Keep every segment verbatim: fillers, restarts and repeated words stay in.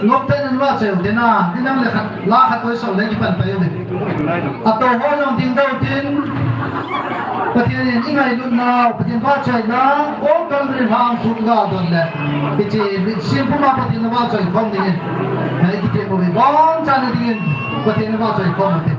Nop tah in vahchoi u tin a, inang le khat, la khat koi sou le kipan pai u ve. Ato ho jong ding dou tin, Pathen in i ngailut nau, Pathen vahchoina, ol Calvary hang khu ga don le. Hiche, sim puma Pathen vahchoi khom ding in. Nai kiti mo ve, bon chan ding in, Pathen vahchoi khom u tin.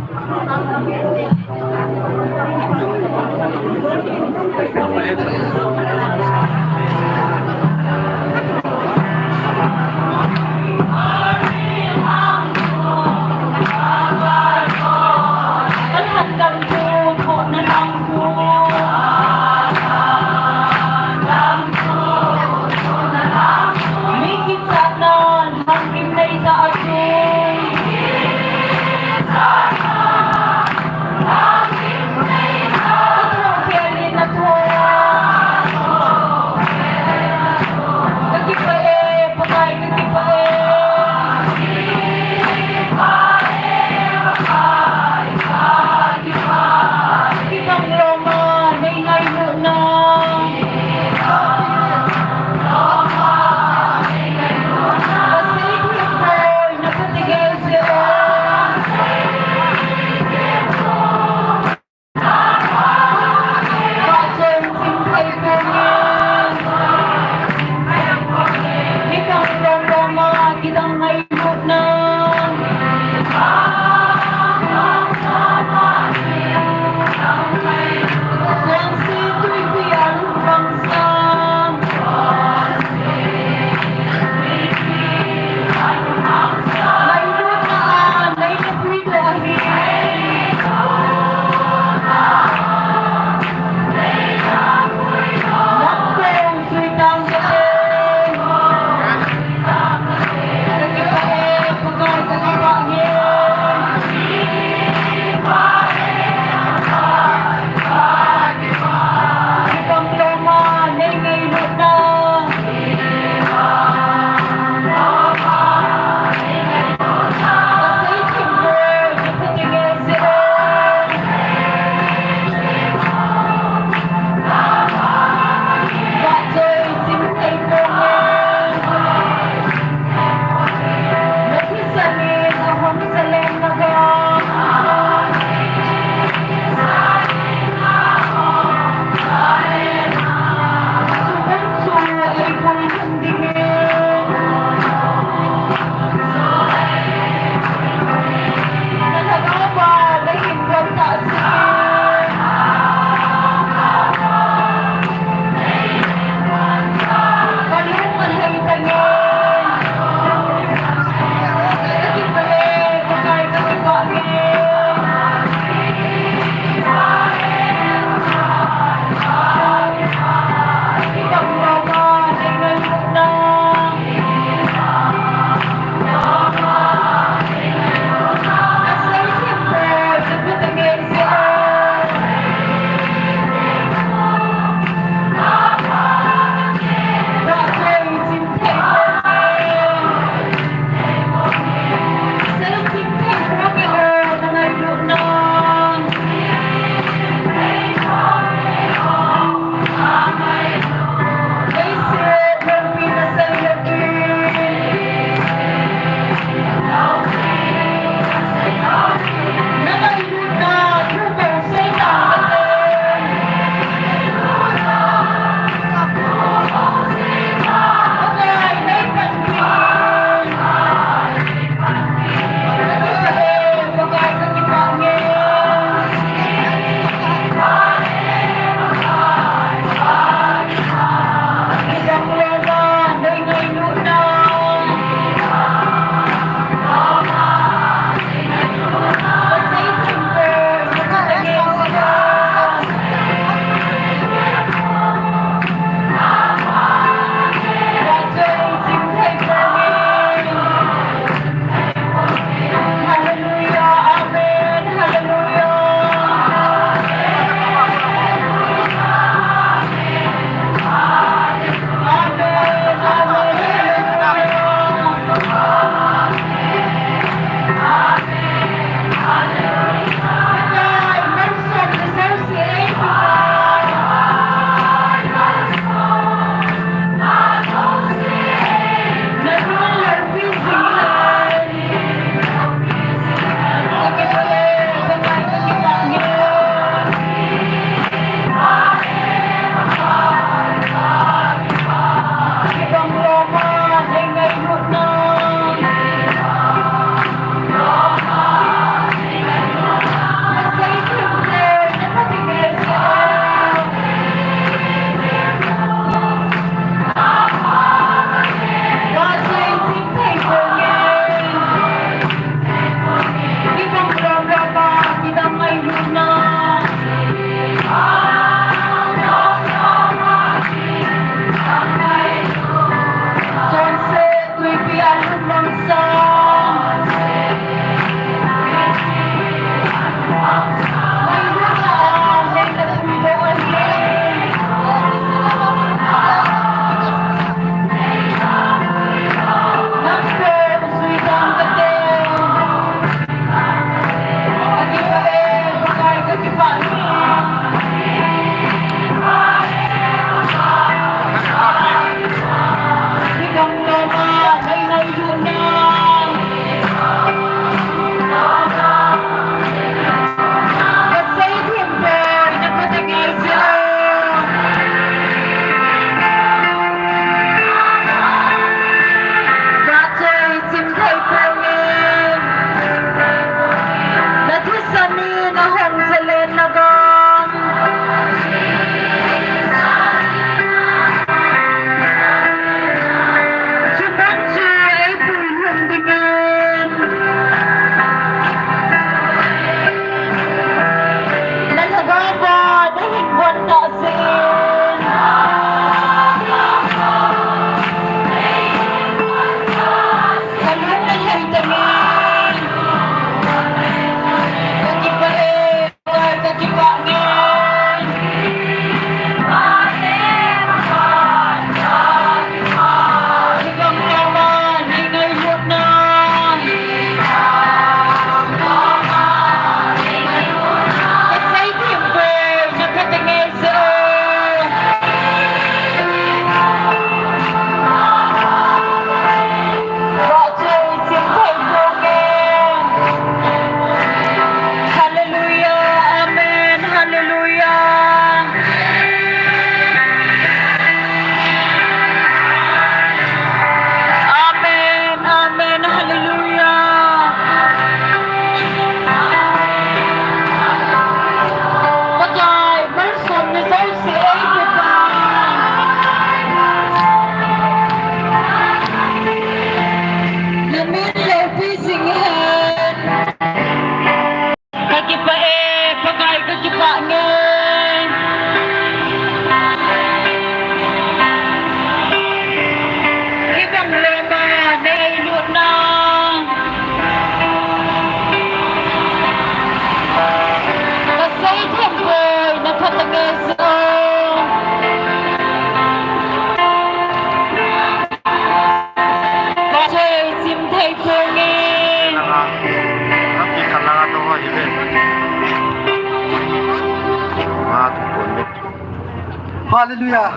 Hallelujah.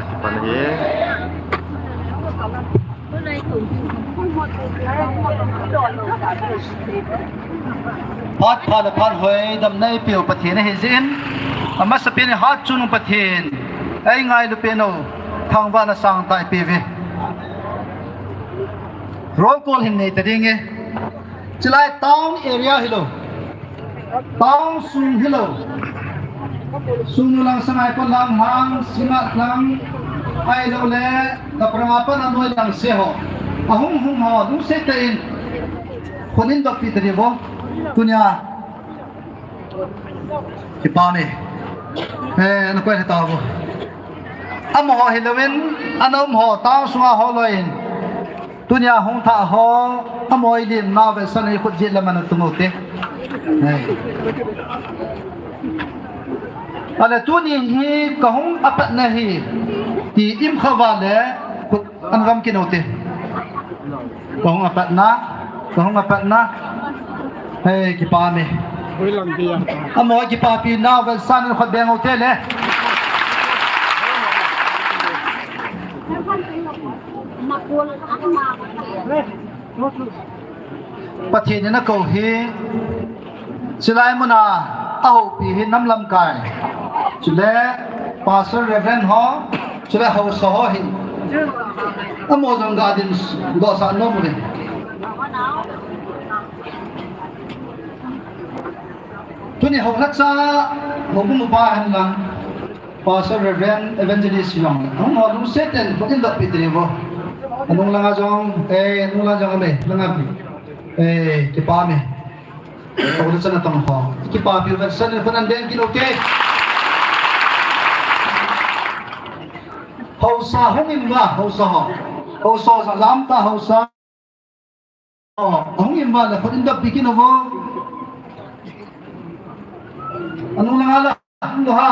Phat pha le phat hoi damna eipeu Pathen ahi jeh in, amasapen in hatchungnung Pathen, eingailu pen u, thangvahna sangtah eipeuve. Roll call hin nei ta ding e. Chulai town area hilou. Town sung hilou. Sungnu lang, Sangaikot lang, Hang, Singngat lang, ahilouleh, Kaprang a pat a noi lang se ho. Ahung hung ho, lungset tah in. Khut in doppi ta diu vo. Tunia. Kipa me. Eh, na koi le ta vo. Amaho hilouvin, ana um ho, town sunga ho loi in. Tunia hung thah ho, amaho ilim nau ve san i khut jet lam ana tung u te. Ahile tuni hi kahung apatna hi, ti im kha uva le khut ana gam kit u te. Kahung apatna, kahung apatna. Hei, kipa me. Amaho kipapi nau ve san i khut beng u te le. Pathen in akou hi, chulai muna ahoupi hi nam lamkai. Chule Pastor Reverend ho, chule haosa ho hi. Amaho jong ga ding dohsah nom uve. Tuni houlhacha, houbung upa hen lang. Pastor, Reverend, Evangelist jong. Hung ho lungset in, khut in doppi ta diu vo. Anung langa jong, eh, anung langa jong, eh, langa, eh, kipa me. Houlhacha natong ho. Kipapi u ve san in khut ana beng kit u te. Haosa hung in uva, haosa ho. Haosa jong lam ta haosa. Oh, ahung in uva le khut in doppi kit u vo. Anung langa la, hung u ha.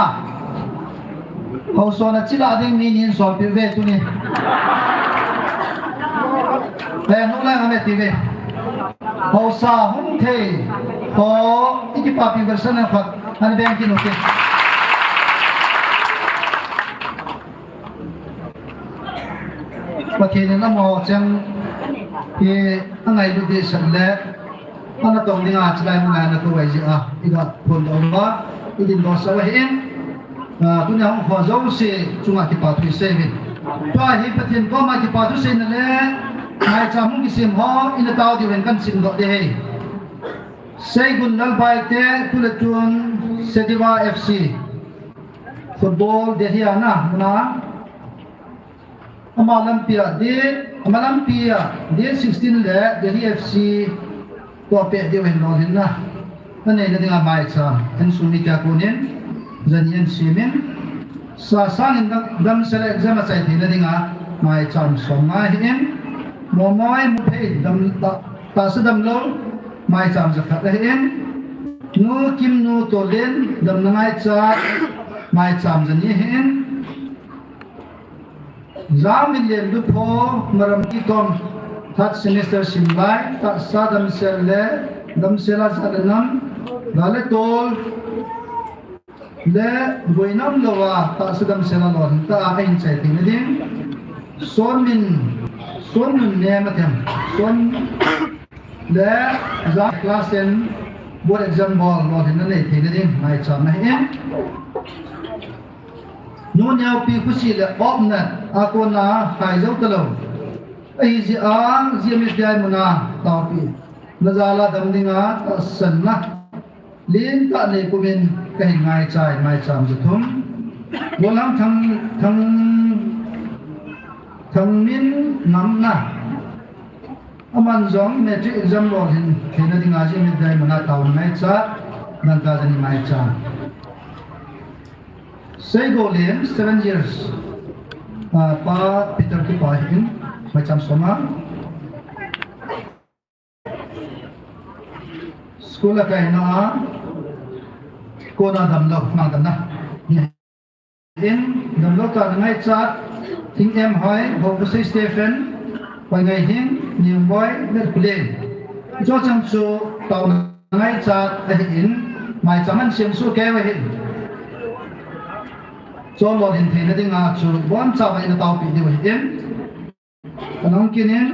Haosa na chila ding mi ni in solpeh uve tuni. Eh, anung langa me ti uve. Haosa hung thei. Ho, i kipapi u ve san in khut ana beng kit u te. Pathen in amaho cheng hi angailut dehset le, ana tong dinga chulai muna ana kou ahi jeh a, i ga phondoh uva, i dingdoh sah u ahin, ah, tunia hung ho jouse chunga kipa thu isei uve. Tua hi Pathen koma kipa thu seina le, maicham hung kisem ho, ina tao diu hen kahin simdoh ding ahi. Seigun Lalbaite, tu le tun, Sediwa F C. Football, Delhi a na, muna. Ama lampi a, date, ama lampi a, date sixteen le Delhi F C toh pet diu hin lolhinna. Anei na dinga maicham, insung mite a konin, jani in semin, sa sangin dam, damsel exam achai theina dinga maicham som nga ahin, Momoi Muphei dam, ta, tahsa damlou, maicham jakhat ahin, Nu Kimnu Tolin damna ngaichat, maicham jani ahin, Jangminlen Lupho, Maram Kitom, third semester simlai, tahsa damsel le, damsel a jat le nam, ga le tol, le boinam louva, tahsa damsel a lolhing tah a ahin chai theina ding. Sonmin, Sonnunnem atem, Son le, ja class ten board exam bol lolhinna nei theina ding, maicham ahin. Nu Neopi Khusi le Opnat a kona hai jou talou. Ahijeh a, G M F D I muna taopi. Na jal a dam dinga tahsanna lentah nei pumin kahin ngaichai, maicham jathum. Golhang Thang, Thang, Thangminngam na. Aman jong matric exam lolhin theina dinga G M F D I muna taona ngaichat, danta jani maicham. Seigolin, seven years. Ah, Pa Peter kipah in, maicham som a. School a kaina a, kona damlou, mang damna. In, damlou tah na ngaichat, Thingem Hoi, Bokbusei Stephen, Hoingaihing, Niumboi, Letkhullen. Hicho chang chu taona ngaichat ahin, maicham ana sem soh kei u ahin. Chon lolhin theina dinga chu bonchauva ina taopi diu ahin. Kanung kinin.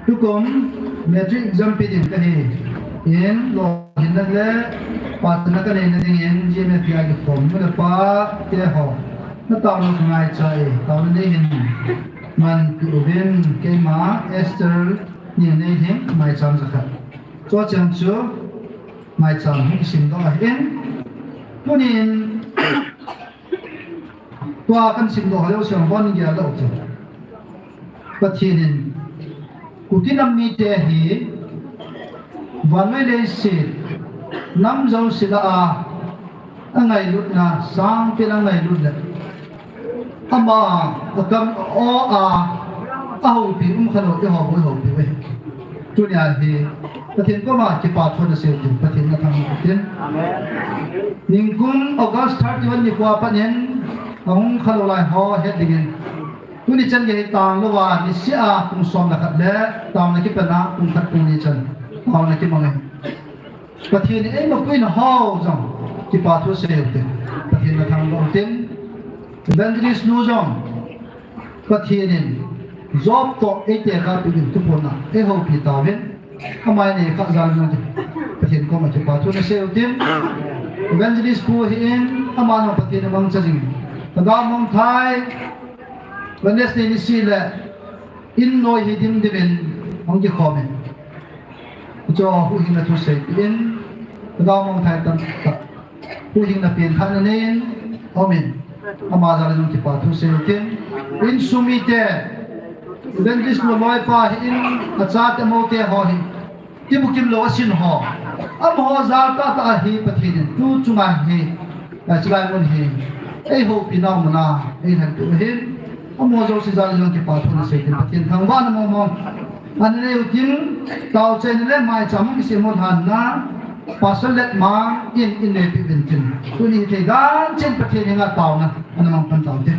Tukum matric exam pe ding kahi. In lolhinna le phatna kaneina dingin G M F P a kikhom nu le pa teho, nataona kangaicha e, taona nei hin manpi uvin, keima Esther Ningneiling, maicham jakhat. Chuche chu maicham hi simdoh ahin. Tunin tua kasimdoh leu seng bon gel lou chu, Pathen in Kuki nam mite hi vannoi leiset nam jouse lah a angailutna, sangpen angailut le ama akam a, ahoupi umkhalou, eiho bou ihoupi uve. Tunia hi Pathen koma kipathu nasei utin, Pathen nathangvah utin. Ningkum August thirty-one nikhoa pat in ahung khalou lai ho het dingin, tuni chan gei tanglouva niseh a pung som le khat le taona kipatna pung khat pung ni chan taona kimang e. Pathen in eimapuina ho jong kipathu sei utin, Pathen nathangvah utin. Evangelist nu jong Pathen in job toh eitekahpi uvin, thuphonna eihoupi tauvin, ama nei kha jal jong Pathen koma kipathu nasei utin. Evangelist pu ahin, ama jong Pathen in amangcha jing. Lhagao Mongthai, Wednesday niseh le in noi hi dimdim in hung kikhom in, chu huhhingna thusei pen, Lhagao Mongthai tamtah huhhingna pen khat nanei in aumin, ama jal jong kipathu sei utin. Insung mite, Evangelist nu loipa hin, achate amoute ho hi, kibukim lou asin ho, amaho jal tahtah ahi. Pathen in tu chunga hi, chulai mun hi eihoupi nau muna eilhenpeh u ahin, amaho jouse jal jong kipathu nasei utin, Pathen thangvahna mongmong ananei utin, taochaina le maicham kisem u lhanna Pastor Letmang in, in neipeh uvin tin, tuni thei dan chan Pathen henga taona ana mang pan taute.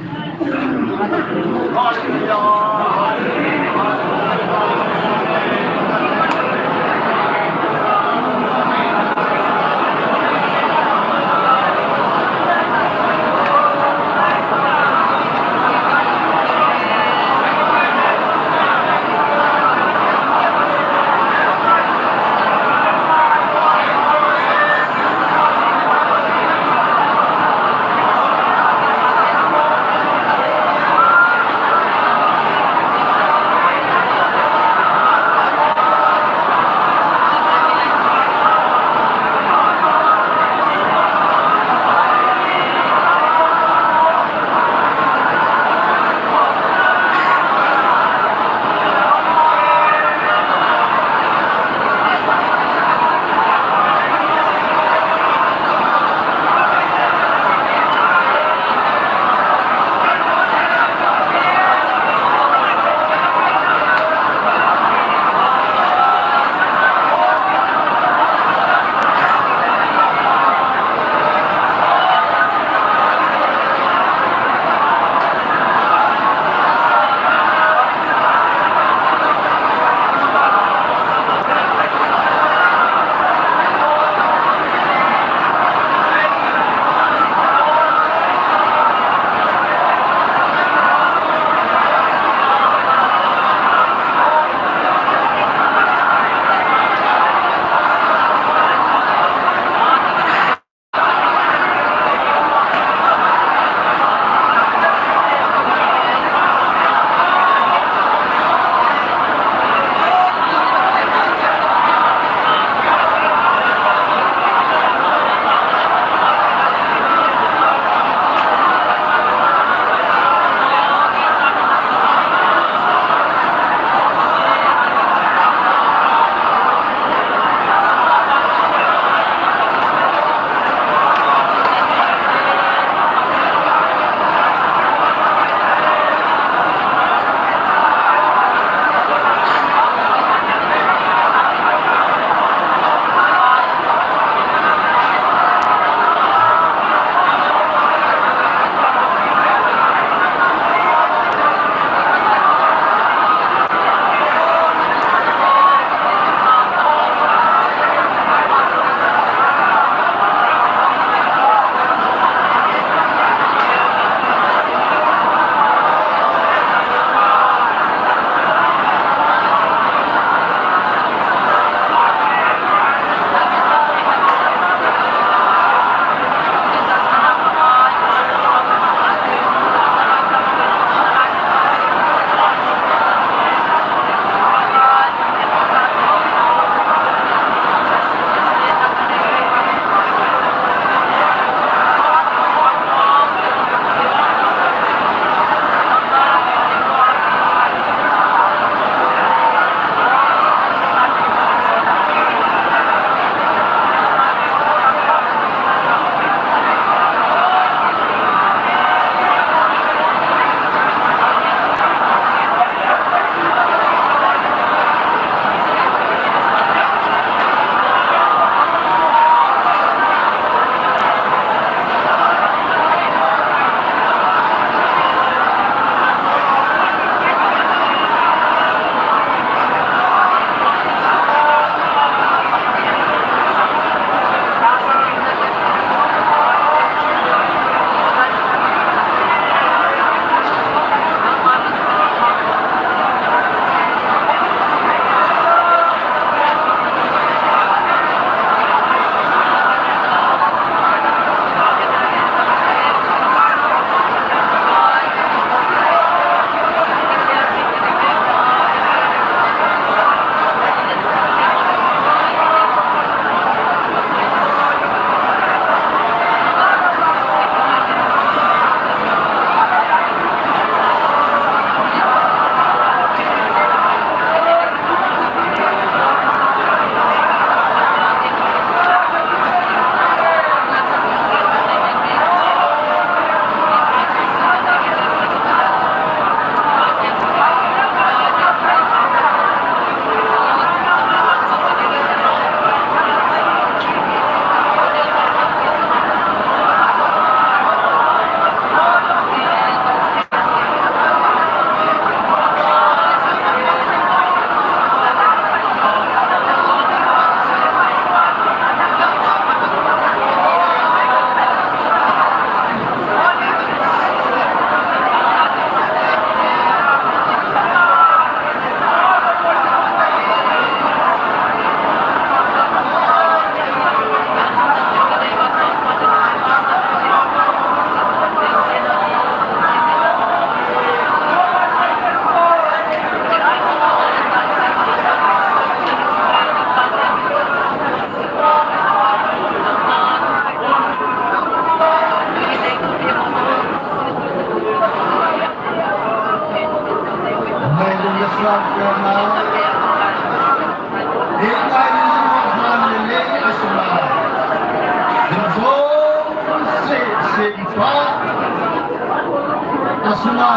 Asunga,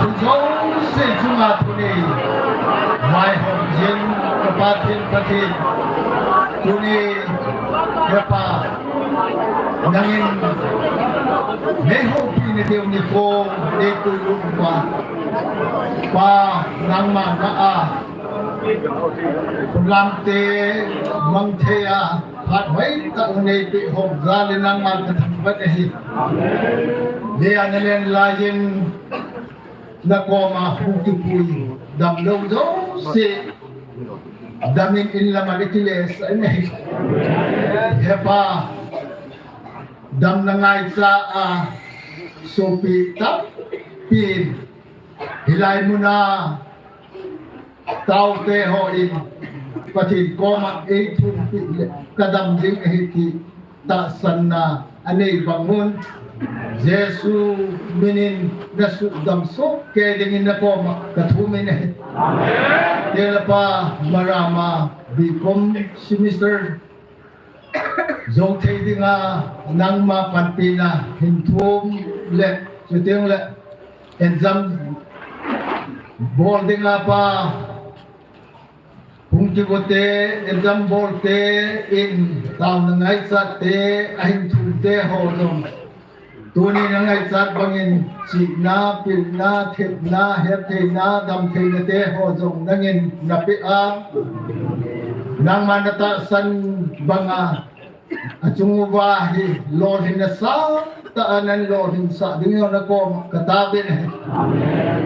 thu jouse chunga tuni, vaihom jing, ka Pathen, Pathen, tuni, ka Pa, nangin, neihoupi nadiu nikho, neipui lut uva, Pa, nangma na a, Lamte, mangthei a, phat hoitah neipeh hou jal in nangman kathangvah nahi. Lei a nalen laiyin, nakoma hung kipui, damlou jouse, damin in lam a nakilesah nahi. He Pa, damna ngaichat a, sopi tampin, hilai muna, Taote hon, Pathen koma eithumpi le, kadam ding ahi ti tahsanna anei bang un, Jesu minin nasuhdam soh kei dingin nakoma kathum in ahi. Amen. Tela Pa Marama, B Com semester Jou thei dinga nangma panpina hin thum le, chuteng le exam bol dinga Pa, hung kigote, exam bolte in taona ngaichat te, ahin thum te ho jong. Tuni na ngaichat bangin, chihna, pilna, thepna, hettheina, damtheina te ho jong nangin napeh a. Nangma natahsan banga, achung uva hi lolhinna sangtah a nan lolhinsah dingin nakoma kataovin ahi.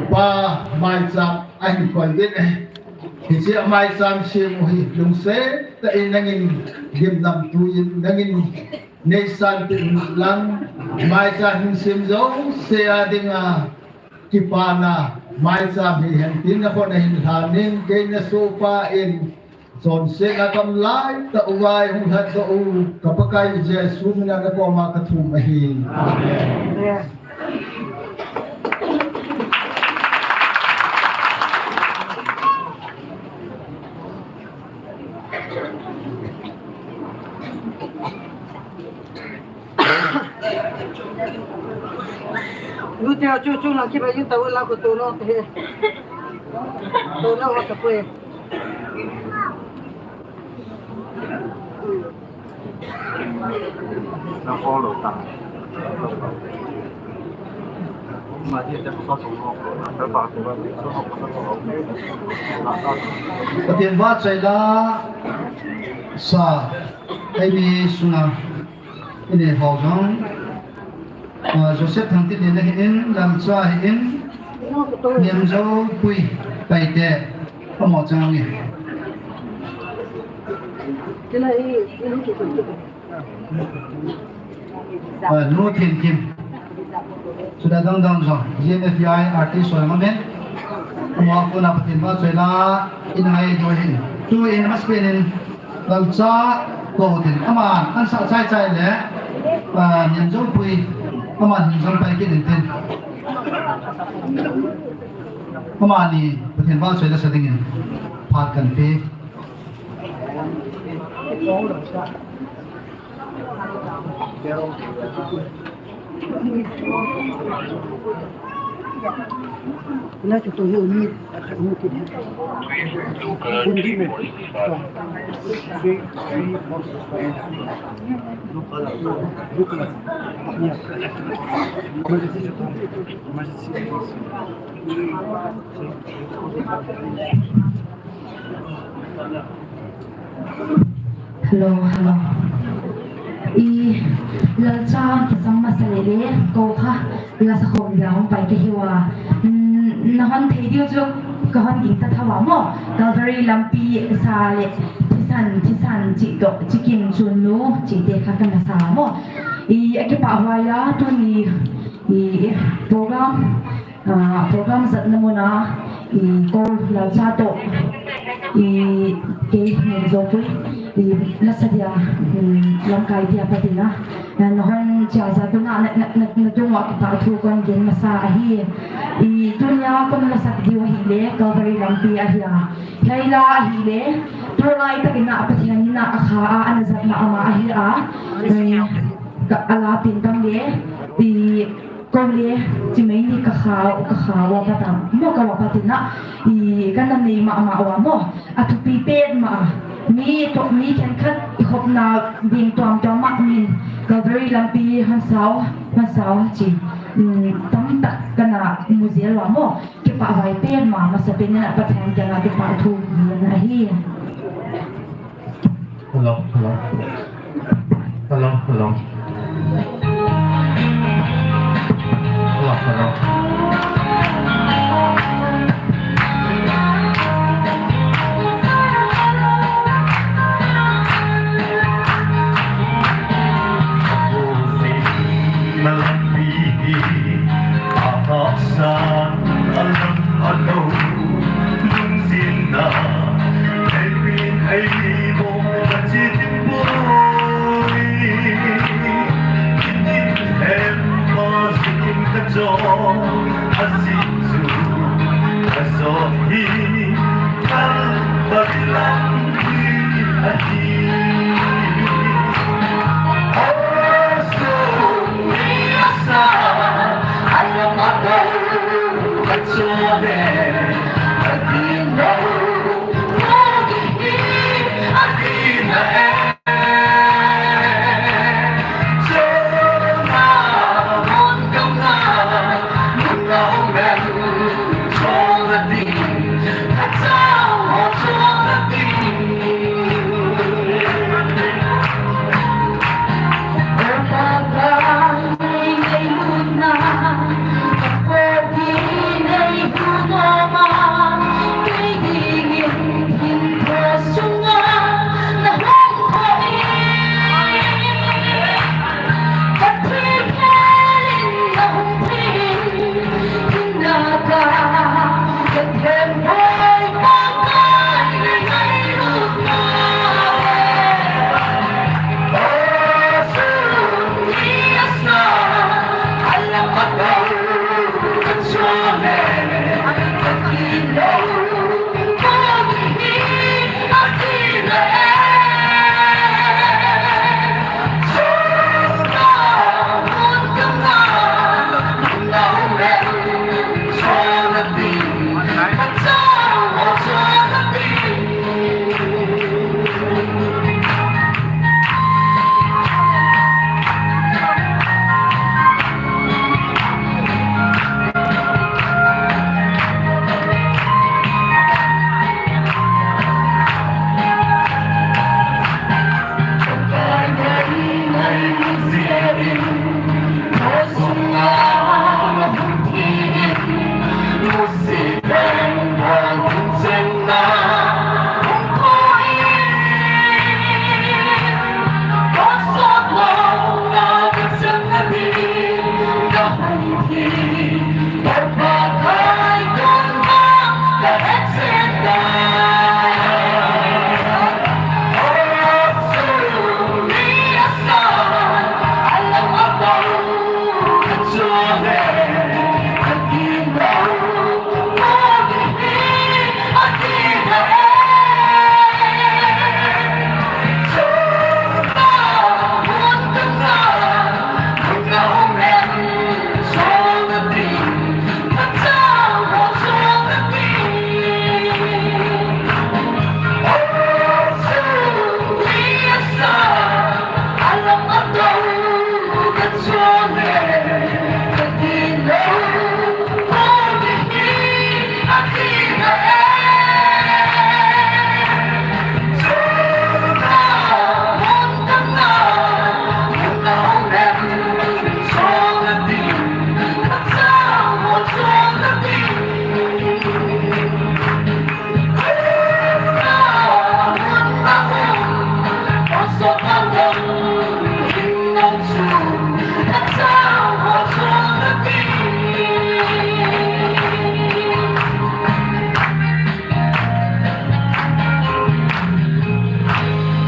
Pa, maicham ahin koi uvin ahi. Hiche a maicham sem u hi lungset tah in nangin gimnamtui in nangin neisanpeh un lang, maicham hin sem jouse a dinga kipana maicham hihen tin nakhut a hin lhanin, kei nasohpa in chonsetna kam laitah uva eihung lhatdoh u, ka Pakai Jesu mina nakoma kathum ahi. Amen. Lu te chu chu lang kiba yu ta la ko to lo te. To lo wa ka pwe. Na follow ta. Pathen vahchoila sa, eimi sunga, inei hou jong, ah, Joseph Thangtinlen ahin, Lalcha ahin, Niamjoupui Paite, amaho chang e. Ah, Nu Thenkim. Chuti dang dang jong, G M F D I artist ho jong amen. Amaho a kona Pathen vahchoila inei diu ahin. Tun amasapen in Lalcha kou tin. Aman, asah chai chai le, ah, Niamjoupui, aman hin jong pai kit in tin. Amani Pathen vahchoila sa dingin phat kahin pe. Hello, hello. I, Lalcha kisam masa lele, kou kha, la sa khom dia hung pai kahiuva. Mm, nahon thei diu chu, kahon ging ta thou a mo. Calvary lampi sa le, thisan, thisan, chi to, chi kim chun nu, chite kha kana sa mo. I, akipah huaiya, tuni, i, program, Ah, program jatna muna, i, kou Lalcha toh, i, kei Niamjoupui, i, lasa dia, um, lamkai dia patina. Na, nahon chia jat tuna, na, na, na, natunga kitah thu kon gen masa ahi. I, tunia kon lasak diu ahile, Calvary lampi ahi a. Hiai la ahile, tulai takin a Pathen in a kha a, ana jatna ama ahi a. I, ka, ala tin tam le, i, Ko le, chi mai ni ka kha, ka kha wa pa ta, mo ka wa pa te na, i ka na nei ma ma wa mo, a thupi pet ma, mi to mi khen khat i hop na ding tuam tuam ma min, Calvary lampi han sao, han sao chi, mm, tam tak ka na mu zel wa mo, ki pa vai pet ma, ma sa pe ni na pa thang ka na ki pa thu yin a hi. Hello, hello. Hello, hello. Hello, hello. Malampi hi ahahsa alam alo lungzin na. Elvin ei bom ka chi tin boi. Kin in hem pa sikin ka cho. A sin chu ka so hi. Kalvari lam hi a hi. O su ni a sa. A lam a do ka cho le. A di no.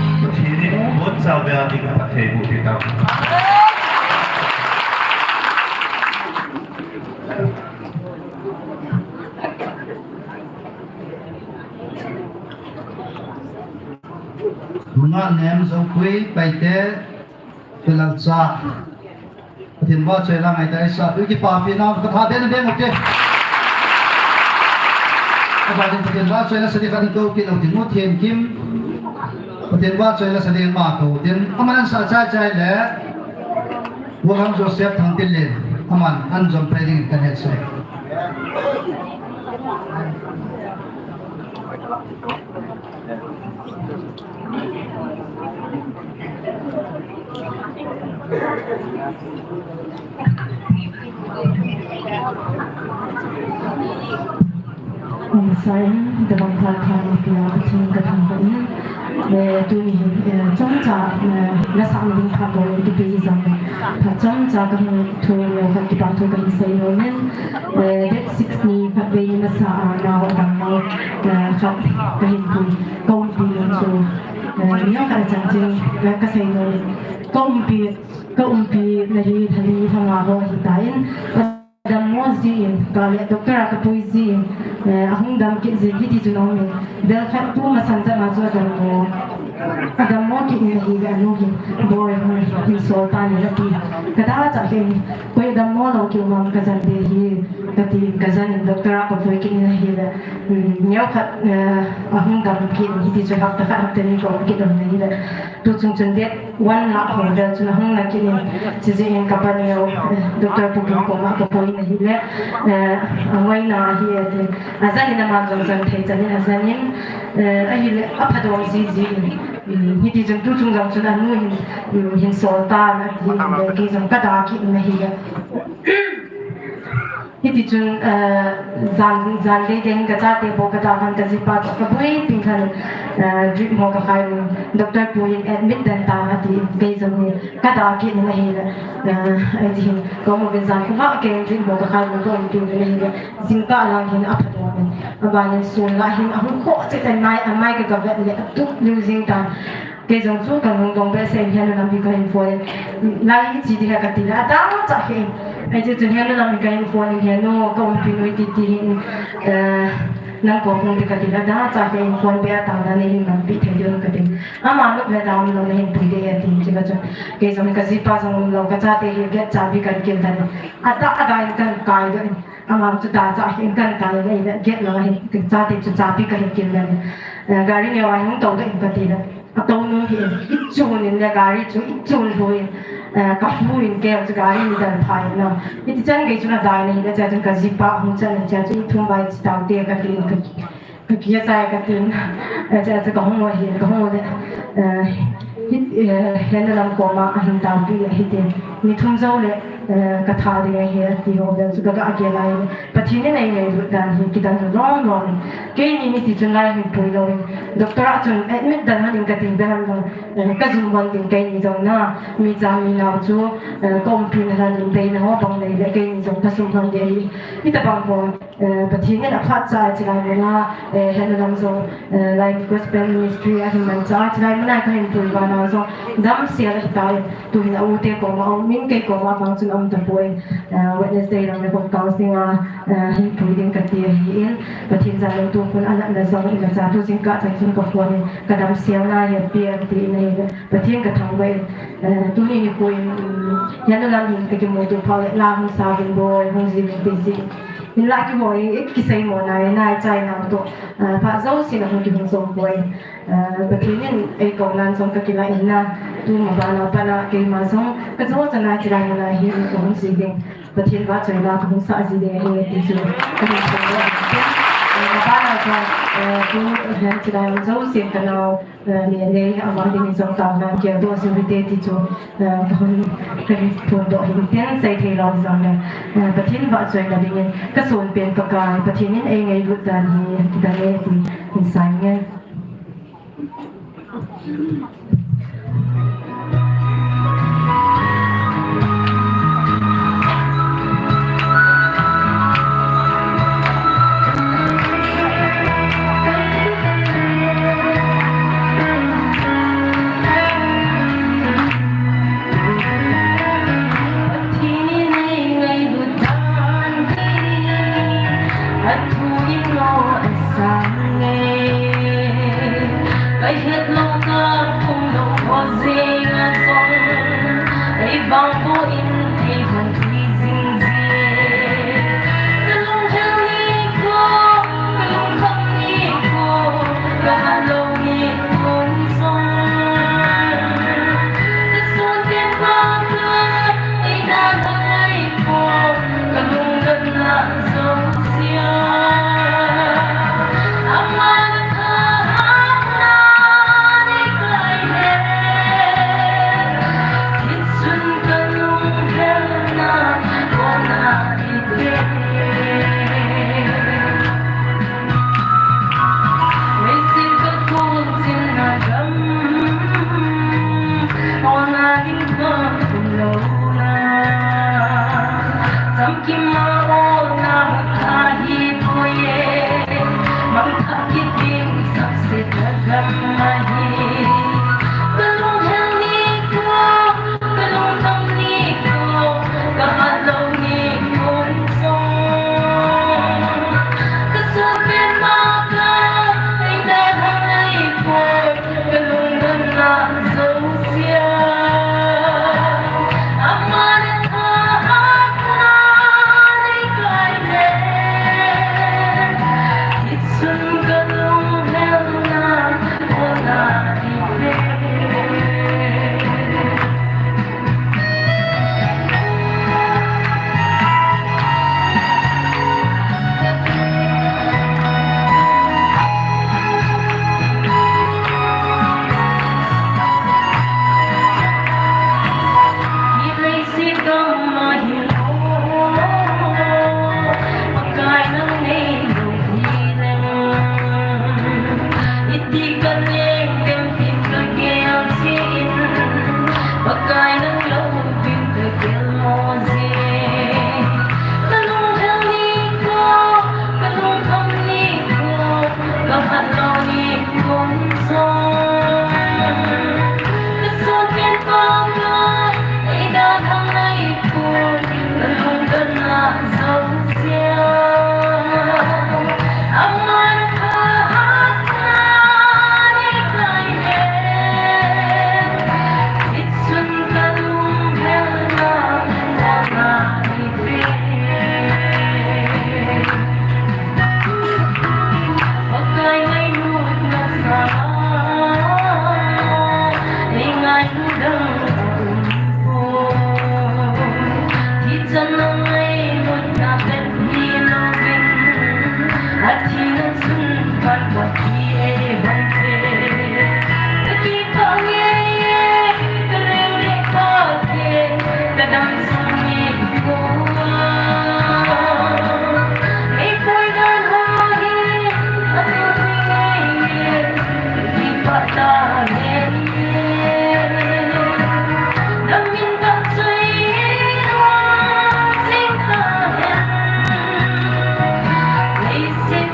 Pathen in abonchauva ding phatthei boh peh tau. Nungah nem Zopui Paite, Pi Lalcha. Pathen vahchoila ngaita isa, tu kipapi na, ka pha den den, okay. Aba din Pathen vahchoila sa di ka din to, kilo din mo, Thienkim. Pathen vahchoila sa din ma to, din, aman an sa chai chai le, William Joseph Thangtinlen, aman, an jom pai ding ka het sa. Sai, tabang kha kha ni pia, Pathen ka thangvah in. Eh, tuni hi, eh, chomcha, eh, la sah ding phat bou in kipe hi jong le. Phat chomcha ka hung thu le kha kipa thu ka hin sei nom in. Eh, date six ni khatvei ni masa a nao dammo, eh, khat ka hin pui. Ka umpi lou chu, eh, neo khat a chanchin, eh, ka sei nom in. Ka umpi, ka umpi na hi thali thanga ho hi ta in. Dammo jin, ka le doctor a ka pui jin, eh, ahung dam kit jin, hiti chun aum in. Bel khat tu masang chan a chu adammo. Adammo kit in ahile anu hin, boi, hin sol tan in ati. Ka da cha khen, koi dammo lou keu vang ka jan be hi, ka tin ka jan in doctor a ka pui kit in ahile. Mm, neo khat, eh, ahung dam kit in, hiti chun hapta khat hapta ni ka um kit in ahile. Tu chung chun date one lah ho vel chun ahung na kit in, chujeh in ka paneo, eh, Doctor Pu Bung koma ka pui in ahile, eh, angoina ahi e tin. Ajan in ama jong jan thei chan in ajan in, eh, ahile aphadom jiji in. Mm, hiti chun tu chung jong chun anu hin, mm, hin sol tan ati in le kei jong ka da kit in ahile. Hiti chun, eh, jan, jan dei dei in ka chate bou ka da khan ka jipa toh ka buipi khan, eh, drip mo ka khai in, doctor pu in admit den tan ati, kei jong hi ka da kit in ahile, eh, ahi ti hin, ka um uvin jan khovah kei in drip mo ka khai in ka umpi uvin ahile, jingkah lang hin aphadom in, aban in sun lah hin ahung khoh chet in mai, amai ka ka vet le, atup liu jing tan. Kei jong chu ka nung dong behseh in, Henu lam hi ka hin phone in, lai hi chi ding ahi ka ti le, adang cha khe in. Ahi chu chun Henu lam hi ka hin phone in, Henu, ka umpi nu hi ti ti hin, eh, nang ko hung ti ka ti le, adang cha khe in phone be a tang da nei hin lampi thei diu ka ti. Ama nop le dam lou na hin pui de a ti chu ka chun. Kei jong ka jipa jong um lou, ka chate hi gate chabi kan kil dan. Ada ada in kan kai do in. Ama chu da cha khe in kan kai le, gate lang hin ka chate chu chabi ka hin kil dan. Eh, gari neo a hin tou do in ka ti le. Atou nom hi in, i chun in le gari chu, i chun lhu in, eh, ka hu in kei chu gari ni dan pha in na. Hiti chan kei chun adai na hi le cha chun ka jipa hung chan in cha chu i thum bai chi tau te ka tin ka, ka kia chai ka tin. Eh, cha chu ka hung hi, ka hung le, eh, hi, eh, Henu lam koma ahin tau pi le hi tin. Ni thum jou le, eh, ka tha ding ahi ati ho vel chu ka ga kei lai. Pathen in ei ngailut dan hi kidang lom lom in. Keini hiti chun lai hin pui lou in. Doctor a chun admit dan han in ka tin be han lou. Eh, ka jum hon ding keini jong na. Mi cha mi nao chu, eh, ka umpi na han in bei na ho bang nei le keini jong ka jum hon ding ahi. Hitabang ho, eh, Pathen in aphat cha a chilai mun a, eh, Henu lam jong, eh, Life Gospel Ministry ahin man cha a chilai mun a ka hin pui vang a jong dam sia le ta in. Tu hin a u te koma, a u min kei koma vang chun a um tapoi, eh, Wednesday lang le kum counseling a, eh, hin pui ding ka ti ahi in, Pathen jan lou tu khun a natna jong in a cha tu jingkah chan chun ka phone in, ka damsel na hi a pi a ti in ahi, Pathen ka thangvah in, eh, tuni nikho in, um, Henu lam hin ka kimuto phat le la hung sa vin boi, hung ji vin ti ji. Hinla kihoi, i kisei mo na, na chai na to, eh, phat jouse na hung kihung jom boi. Eh, Pathen in ei kou nan jong ka kilai in na, tu ma bana pana keima jong ka jo chana chilai mun a hi ka hung ji ding. Pathen vahchoila ka hung sah ji ding ahi ti chu ka hin phongdoh in. Eh, ma bana jong, eh, tu, eh, chilai mun jouse ka nao, eh, le le ama ding in jong taona geldoh ji u hite ti chu, eh, ka hung, ka hin phongdoh in tin sei thei lou jong le, eh, Pathen vahchoila ding in ka son pen Pakai, Pathen in ei ngailut dan hi kidang e ti hin sai nge. Kimao na mutha hi boye, mangthah kit ding sapse thagam ahi. Kalunghel ni ko, kalungtham ni ko, kahatlou ni ko jong. Kasohpen ma ka, eidalhah nei poi. Kalungdon na jousea, aman athahat na nei kai le. Hichun kalunghel na, o na nei pe. Pakai nang lou ding kagel mo jing. Kalunghel ni ko, kalungtham ni ko, kahatlou ni ko jong. Kasohpen pa ka, eidalhah nei poi, kalungdon na jousea. Aman athahat na nei kai le. Hichun kalunghel na, o na nei pe. Pakai ngailutna sanga, nei ngailut dang um poi. Hichan ngailutna pen hilouvin, athina chun pan Pathen eihon thei. Kakipah nge, kaleng le Pathen, kadam sung nge ko. Nei poi dan ho hi, atu nge, kakipah ta nge. Namin tah choi, sing ta hen. Leiset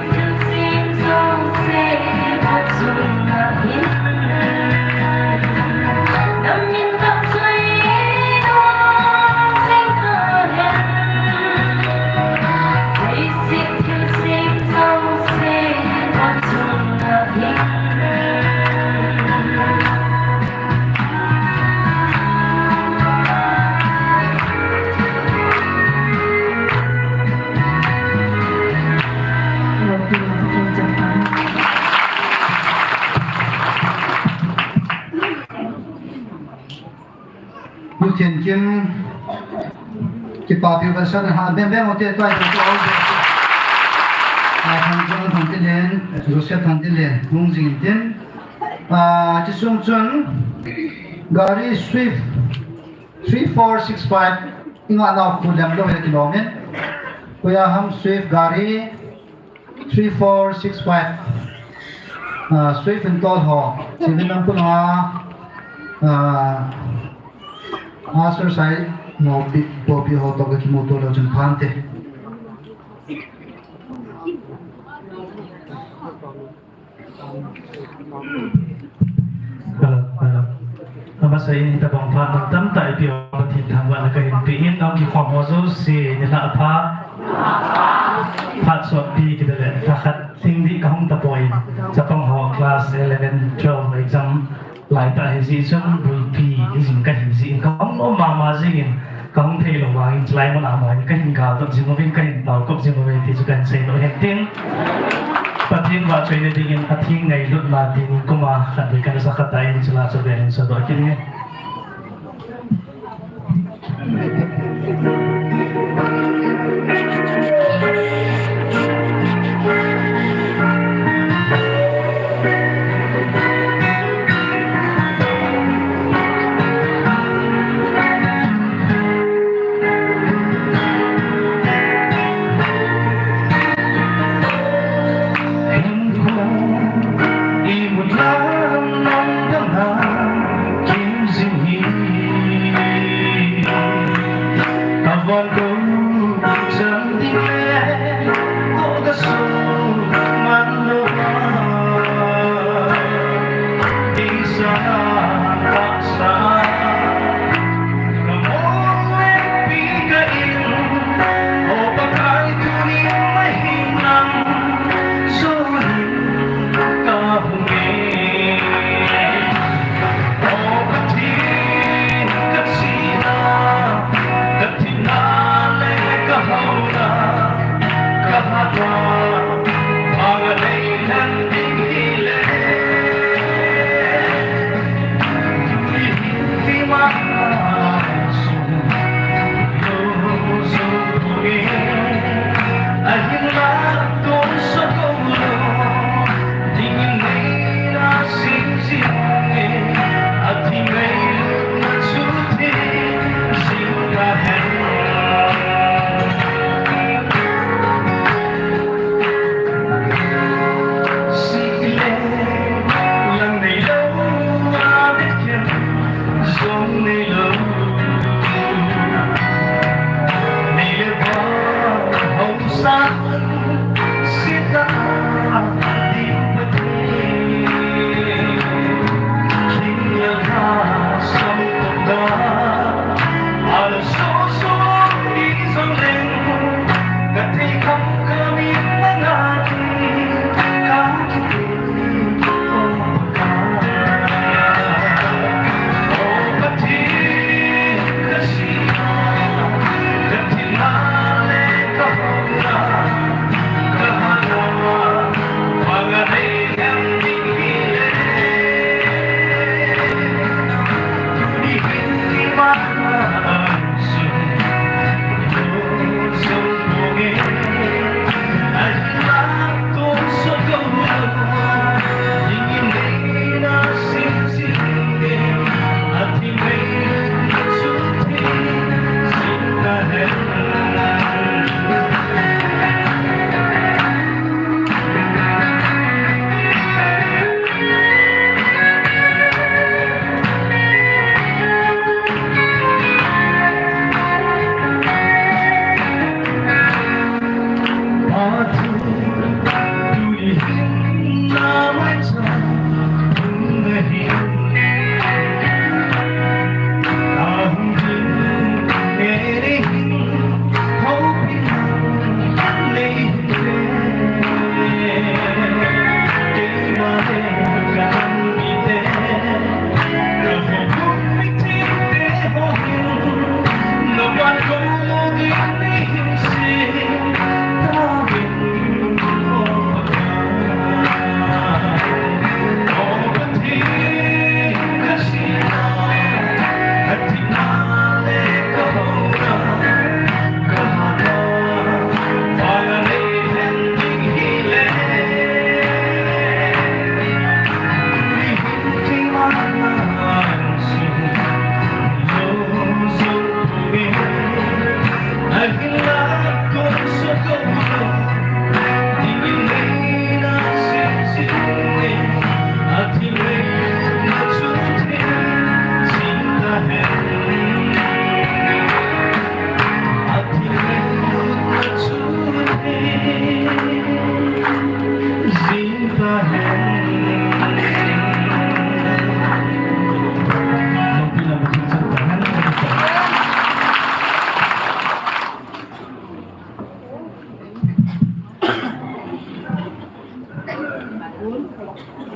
Pu Thiankim, kipapi version ha, beng beng ute, tua ite tua ute. A, Thangchong, Thangtilen, Joseph Thangtilen, hung jing tin. A, chi sung chun, gari Swift three four six five, inga nau khu lem lou he kilom in. Koya ham Swift gari, three four six five. Ah, Swift in tol ho. Sivin nam kun ha. Ah, Master Sai, no, pi, popi ho to ka kimu to lo chun phante. Hello, hello. Amasain tabang phat tamtah ipi Pathen thangvahna kahin pe in, nong kikhom ho jouse nilhah pha. Phat sotpi kiti le, lhakhat lhing ding kahung tapoi. Chapang ho class eleven, twelve exam lai tah ahi jeh chun, bulpi jing kahi jeh in, kahung um mama jing in, kahung thei lou vangin, chulai mun a mani kahin gal dot jing uvin, kahin tao kop jing uve ti chu kahin sei doh hen tin. Pathen vahchoina dingin atheng ngailutna ti nikum a khatvei kana sa kha tan, chule chu vel in sa doh kit inge.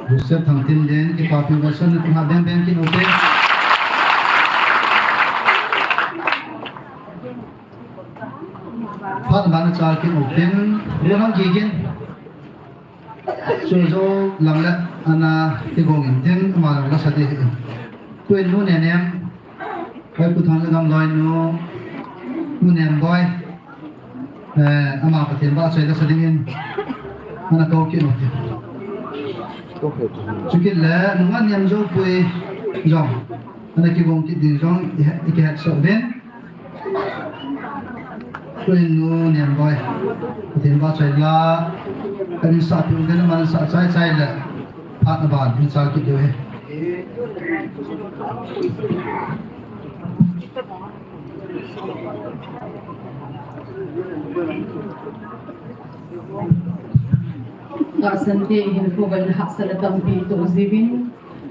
Joseph Thangtinlen, kipapi version na tuna beng beng kin ute. Phat ban cha kin ute. Ro nang ki kin. Chu jo lang le ana ti gong in tin ama lang la sa ti. Tuin nu ne nem. Hoi pu thang le gam loi nu. Nu nem boi. Eh, ama Pathen ba choi la sa ding in. Ana to ki no ti. Chu ki le nu ngan nem jo pui jong. Ana ki gong ki ding jong i, i ki het so den. Tuin nu nem boi. Pathen ba choi la. Kan sa tu den man sa chai chai le. Phat na ban hin sa ki diu he. Tahsan te hin ko gal hahsat tampi to jibin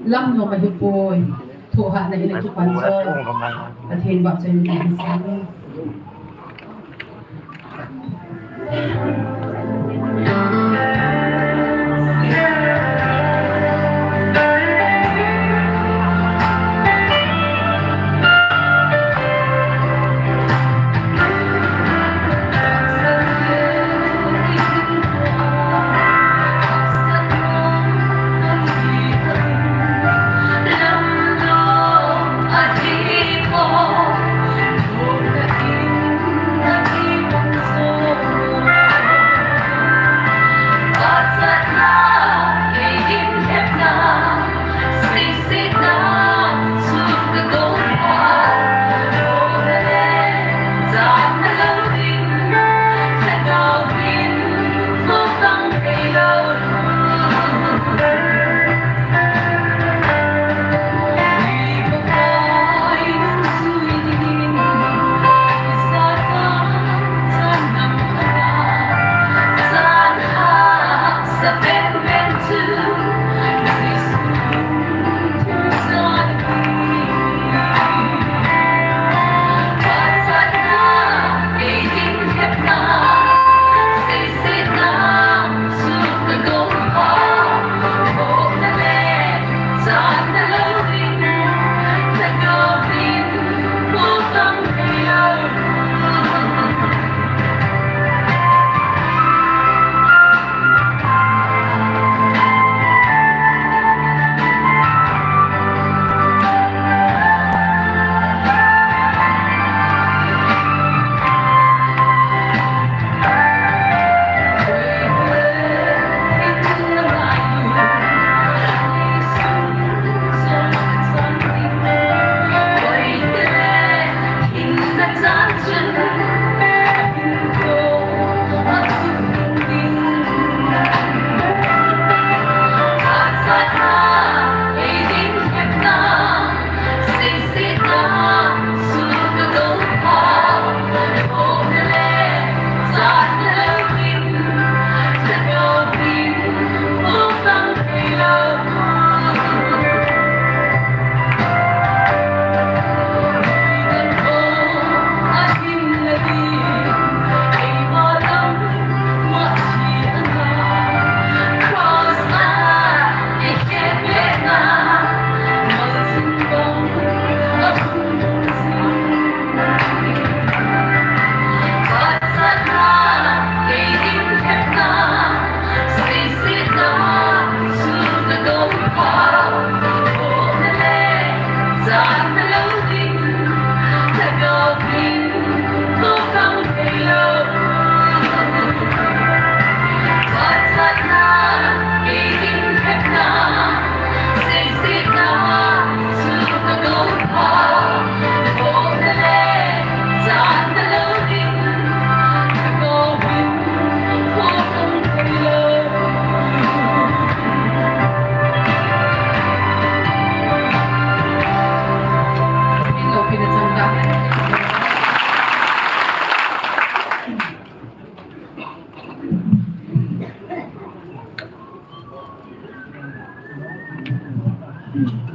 lam no ma hi poi. Thohhatna in a kipan chu Pathen vahchoina in a kisan.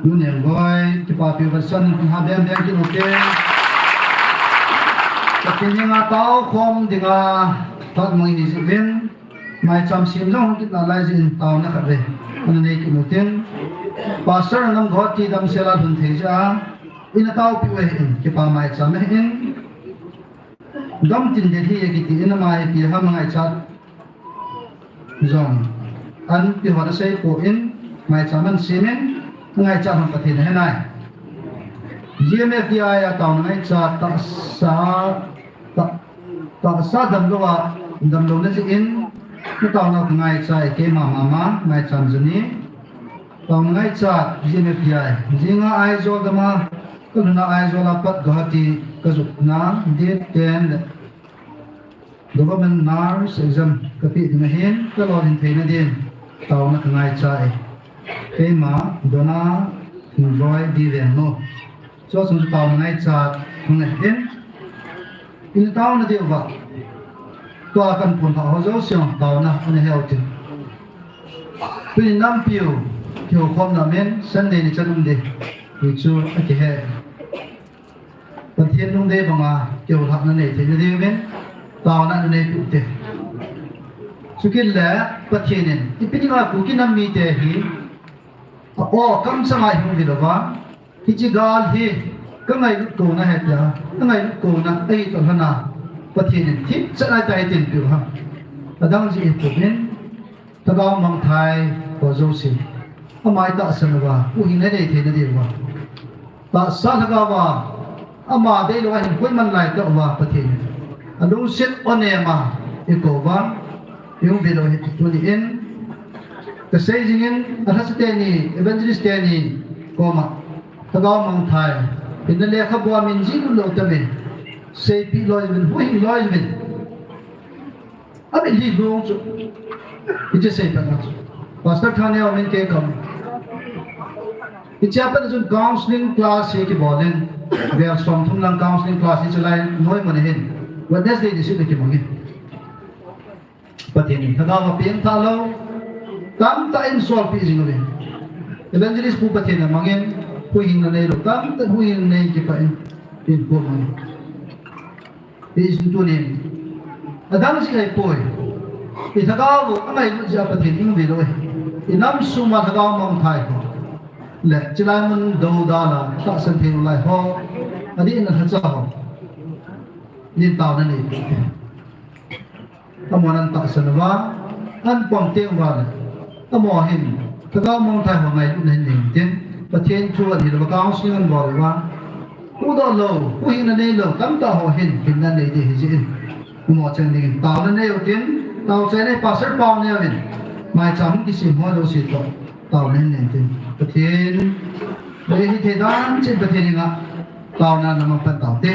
Nu Nengboi, kipapi vetsahna ha beng beng kit ute. Pathen henga tao khom dinga phat mang hi jeh in, maicham sem jong hung kit nalai jeh in taona khatvei ana nei kit ute. Pastor Namgoti damsel a lhun thei jeh a, ina taopi u ahin, kipa maicham ahin. Gamtin Delhi akiti in ama hi ipi ham ngaichat jong an ti hon asei poi, maicham ahin sem in, ngaichat hon Pathen ahe nai. G M F D I a taona ngaichat tahsa, ta, tahsa damlou a, damlouna jeh in, na taona kangaicha e, keima mama, maicham jani. Taona ngaichat G M F D I. Jinga Aizawl gam a kalhun a, Aizawl a pat Guwahati kajotna date ten le Government Nurse Exam kapeh ding ahin, kalolhin theina din taona kangaicha e. Keima Dona Hingloi D. Vengnu. Chua chun taona ngaichat hung e in. In taona diuva, tua kahin pon lhah ho jouse taona ana he ute. Tuni nampiu kihoukhomna min Sunday ni chan um ding ti chu akihe. Pathen lungdei banga kihoulhahna nei theina diuvin taona ana neipeh ute. Chukit le Pathen in ipi dinga Kuki nam mite hi, a, o, kamchanga ihung vil uva, hiche gal hi kangailut kona ahi tia, kangailut kona ahi toh lhona Pathen in thipchet a itai tin peh u ham. Adang jeh hi pum in, Lhagao mangthai ho jouse, ama itahsan uva huhhingna nei theina diuva, tahsa lhagao a ama deilou a hin koiman laitah uva Pathen in alungset onem a eikou uva, ihung vil u hi tuni in kasei jing in, alhase teni, evangelist teni koma Lhagao mangthai hinna lekhabua min jih lut lou tamin, seipeh loi uvin, huhhing loi uvin. Amitlhi lhung chu, hiche seipehna chu Pastor Thaneo min kei kam. Hichea pat chun counseling class hi kibol in, vel somthum lang counseling class hi chulai noimun ahin Wednesday ni seh a kimang in. Pathen in lhagao a pengthah lou tamtah in solpeh jing uve. Evangelist Pu Pathen in amangin, huhhingna neilou tamtah huhhingna nei kipah in, in Pu amangin. Hichun tunin, adang jeh ahipoi, ilhagao angailut jeh a Pathen ihung vil u ahi. Inam sung uva lhagao mangthai ho le chulai mun doudal a tahsan theilou lai ho, adeh in alhacha ho, nin taona nei. Amahon ana tahsan uva, ana pom teng uva le, amaho hin lhagao mangthai ho ngailutna hin nei intin, Pathen thu ahilouva counseling ana bol uva, huhdoh lou, huhhingna neilou tamtah ho hin hinna nei ding ahi jeh in, amaho cheng dingin taona nei utin, taochaina hi Pastor Paoneo in maicham hung kisem ho jouse toh taona hin nei intin, Pathen, hithei dan cheh in Pathen henga taona namang pan taute.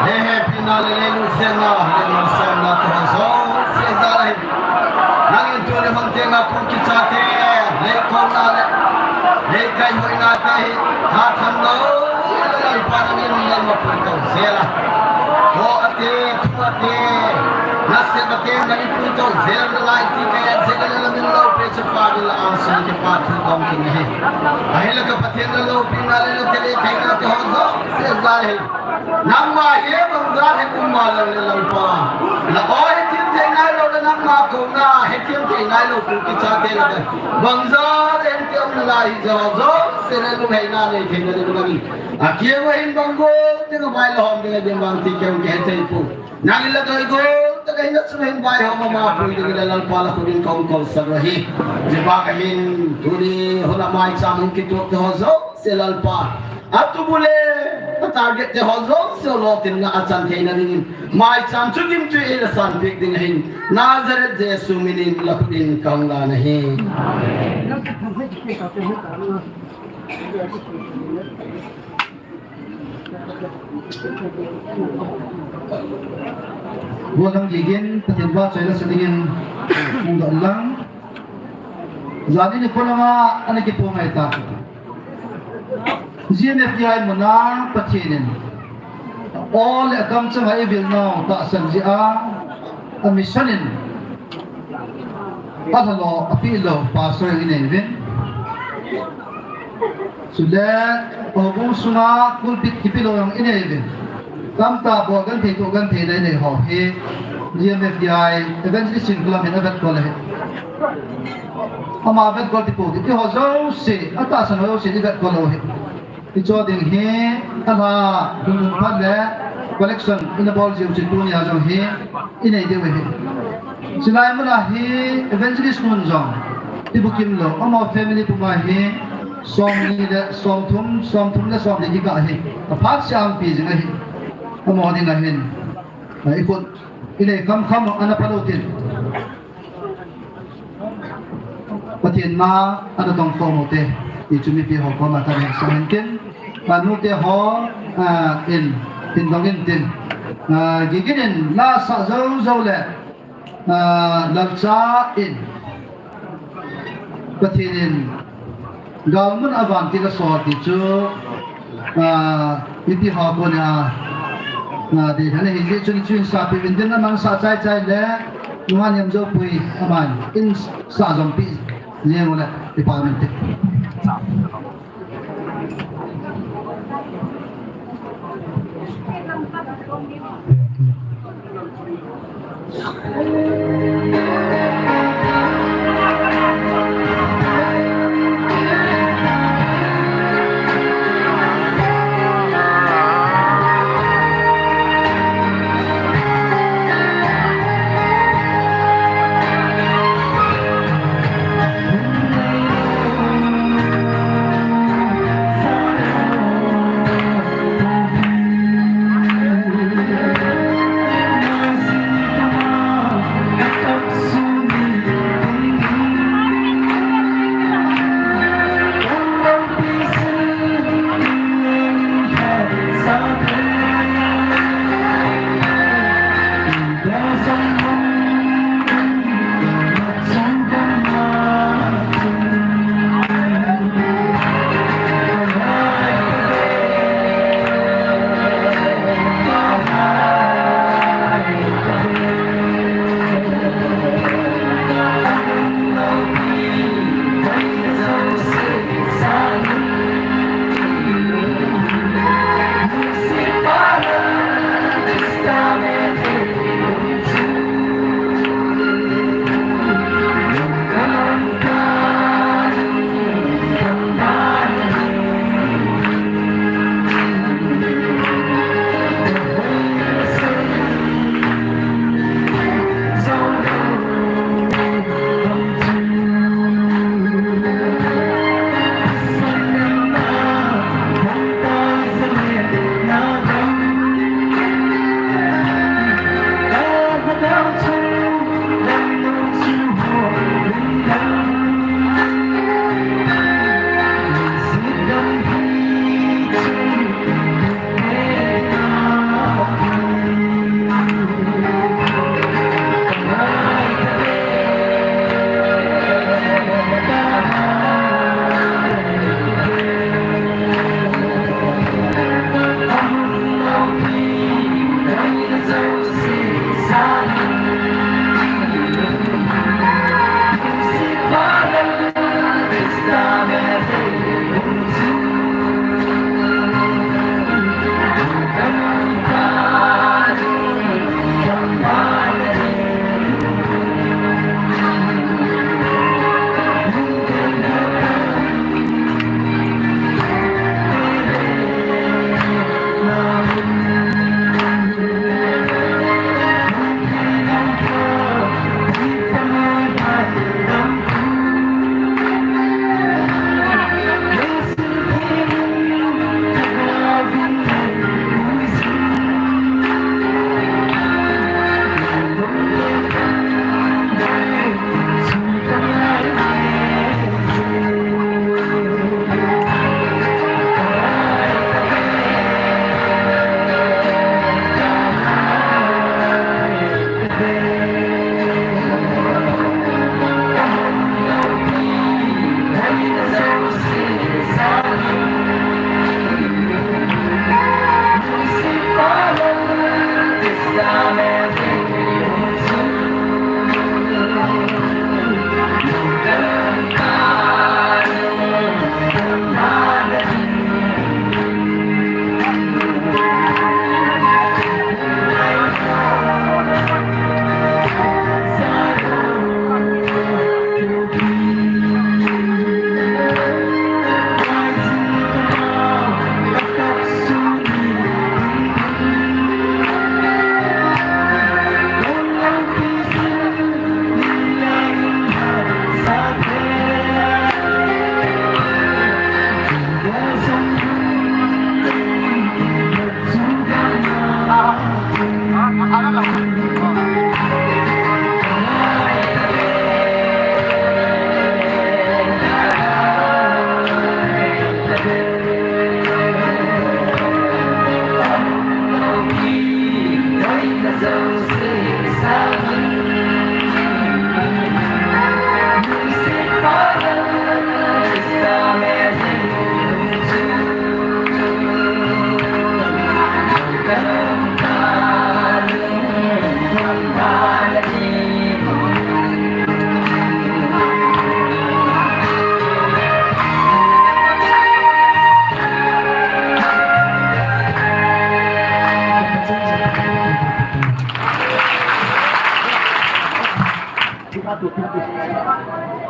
Hehepina le leilut semna, le malsomna te ho jouse jal a hin. Nangin tuni hun tenga Kuki chate, leikouna le, leikai hoina te hi, hathamlou, le Lalpa nangin neimapuitou jel a. Ho ate, thu ate, nasep ate, nangin puitou jel nalai ti kei a jeh a le lamin loupi chu Pa dil a angsung kipa thu kahin nei ahi. Ahinla ka Pathen laloupina le, le tele theina te ho jouse jal a hin. Nangma hi bangjan hi um ma lou le Lalpa. La oi hethem thei nailou le nangma kouna hethem thei nailou Kuki chate la ka. Bangjan hethem nalai hi jo jouse le lungheina nei theina ding nangin. Akiang a hin bang gol ding a vai la hom ding a ding bang ti keu ke thei pu. Nangin la doi gol tah a hin la chung hin vai hom a ma pui ding le Lalpa la khut in kahin kolsah u ahi. Jeh a ka hin tuni hun a maicham hung kitup te ho jouse Lalpa. Atu bu le, a target te ho jouse lolhinna a chan theina dingin. Maicham chu gimtui a la sanpeh ding ahin. Nazareth Jesu minin la khut in kahin lan ahi. Gollhang Gigin, Pathen vahchoi la sa dingin, hung doh lang. Jani nikho langa, ana kipo ngai ta. G M F D I muna Pathen in, aw le akamchang a eivilnau tahsan jeh a, a mission in, alhalou, apeh lou, pastor inei uvin. Chule, houbung sunga pulpit kipeh lou jong inei uvin. Tamtah bou genthei toh gentheina inei ho hi, G M F D I, Evangelist Chinkulam in avetkol ahi. Ama vetkol ti pou ti, ti ho jouse, atahsan ho jouse, ivetkol u ahi. Hiche ding hi, alha, hun hun phat le, collection, ina bol jiu chu tunia jong hi, inei diu ahi. Chulai muna hi, Evangelist nun jong, ibukim lou, amaho family puma hi, somni le, somthum, somthum le, somli kikah ahi. Aphat siam pi jing ahi. Amaho dinga hin, ikhut, inei khamkham, ana phalou tin. Pathen na ana tong khom u te, ti chu mipi ho koma kahin seiyin tin, a nute ho, a, in, tin dong in tin, a, Gigin in la sah jou jou le, a, Lalcha in, Pathen in, Galmun a vantil asol ti chu, ah, mipi ho koma, ah, dei lheh ahi jeh chun, chun sa pi vin tin amansah chai chai le, Nunga Niamjopui aman, in sa jong pi, jeng u le, ipa min te.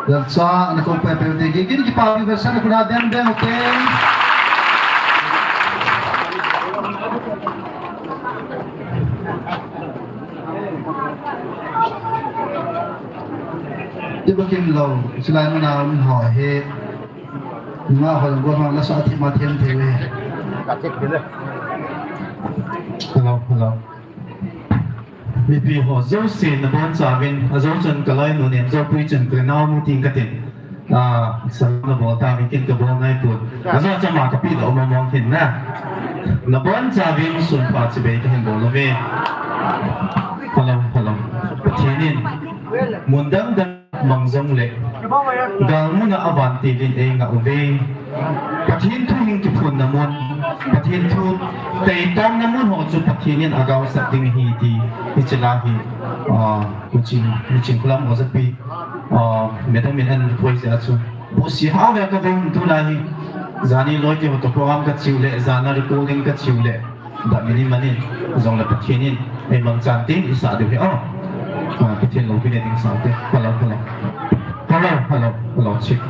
Lalcha, ana ko pe pe te, ki, ki, ki pa, ki versa, na kuna dem, dem, okay. Ti ba kin lo, silai mana un ho he. Nga ho go ma la sa thi ma thiam the ve. Hello, hello. Mipi ho jouse nabonchauvin, ajou chun kaloinu Nemjoupui chun kanao nu tin katin. Ah, salam nabol ta, mi kin kabol nai pon. Ajou chama kapi da uma mong hin na. Nabonchauvin sunpha chibai kahin bol uve. Hello, hello. Pathen in mun dang dang mang jongle, gal muna avantil in eingah uve. Pathen thu hing kiphunna mun, Pathen thu taitomna mun ho chu Pathen in agaosap ding ahi ti, hiche la hi, ah, Miching, Miching Khulam Ojapi, ah, Madam in ana request a chu. Bosi hao ve kave um tulai hi, jani loi ti ho to program kachiu le, jana recording kachiu le. Damini manin, jongle Pathen in eimangchan tin isah diu ahi. Ah, Pathen loupina ding sah te. Hello, hello. Hello, hello, hello, check.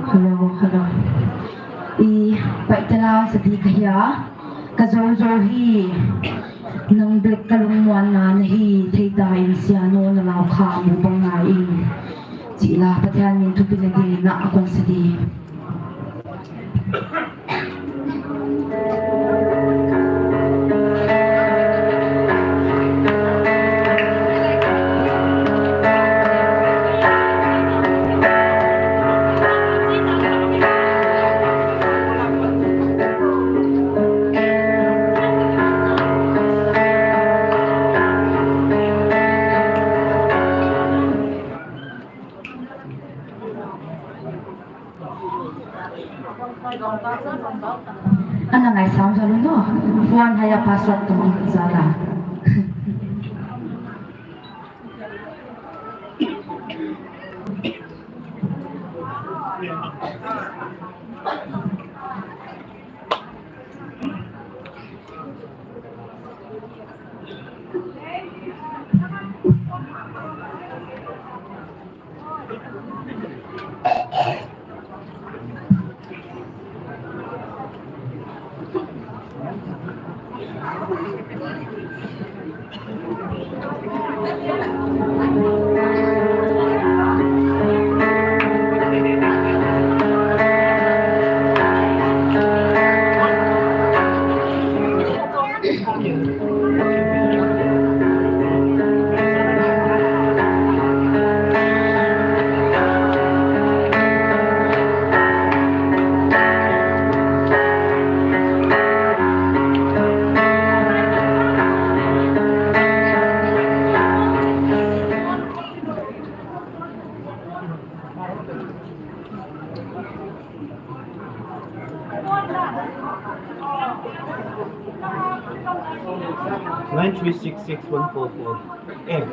Hello, hello. I, pai tala sa di kaya. Ka jou jou hi, nang bek ka lungmuanna nahi, thei ta in sia no na lau kha mu bang ngai in. Chila Pathian min thupina ding na akon sa di. Ana ngaisang jal un o. Phone haya password tu jala. Nine three six six one four four. Eh.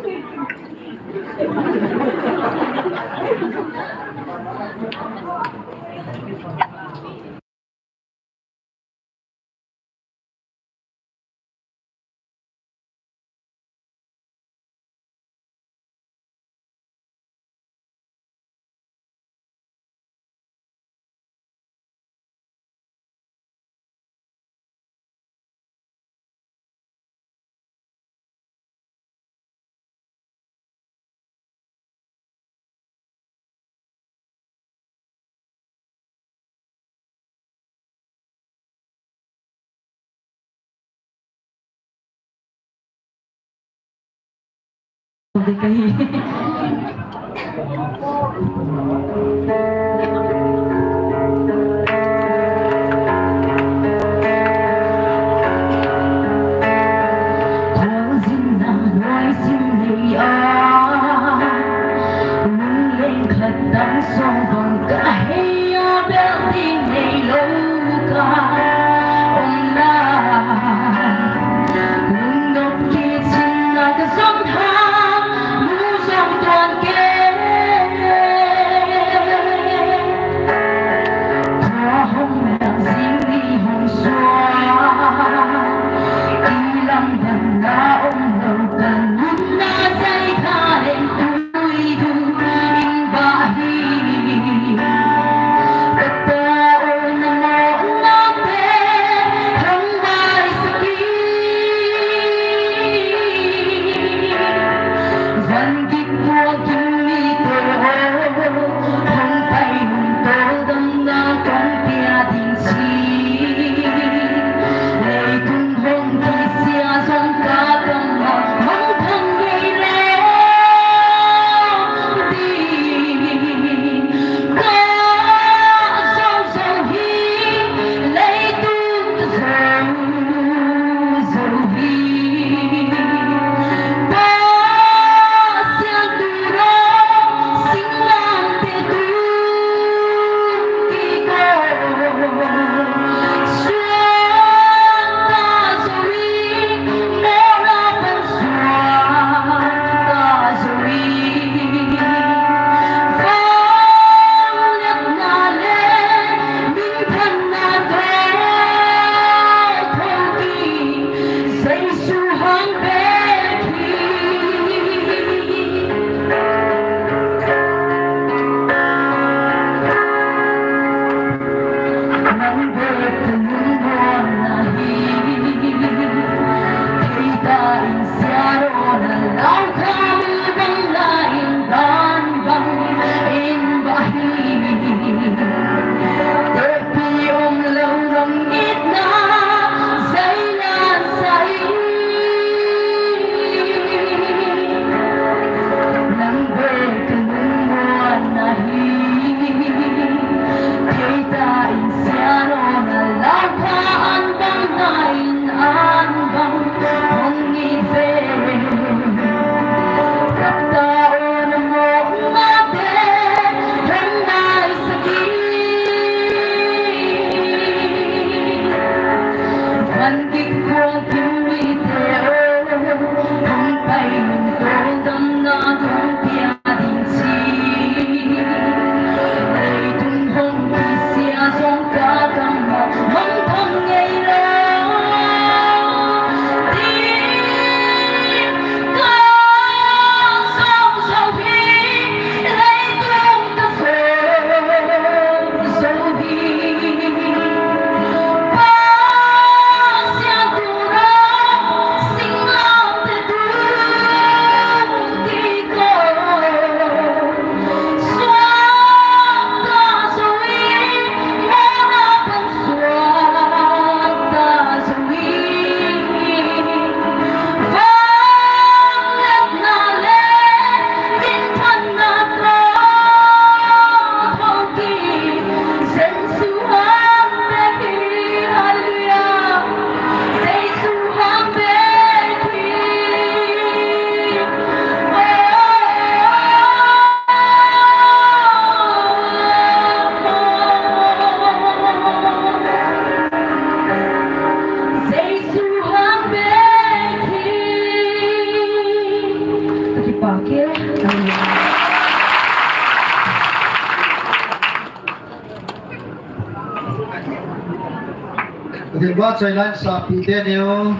Pathen vahchoi lainsahpi teniu,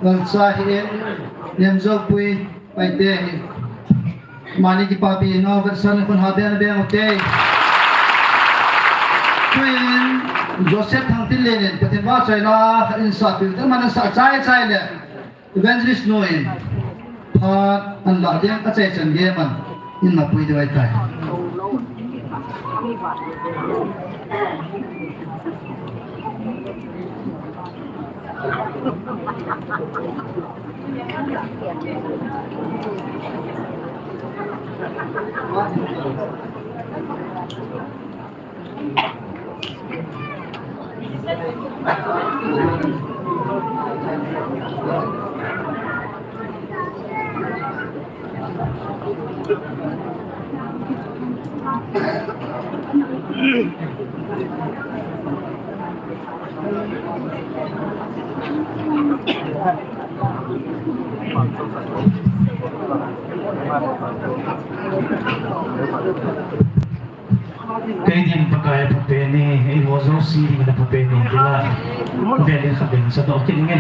gancha hi in, Nemjoupui Paite hi. Mani kipapi no, gancha ni khun ha ben ben ute. Tuin Joseph Thangtinlen in, Pathen vahchoi la, insahpi ute, man sa chai chai le. Evangelist nu in phat an la ding a chai chan ge man in na pui ding ai tai. Kei din Pakai phapen e, eiho jouse din phapen e, tila. Velin khatvei sa to kin nge.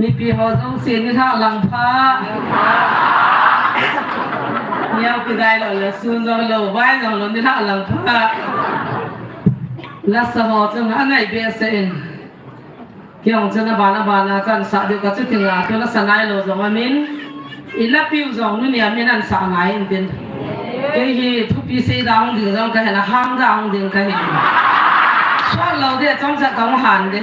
Mipi ho jouse nilhah lang pha. Neo kidai lou le, sun jong lou, vai jong lou, nilhah lang pha. Lasa ho chun angai behseh in. Kei jong chun abana bana chan sah diu kachu ting a, tu lasa nailou jong amin. Ilapiu jong nu ni amin an sah ngai in tin. Kei hi thupi sei da hung ding jong kahin, ahang da hung ding kahin. Suan lou de, chomcha kahung han de.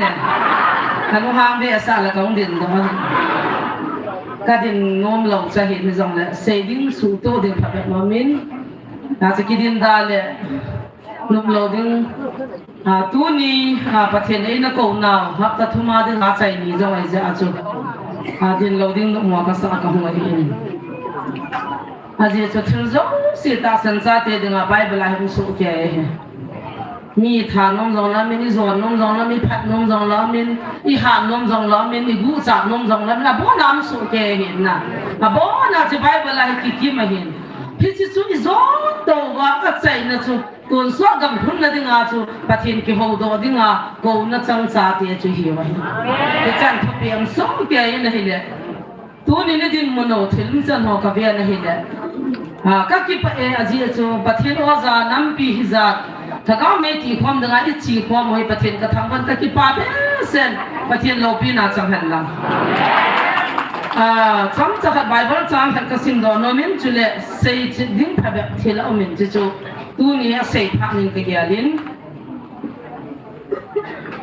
Kahung hang behseh la kahung din dong. Kadin nom lou cha hi ni jongle, sei ding suhtoh ding phabep amin. Nachu kidin da le. Nom lou ding, a, tuni, a, Pathen in eina kou nau, hapta thum a ding a chai ni jong ahi jeh a chu. A, din lou ding nom mo kasa kahung ahi in. Ajeh chu thil jouse tahsan chate dinga Bible a hin sohkei ahi. Mi tha nom jong lou amin, ijon nom jong lou amin, iphat nom jong lou amin, ihat nom jong lou amin, iguchat nom jong lou amin, abon a um sohkei ahi na. Abon a chu Bible a hi kikim ahin. Hiche chu ijon touva achaina chu. Tonsot gam lhunna dinga chu Pathen kihoudoh dinga kouna chang chate chu hiu ahi. Hichan thupi um sohkei in ahile. Tuni ni dinmun u thil umchan ho kaven ahile. A, kakipah e ajeh chu Pathen oja nampi hijat. Lhagao mei tikhom dinga ichekhom u hi Pathen kathangvah in kakipah behseh in Pathen loupina chang hen lang. A, chomcha khat Bible chang khat kasim doh nom in chule seichih ding phabep thil aum in chuchu. Tuni a seiphat ning kagel in.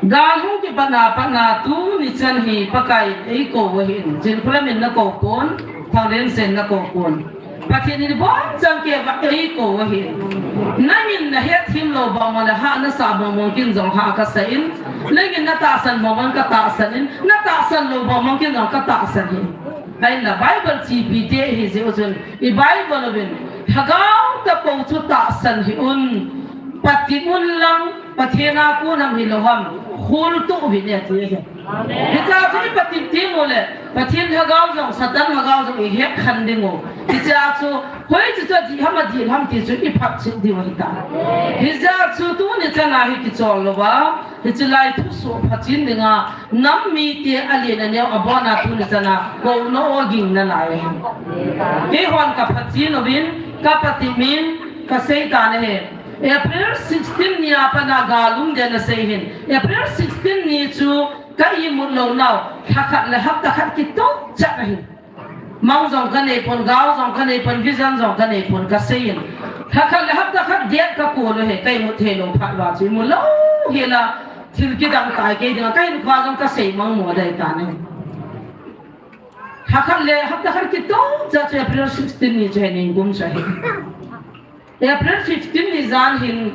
Gal hung kipatna, patna tuni chan hi Pakai in eikou ahin. Chinkholam in nakou pon, Thanglensen nakou pon. Pathen in ibon chan keiva eikou ahin. Nangin nahet them lou bang mong le hah nasah bang mong kin jong hah kasa in. Nangin natahsan bang mong katahsan in. Natahsan lou bang mong kin jong katahsan in. Ahinla Bible chepi te ihi jeh u chun, i Bible uvin, lhagao tapou chu tahsan hih un, patep un lang, Pathen a kon ham hilou ham, kholtoh uvin ati ahi. Hichea chu i patep teng uleh, Pathen lhagao jong, Satan lhagao jong i hekhen ding u. Hichea chu, hoiche chu adih ham, adih ham ti chu i phatchet diu ahitai. Hichea chu tuni chana hi kichol louva, Hiche lai thusoh phachen dinga, nam mite alen aneo abona tuni chana, kouna oging nalai ahi. Keihon kaphachen uvin, kapatep in, kasei tan ahi. April sixteen ni a patna gal um den asei hin. April sixteen ni chu ka imut lou nau, lhakhat le hapta khat kitoh chat ahi. Mang jong kanei pon, gao jong kanei pon, vision jong kanei pon, kasei in. Lhakhat le hapta khat date kakol u ahi, ka imut thei lou phat uva chu, imu lou hel a, thil kidang tai kei dinga, kahinkhoa jong kasei mang mo dei tan ahi. Lhakhat le hapta khat kitoh chat chu April sixteen ni chu ahi, ningkum chu ahi. April fifteen ni jan hin,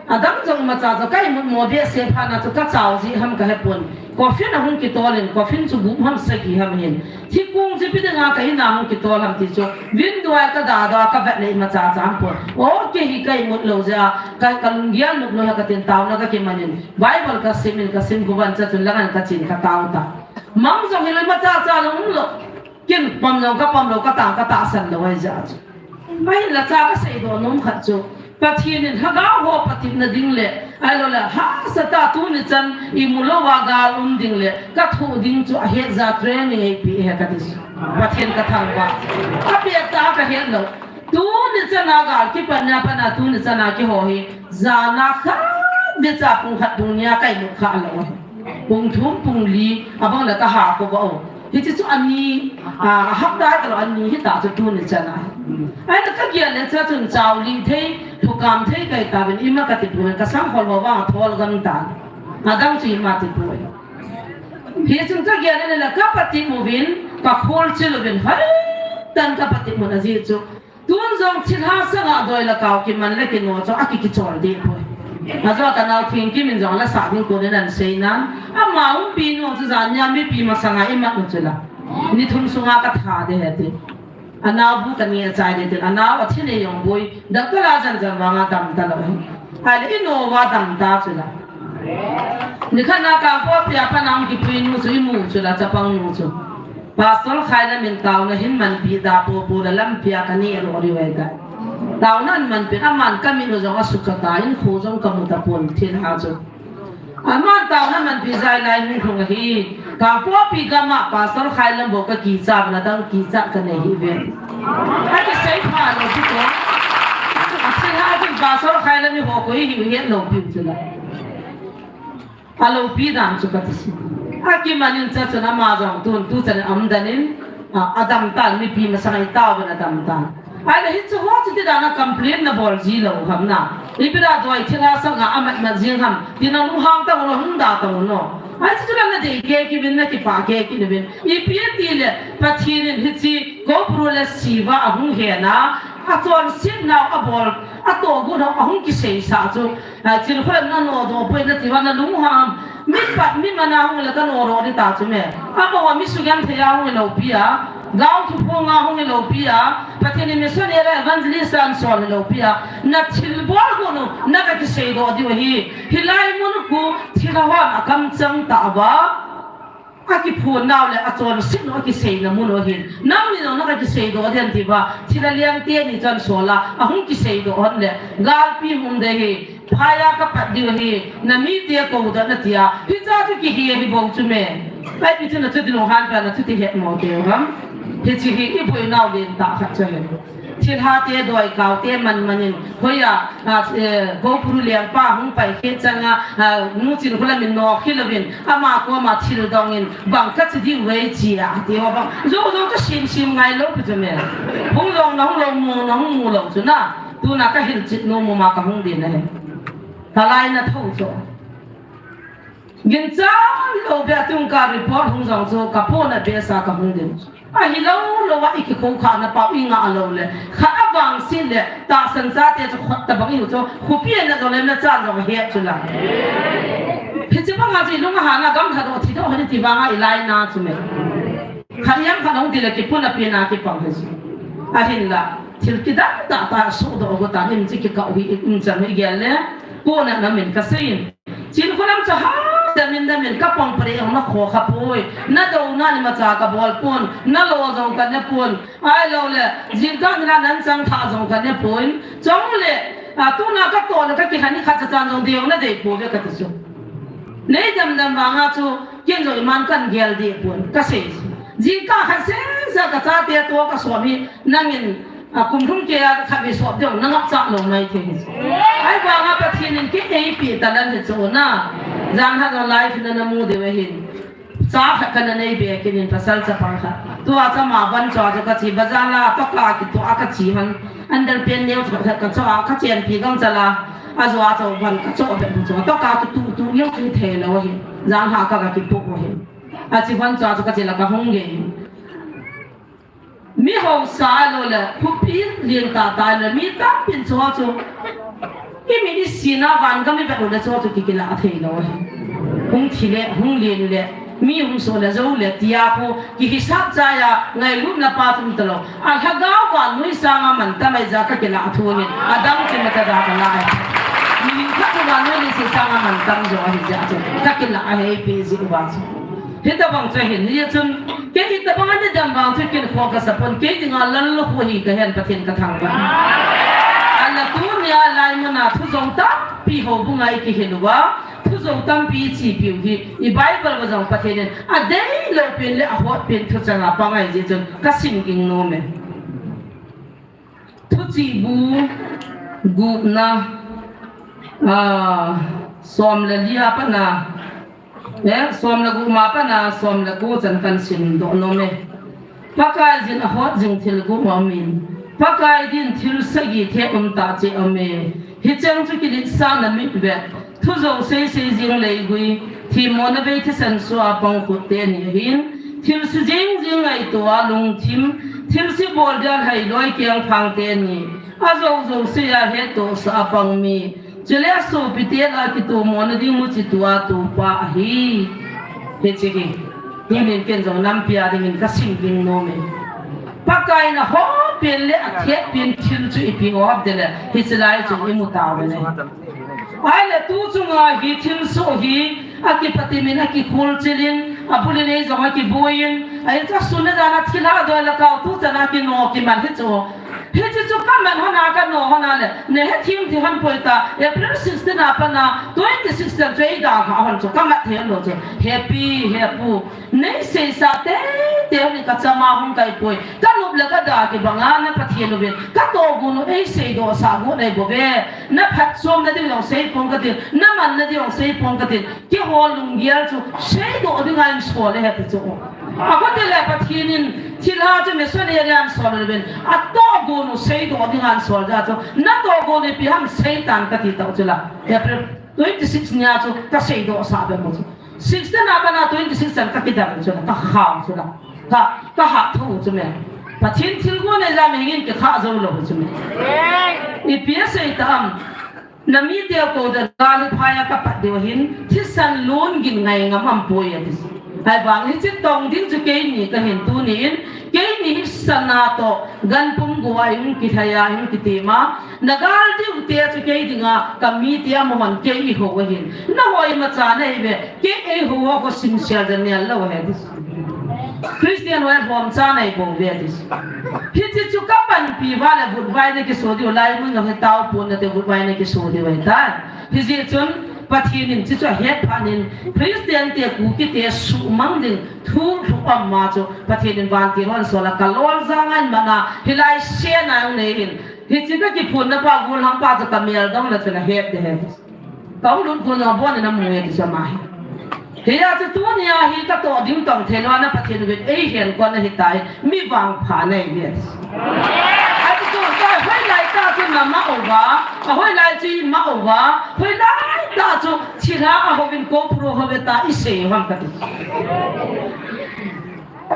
adang jong imacha jong ka imut mo behseh phat na chu kachao jeh ham kahepon. Coffin ahung kitol in, coffin chu gup ham sagi ham ahin. Thikong chu ipi dinga ka in a hung kitol ham ti chu. Window a kadah doh a kavet le imacha cha aumpon. O, kei hi ka imut lou jeh a, ka, kalunggel nop lou hi katin taona kakiman in. Bible kasim in, kasim gup an cha chun lang an kachen katao ta. Mang jong hilou imacha cha jong umlou. Kin pom lou, kapom lou, katang, katahsan lou ahi jeh chu. Ahinla cha kasei doh nom khat chu. Pathen in lhagao ho patepna ding le, ahilou le, hahsa tah tuni chan imu louva gal um ding le, kathoh ding chu ahet jeh a training eipeh ahi kati chu. Pathen kathangvah. Apet tah kahet lou. Tuni chana gal kipatna patna tuni chana keiho hi. Jana khat ding cha pung khat pung ni a ka imut kha lou ahi. Pung thum, pung li, abang le kaha kho uvo. Hiche chu ani, a, hapta kalo ani hita chu tuni chana. Ahinla kagel le cha chun chao li thei, thukam thei kahi tauvin ima katipon, kasangkhol ho vang thol gam tan. Adang chu ima tipon. Hichun kagel le la kapatep uvin, kakholchil uvin, hoitah in kapatep un ajeh chu. Tun jong thilha sanga doi le kao kiman le kino chu aki kichol deh poi. Ajeh chu kanao Thingkim in jong la sah ding konin ahin sei nan. Ama umpi nu chu jan nia mipi masanga imat u chu la. Ni thum sunga katha ding ahi ati. Anao bu kani achai ding tin. Anao athi nei jong boi. Doctor a jan jan vanga dam talou ahi. Ahile inu va dam ta chu la. Nikhat na Kangpokpi a pat na hung kipui nu chu imu chu la chapang nu chu. Pastor Khailam in taona hin manpi da popo la lampi a kaneh lou diu ahitai. Taona ahin manpi in aman kamit u jong asukha ta in kho jong kamu tapon thilha chu. Aman taona manpi jai lai hung lhung ahi. Kangpokpi gam a Pastor Khailam bou ka kicha, na dang kicha ka nei hi ve. Akisei pha lou chu ko. Athilha a ding Pastor Khailam hi ho koi hi het lou piu chu la. Aloupi dan chu kati chu. Akiman in cha chun ama jong tun tu chan aum dan in, a, adam tan, mipi masang a i tao ban adam tan. Ahile hichu ho chu ti dan a complain na bol ji lou ham na. Ipi dia doi thilha sanga amat mat jing ham. Ti na lunghang tang u no, hung da tang u no. Ai chu chu la na dei kei kit uvin, na kipah kei kit uvin. Ipi ti le Pathen in hiche Koupuru le Siva ahung he na. Achonset nau abol, atoh got ho ahung kiseisah chu. A, Chinkholam na nodoh poi nati uva na lunghang. Mi pat mi man a hung le ka nodoh ding ta chu me. Amaho mi sugenthei a hung hilou pi a. Gao thuphong a hung hilou pi a. Pathen in missionary evangelist a asol hilou pi a. Na thilbol got u, na ka kiseidoh diu ahi. Hilai mun khu thilha hon akamchang tauva. Akiphon nau le achonset nau akiseina mun u ahin. Nangni jong na ka kiseidoh ding ti uva. Thilha liang teni chun sol a, ahung kiseidoh hon le. Galpi mun de hi. Phai a ka pat diu ahi. Na mite kou doh na ti a. Hicha chu kihe hi bou chu me. Ai pi chu na chuti lunghan pa na chuti het mo te ham. Hiche hi i boinau lentah khat chu ahi. Thilha te doi kau te man man in, hoi a, a, eh, Koupuru lengpa hung pai khe chang a, a, Nu Chinkholam in nokhel uvin, ama koma thil dong in, bang ka chi diu ve chi a, ti ho bang. Jou jou chu sim sim ngai lou pi chu me. Hung lou na hung lou, mu na hung mu lou chu na. Tuna ka hilchet nom um a ka hung ding ahi. Ka lainat tho chu. Ginchat lou beh a tung ka report hung jong chu ka pona beh sa ka hung ding. Ahilou lou a i kikhoukhah na pau i ngah lou le. Khat a vangset le tahsan chate chu khut tabang i hu chu. Khopi a na jong le na chan jong het chu la. Hiche bang a chu i lung a hana gam thadoh thidoh hon ti vang a i lainat chu me. Khat jong khat hung ti le kipuna pi na kipang hi chu. Ahinla. Thil kidang tah tah suhdoh got a hin chu kikah u hi i um chan hi gel le. Kona na min ka sei in. Chinkholam chu ha, damin damin ka pang pare ong na kho kha poi. Na douna ni macha ka bol pon, na lo jong ka ne pon. Ahilou le, jingkah ni la nan chang tha jong ka ne pon. Chong le, a, tuna ka toh le ka kihan ni khat cha chan jong dei ong na dei poi ve ka ti chu. Nei dam dam vang a chu, ken jong iman kan gel deh pon, ka sei. Jingkah khat seh sa ka chate toh ka som hi, nangin A, kum thum kei a khat vei sop ding, na ngap chah lou mai thei hi. Ahivang a Pathen in kei eipe talent hi chu na. Jan khat jong live na na mu diu ahin. Cha khat ka na nei be kit in pasal chapa khat. Tua cha ma van cha cha ka chi bazar la tokah kitoh a ka chi han. Underpant neo cha khat ka cho a ka chenpi gangchal a. Ajo a cho van ka cho be bu cho. Tokah tu tu tu neo chu thei lou ahin. Jan khat ka ka kipoh ahin. Achi van cha cha ka chi la ka hung gei. Mi hausa lou le, khopi lentah tah le, mi tampin chu chu. I mi i sina van gam i vet lou le chu chu ki kilah thei lou. Hung thi le, hung len le, mi hung so le, jou le, tia khu, kihisap chai a, ngailutna pa chu um talou. A lhagao vannoi sanga mantam ahi jeh a ka kilah thu ahi, adang chu mata da ka lah ahi. Mihem khat chu vannoi leiset sanga mantam jo ahi jeh a chu, ka kilah ahi, pe ji uva chu. Hitabang chu ahin, hijeh chun, kei hitabang a ni dam vang chu kin kho ka sa pon, kei dinga lallukhuh hi ka hen Pathen ka thangvah. Ahinla tunia lai muna thujou tampi houbung a i kihil uva, thujou tampi i chepiu hi, i Bible uva jong Pathen in, adeilou pen le ahot pen thuchang a pang ahi jeh chun, ka sim ging nom e. Thuchih bu gupna, a, som le li a pat na, eh, som le gup ma pat na, som le ko chan kan sim doh nom e. Pakai jin ahot jing thil gup aum in, Pakai din thil sagi thep um tah cheh aum e. Hicheng chu kiletsahna mitvet, thujou seisei jing leigui, themmona bei thisan sua pang khut teni ahin, thilse jing jing ngaito a lungthim, thilse bol dia lhailoi kengphang teni, ajou jou sei a hettohsah a pang mi, chule asopi te lah a kitomona ding muchi tua topa ahi. Hiche hi, tunin ken jong nampi a dingin ka sim ging nom e. Pakai in ahot pen le athep pen thil chu ipi hop ding le, hiche lai chun imu tauvin ahi. Ahile tu chunga hi thilsoh hi, akipatim in, akikhol chil in, abul in ei jong akibuai in, ahi chu asun a jan a thilha doi le kau tu chan a kino kiman hi chu. Hiche chu kamat hon a kano hon a le, nahe thim thei hon poi ta, April sixteen a pat a, twenty six chan chu eidalha hon chu, kamat thei lou chu. Hepi, hepu. Neiseisah teitei hon in kachama hung kai poi. Kanop le kada kibang a na Pathen uvin. Katohgon u eiseidohsah got ahi bouve. Naphatchomna diu jong seipong katin. Namanna diu jong seipong katin. Keiho lunggel chu seidoh dinga eisol e heti chu. Akhote le Pathen in thilha chu missionary a eisol uvin. Atohgon u seidoh dinga eisol jeh chu. Natohgon u ipi ham seitan kati tau chu la. April twenty six nia chu kaseidohsah be mo chu. Sixteen a pat a twenty six chan kakidam chu la, kakham chu la. Ka, kahat thou chu me. Pathen thilgon eija mihing in kikhah jou lou chu me. Ipi asei ta am. Namite kou dan gal phai a kapat diu ahin, thisan lungin ngai ngam am poi ati. Ahivang hiche tong ding chu keini kahin tuni in, keini hi sana toh, ganpum go a hung kithai a hung kitim a, nagal diu te chu kei dinga, kamite amahon kei eihou ahin. Nahoi imacha nahi ve, kei eihou ho kho sinsel ja nel lou ahi ti. Christian ho lhomcha nei bou ve ti. Hiche chu kapanpi uva le vutvai na kiso diu, laimun jong hi tao pon nate vutvai na kiso diu ahitai. Hijeh chun Pathen in hiche chu ahet phat in Christian te Kuki te suhmang ding thu lhu ama chu Pathen in vantil hon sol a kalol janga in mana hilai sena jong nei in. Hiche kakiphonna pa golhang pa chu kamel dong na chu nahet ding ahi. Kahung lut gon jong abon in amu e ti chu ama hi. Hijeh chun tunia hi katoh ding tong thei lou a na Pathen uvin eihen kon ahitai, mi vangpha nei ve. Ati chu ka hoilai tah chu nama uva, ahoilai chu ima uva, hoilai tah chu thilha ahouvin ko pro ho ve ta isei ham kati.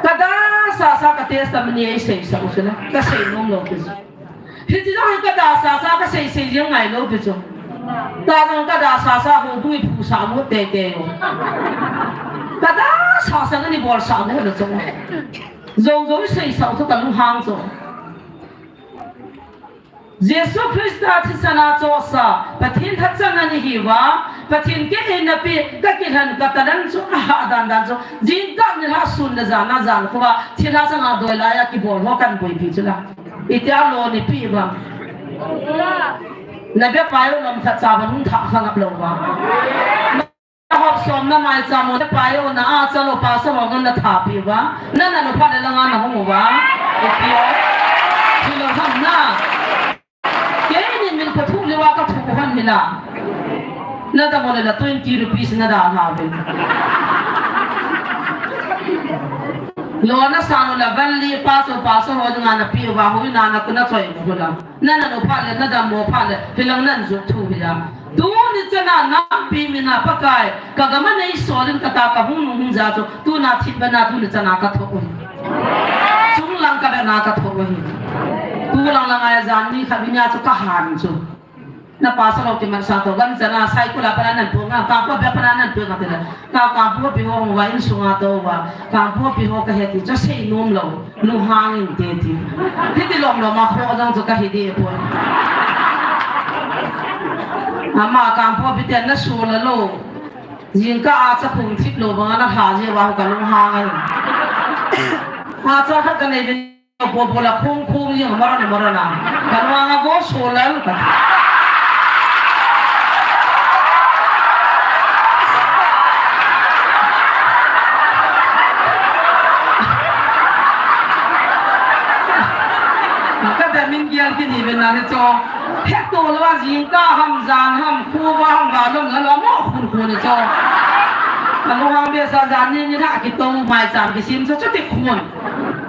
Kadasasa ka testimony eiseisah u chu la, kasei nom lou ti chu. Hiche jong hi kadasasa kasei sei jeng ngai lou pi chu. Tua jong kadasasa hung pui phusah got teitei u. Kadasasa nani bolsah got le chu. Jou jou seisah u chu kalunghang chu. Jesu Christa thisan a chohsa, Pathen thachan nani hiuva, Pathen kei eina pe, kakilhen katalan chu ahah dan dan chu. Jingkah nilhah sun le jan a jan khovah, thilha changa doi laiya kibol ho kahin boipi chu la. Itia lou ni pi vang. Na bepa u lom khat cha ban hung thah kha ngap lou vang. Na hop som na maicham u bepa u na a cha lou pastor ho ngan na tha pi vang. Na na nu pha le langa na hung u vang. Ipi o. Hilou ham na. Keini min pathu le uva kathu u hon hila. Nadam u le la twenty rupees nadalha uvin. Lona san u la van li pa cho pa cho ho dinga nape uva, houin a nakuna choi u la. Nana nu phat le, nadam u phat le, hilang nan jot thu hila. Tuni chana nampi mina Pakai, kagam a neisol in kata kahung nung hung ja chu, tuna thipbeh na tuni chana kathoh u hi. Chunglang kabeh na kathoh u hi. Tulang langa jan ni khat beh nia chu kahan chu. Na pastor ho kimansah to, gancha na cycle a pat a nan pung a, Kangpokpi a pat a nan pung a tile. Ka, Kangpokpi ho hung uva insunga tou va, Kangpokpi ho kahe ti chu seinom lou, lunghang inte ti. Hiti lom lom a kho jong chu kahi deh poi. Ama Kangpokpi ten nasola lou. Jingkah a chakhung thip lou banga nalha jeh uva kalunghang ahi. Acha khat kanei ding. Bol bol a khong khong jing a maran a maran a. Kalunghang a go so lal ka. Kadam in gel kini ve na ni cho. Hetto lou a jingkah ham jan ham khovah ham valom na lou mo khun khun ni cho. Kalunghang behseh a jan ni ni tha kitou maicham kisim cho chuti khun.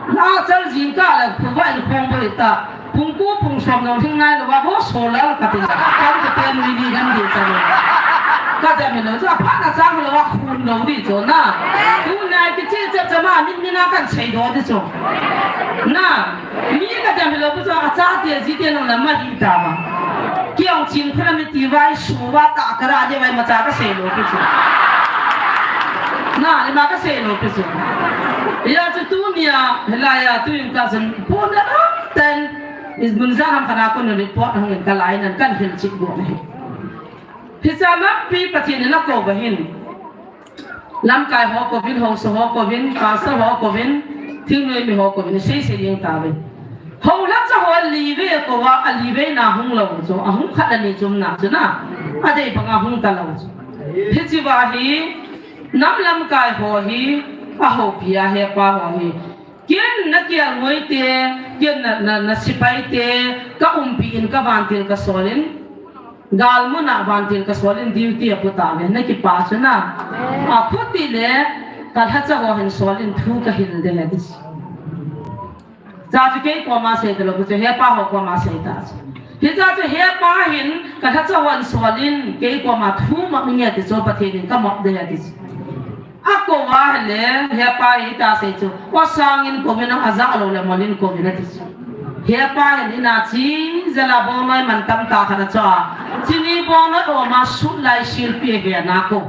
Na chal jingkah le khovah in khong boi ta. Pung ko pung som jong lhing nai lou va, bo so lal kati la. Kan ka pen ui di kan di cha lou. Kadam hilou chu aphat na chang lou va khun lou di chu na. Tuni a kiche che chama min min a kan seidoh di chu. Na. Mi kadam hilou chu achate jite nang la ma hi ta va. Kiong chin phra mi ti vai su va ta kara de vai macha kasei lou chu. Na, ni ma kasei lou chu. Hijeh chu tunia, hilai a, tuin ka chun, pon na long ten, is mun jan ham khat a kon report hung in kalai nan kan hil chih go ni. Hicha lampi Pathen in akou va hin. Lamkai ho kouvin, haosa ho kouvin, pastor ho kouvin, thingnoi mi ho kouvin, sei sei jeng tauve. Houla cha ho li vei a kou a, a li vei na hung lou chu, a hung khat a ni chom na chu na, a dei banga hung ta lou chu. Hiche va hi, nam lamkai ho hi, a houpi a hepa ho hi. Ken na kial ngoi te, ken na, na, na sepai te, ka umpi in ka vantil ka sol in, gal mun a vantil ka sol in duty a pu ta ve, na kipa chu na. A khuti le, ka lhacha ho hin sol in thu ka hil de he ti. Cha chu kei koma sei ta lou, chu hepa ho koma sei ta chu. Hicha chu hepa hin ka lhacha ho hin sol in kei koma thu ma mi nge ti chu Pathen in ka mop de he ti chu. A kou a hile, hepa hi ta sei chu, o sang in kou in a ja lou le mol in kou in a ti chu. Hepa hin in a chi, jala bong noi man tam ta khat a chu a. Chini bong noi o ma sut lai silpi he na kou.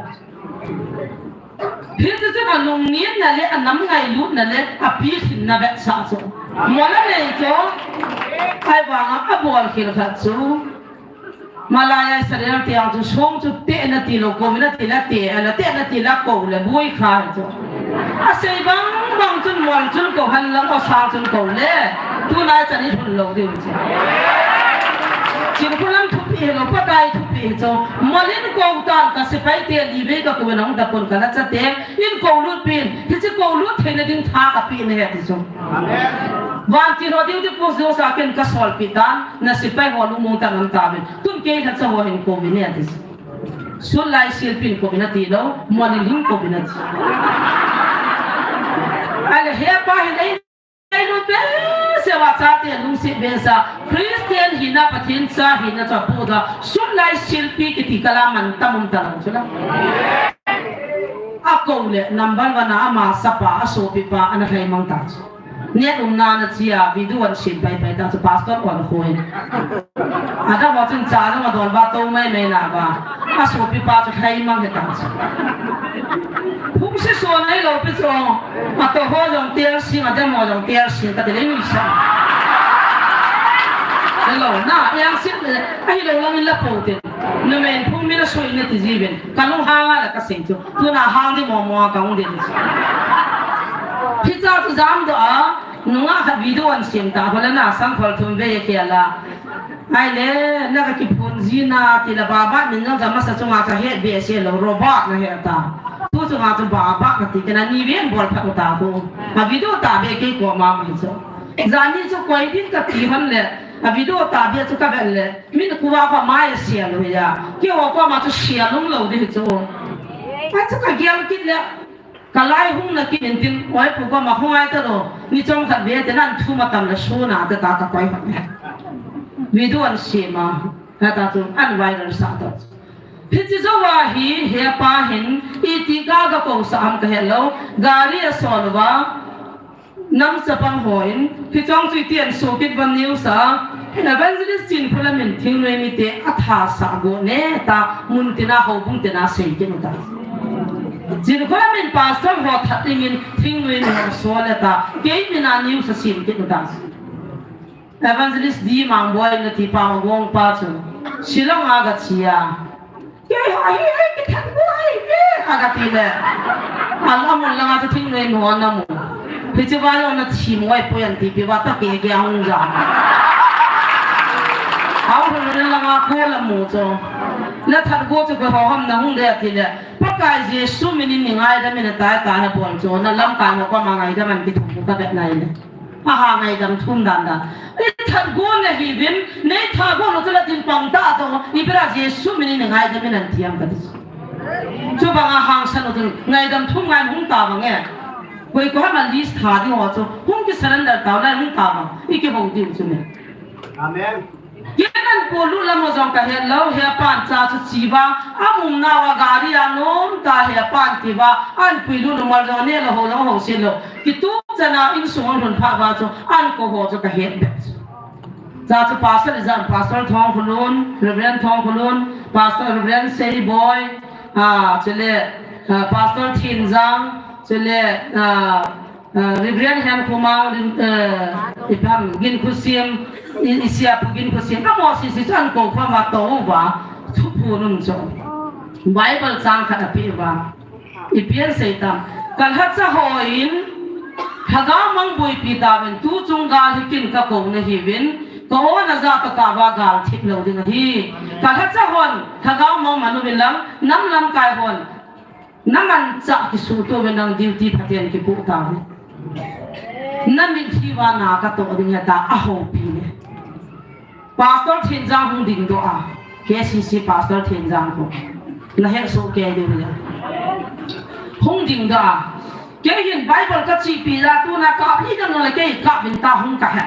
Hichu chu a lungnem na le, a nam ngailut na le, a pi khin na vet sa chu. Mol a nei chu, ai vang a, a bol khil khat chu. Malaya Israel tiang chu song chu te na ti lou, kou na ti la te, a la te na ti la kou le bui kha chu. A sei bang bang chun mol chun kou han lang o sang chun kou le. Tu nai chan i thun lou diu chu. Chin khu lam thupi lou, Pakai thupi chu. Mol in kou tan ka sepai te li vei ka kou na hung da pon ka lhacha te. In kou lut pin, hiche kou lut theina ding tha ka pi na he ti chu. Amen. Vantil ho ding ti pu jo sa ken ka sol pi tan, na sepai ho lungmong ta ngam ta ve. Tun kei lhacha ho hin kou in a ti. Sut lai silpi in kou in a ti lou, mol in hin kou in a ti. Ale hepa hin ei, ei lou behseh a chate lungset behseh a. Christian hina Pathen cha hina chu pu da. Sut lai silpi kiti kala man tam um ta lou chu la. A kou le number one a ama sapa a sopipa ana lhai mang ta chu. Net umna na chia, video an sem pai pai ta chu pastor on khoi. Ada mo chun cha na ma don ba to mai mai na ba. A sopipa chu khai mang he ta chu. Phung si so nai lou pi chu. A to ho jong tel sing, ada mo jong tel sing ka te le ni sa. Hello, na, yang sing le, a hi lou lang in la po te. Numei phung mi na soi na ti ji ven. Ka lung hang a la ka sing chu. Tuna hang di mo mo a ka hung di. Hicha chu jam doh a, nunga khat video an sem ta, hola na sang khol thum ve ke la. Ai le, na ka kiphun ji na, ti la ba ba min jong jam masa chunga ka he behseh lou, robot na he ta. Tu chunga chu ba ba ka ti ke na ni ven bol pha ta ko. A video ta be ke ko ma ma chu. Jani chu koi din ka ti hon le, a video ta be chu ka ven le. Min kuva ko mai sia lo ya. Ke ho ko ma chu sia lung lo di chu. Ai chu ka gial kit le. Ka lai hung na kit in tin, oi pu ko ma hung ai ta lo. Ni chom khat ve te nan thu ma tam la su na ta ta ka koi khat. Video an si ma. Ha ta chu an viral sa ta. Hichi zo wa hi hepa hin iti ka ga ko sa am ka he lo. Gari a sol wa. Nam chapang hon, hichong chu itian sokit van news a, Evangelist Chinkholam in thingnoi mite atha sah go ne ta, mun tina houbung tina sei kit u ta. Chinkholam in pastor ho that dingin thingnoi mi ho so le ta, kei mina news a sim kit u ta. Evangelist D Mangboi na ti pa ho gong pa chu, Shillong a ga chia. Kei ho hi, hei, kithat bu ai ve, aga ti le. Al amun langa chu thingnoi mi ho na mu. Hichi va lo na thi mo ai po yan ti pi va ta ke ke hung ja. Au hu le langa ko la mu cho. Na that go chu ko ho ham na hung de ti le. Pakai Jesu min in ni ngaidam in ta ta na pon cho. Na lamkai ho ko ma ngaidam an ki thum ka bet nai le. Aha ngaidam thum dan dan. I that go na hi vin, nei tha go lo chu la tin pang ta to, i bera Jesu min in ngaidam in an thiam ka ti. Chu banga hangsan u chun ngaidam thum ngai hung ta bang e. Koi ko hama list tha ding ho chu hung ki surrender ta u lai hung ta bang. I kihou diu chu ne. Amen. Ken an polut lam ho jong ka het lou, hepan cha chu chi va, a mum nau a gari a nom ta hepan ti va, an puilut u mal jong ne lou ho jong ho se lou. Kitup chana insung hung lhun pha va chu, an ko ho chu ka het bep chu. Cha chu Pastor Izan, Pastor Thongkhulun, Reverend Thongkhulun, Pastor Reverend Seiboi, a, chule, a, Pastor Thinjang, chule, a, a, Reverend Henkhomang, Rev-, a, ipam, Ginkhusim, i, i sia pu Ginkhusim, a mo si si chan ko khwa ma to va, thu pu nung cho. Bible chang khat a pi va. I pian sei tam. Ka lhacha hon, Lhagao mang boipi tauvin, tu chung gal hi kin ka kou nahiuvin, ka o na ja ka kap a gal thip lou ding ahi. Ka lhacha hon, lhagao mang man uvin lang, nam lamkai hon, na manchah kisuto uvin lang duty phaten kipoh tauvin. Na mitlhi uva na ka toh ding ahi tia ahoupi le. Pastor Thenjang hung dingdoh a, K C C Pastor Thenjang ho. Na hesoh kei diu le. Hung dingdoh a. Kei hin Bible ka chepi a tuna kap ni dang le kei kap vin ta hung ka he.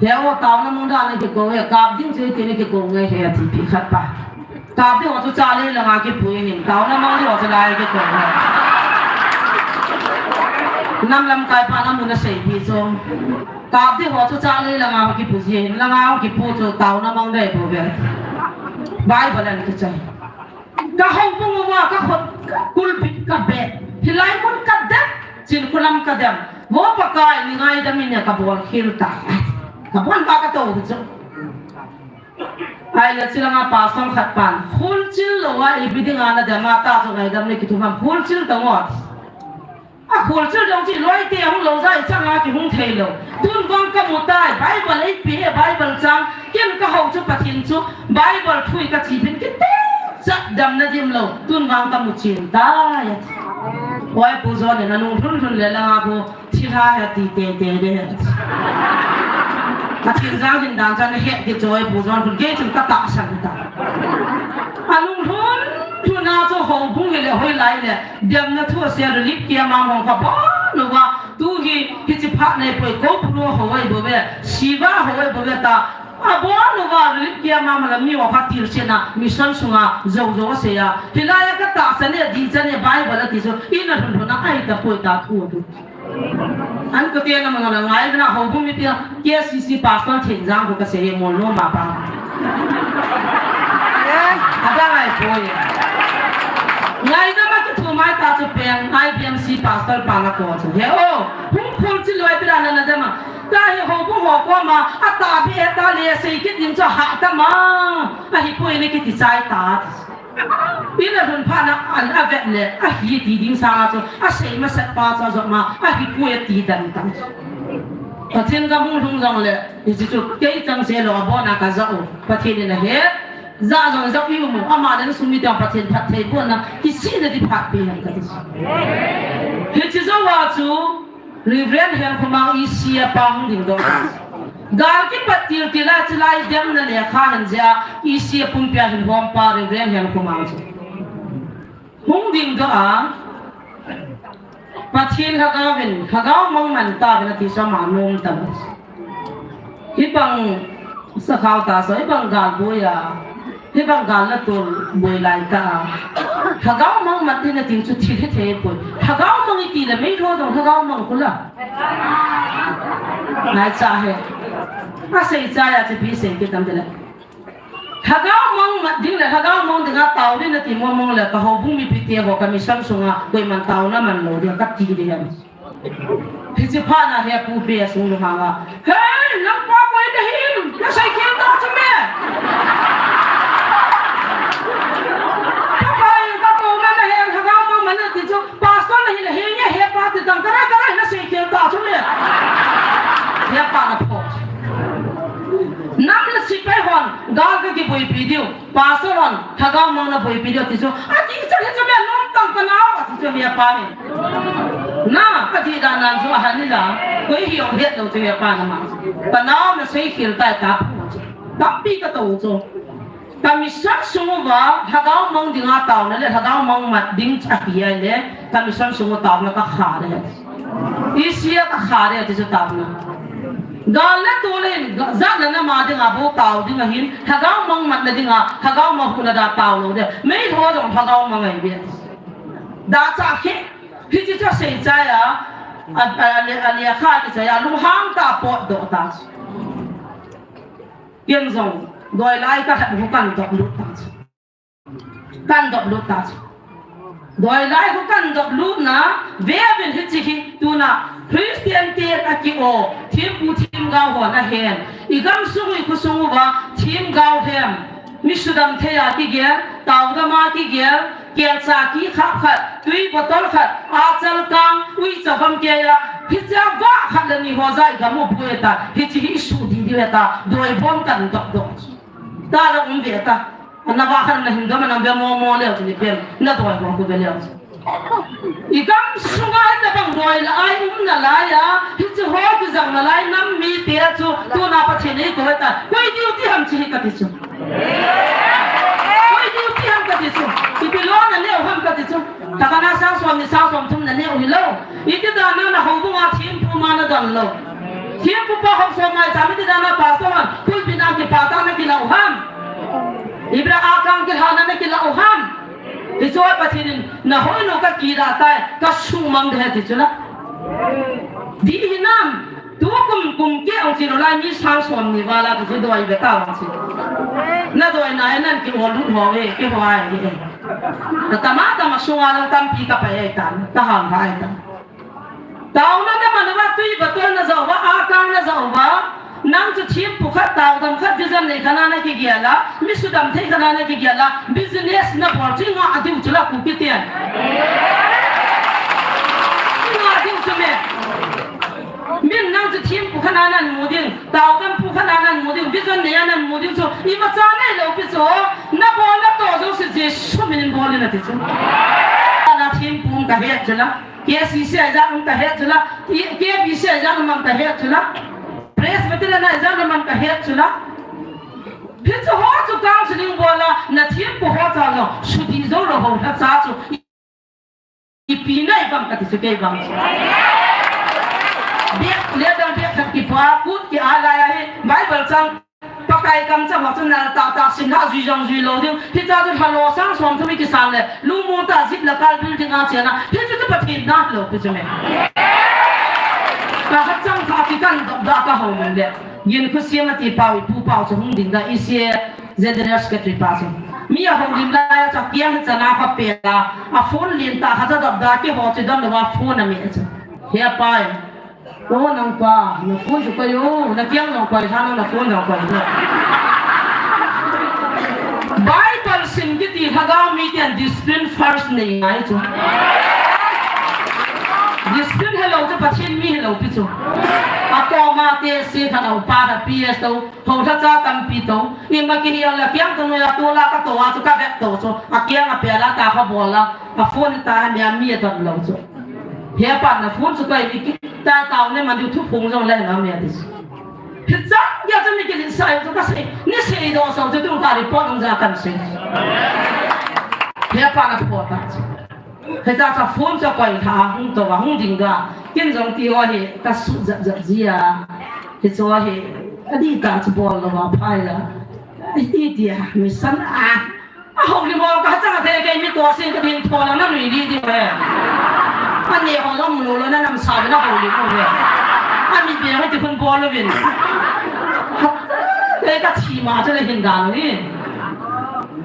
He o, taona mang dan a kikou e, kap ding chu kei na kikou ngai he ati pi khat pa. Kap ding ho chu Charlie langa kipui hin, taona mang ding ho chu lai kikou ngai. Nam lamkai pa na mun a seipi chu. Kap ding ho chu Charlie langa kipu ji hin, langa kipu chu taona mang dei bou ve. Bible an kichai. Ka houbung uva ka khut, ka pulpit ka be. Hilai mun ka det, Chinkholam ka dem. Vo Pakai, nei ngaidam in e, ka bol khel tai. Ka bon ba ka tou chu. Ahile chulanga pastor khat pan, kholchil lou a ipi dinga na dem a ta chu ngaidam nei kithum ham, kholchil ta ngot. A kholchil jong chu loite hung lou jeh a ichang a kihung thei lou. Tun vang ka mu tai, Bible eipe e, Bible chang, ken ka hou chu Pathen chu, Bible thu hi ka chepin kiti, cha damna dim lou. Tun vang ka mu chen tai. Oi, Pu John in a nung lhun lhun le langa khu, thilha he ti te te de. Pathen jang hin dan chan he ti choi Pu John khun kei chun ka tahsan ta. A nung lhun lhun a chu houbung hi le hoilai le, demna thu a sia relief camp a hung ka bon uva, tu hi, hichi phat nei poi ko puro ho ai bou ve, siva ho ai bou ve ta. A bon uva relief camp a mala mi wa phat til sena mission sunga jou jou a sei a. Hilai a ka tahsan e, ding chan e, Bible a ti chu, in a lhun lhun a ai ta poi ta thu tu. An ko te na mangala ngai na houbung mi tia K C C Pastor Thenjang ko ka sei mo lo ma pa. Ada ngai poi. Ngai na ma ki thu mai ta chu pen I B M C Pastor pa na ko chu. He o, hung phul chi loi pira na na dama. Ta he houbung ho ko ma, a ta bi e ta le sei kit ding chu ha ta ma. A hi poi ne kiti chai ta. In a lhun phat na an a vet le, a hi ti ding sanga chu, a sei masat pa chu a jop ma, a hi poi a ti dan tang. Pathen ka hung lhung jong le, hichi chu kei chang se lou a bon a ka ja u. Pathen in a he, ja jong ja u mu, ama le sum mi teng Pathen phatthei bon na, kisih na di phat pi hen ka ti. Hichi jou a chu, Reverend Hengkhomang E C a pa hung dingdoh. Gal kipat til til a chilai demna lekha hin jia E C a pumpi a hin hom pa Reverend Hengkhomang chu. Hung dingdoh a. Pathen lhagao vin, lhagao mang man tauvin ati chu ama nom ta. Hibang sakhao ta so, hibang gal boi a. Hibang gal na tol boi lai ta. Lhagao mang mat ding na tin chu thil hithei poi. Lhagao mang iti le meilhou jong lhagao mang khu la. Ngai cha he. A sei cha a chu pi sei kit tam de le. Lhagao mang mat ding le lhagao mang dinga tao ding na ti mo mang le ka houbung mipi te ho ka mission sunga koiman taona man lou ding ka ti ding ahi. Hichi phat na he pu be sung lu hanga. Hey, nang pa koi na hin, na sei khel ta chu me. Pa pa in ka ko na na he, lhagao mang man na ti chu, pastor na hin he nge he pa ti tang ka ra ka ra na sei khel ta chu me. He pa na pho. Nam le sepai hon, gal ka kiboipi diu. Pastor hon, lhagao mang na boipi diu ti chu. A ti chu hichu me nom tang ka nao, a ti chu he pa hin. Na, ka ti dan nan chu a han ni la. Koi hi ong het lou chu he pa na ma. Ka nao na sei khel tai ta phu chu. Tampi ka tou chu. Ka mission sung uva, lhagao mang dinga taona le, lhagao mang mat ding ahi a le, ka mission sung uva taona ka kha le. E C a ka kha le, ti chu taona. Gal le tol in, ga-, jat le nam a dinga bou tao ding ahin, lhagao mang mat na dinga, lhagao mang huhna da tao lou de. Meilhou jong lhagao mang ahi ve. Da cha khe, hichi chu sei chai a, a, a, a le, a le kha ti chai a, lunghang ta potdoh ta. Ken jong, doi lai ka hat hu kan dop lut ta. Kan dop lut ta. Doi lai hu kan dop lut na, ve uvin hichi hi, tuna, Christian te a ki o, thempu themgao hon a hen. I gam sung i khosung uva, themgao hem. Mi sudam thei a kigel, taodam a kigel, Kelcha kikhap khat, tui bottle khat, achal kang, uicha gam keiya, hichea vah khat le ni ho ja igam u poi ta, hiche hi isuh di diu ta, doi bom kan dok dok. Tala um ve ta. Ana vah khat na hin dom na ve mo mo leu chu ni pen, na doi ho ku ve leu chu. Igam sunga hitabang doi la ai um nalai a, hiche ho kijang nalai nam mite chu, tuna Pathen in eikou ta, koi duty ham hiche hi kati chu. Koi duty ham kati chu. Ipi lou naneo ham kati chu. Takana sang som ni sang som thum naneo hilou. Iti dana na houbunga thempu ma nadon lou. Thempu pa hop som mai cha mi ti dana pastor hon pulpit na kipatah na kilah u ham. Ibra akang kilhana na kilah u ham. Hichu Pathen in na hoinu ka kida tai, ka sumang de ti chu la. Di hinam. Tukum kum keh ong chi lou lai mi sang som ni val a tu doi ve ta ong chi. Na doi na e nan ki ol lut ho e, ki ho ai e. Na tama tama sunga lang tampi ka pa e tan, ka ham ha e tan. Taona na man uva tui bottle na ja uva, akang na ja uva. Nang chu thempu khat, taodam khat, vision nei khat na na kigel a, mi sudam thei khat na na kigel a, business na bol chu i ngah diu chu la Kuki ten. I ngah diu chu me. Min nang chu thempu khat na nan mu ding, taodampu khat na nan mu ding, vision nei a nan mu ding chu, imacha neilou pi chu, na bol na toh jouse Jesu min in bol in ati chu. Na thempu ka het chu la, K C C a ijat um ka het chu la, K B C a ijat um ka het chu la, Presbyterian a ijat um ka het chu la. Hichu ho chu counseling bol a, na thempu ho cha lou, sudih jou lou ho lha cha chu. Ipi na i bang kati chu kei bang chu. Bek, letter bek khat kipa, kut ki a lai a hi, Bible chang, Pakai kamchang ho chu nal tah tah sim lha jui jong jui lou ding. Hicha chu lha lou sang som thum i kisang le, lungmong tah zip la kal building a chena. Hichu chu Pathen na lou pi chu me. Ka khat chang kha kikan dok da ka ho mun le. Gin khu siam ati pau i pu pau chu hung ding da i se. General Secretary pa chu. Mi a houlim lai a chu akiang hi chana kha pe la. A phone lien tah kha cha dap da keiho chu don lou a phone a me chu. He pa e. O nang pa, na phone chu koi o, na kiang jong koi, lha nang na phone jong koi. Bible sim kiti lhagao mi ten discipline first nei ngai chu. Discipline helou chu Pathen mi helou pi chu. A koma te se kha lou pa kha P S to. Ho lha cha tampi to. Ima kihi a la kiang to noia to la ka to a chu ka vet to chu. A kiang a pe la ta kha bol la. A phone ta a mi a mi a dot lou chu. He pa na phone chu kai ni ki ta tao ne man du thu phung jong le na mi a dis. Hi cha ya chu mi ki sa chu ka sei. Ni sei do so chu tu ka report ang ja kan sei. He pa na pho ta chu. Hicha cha phone cha koi lha hung to va hung ding ga. Kin jong ti ho hi ka su jat jat ji a. Hichu hi a di ta chu bol lou va phai la. I ti ti a mi san a. A houlim ho ka cha te ke mi to sin ka din tho la na lui di di ve. A ni ho jong mu lou na nam sa na houlim ho ve. A mi be ho ti khun bol lou vin. Te ka thi ma chu le hin dan ni.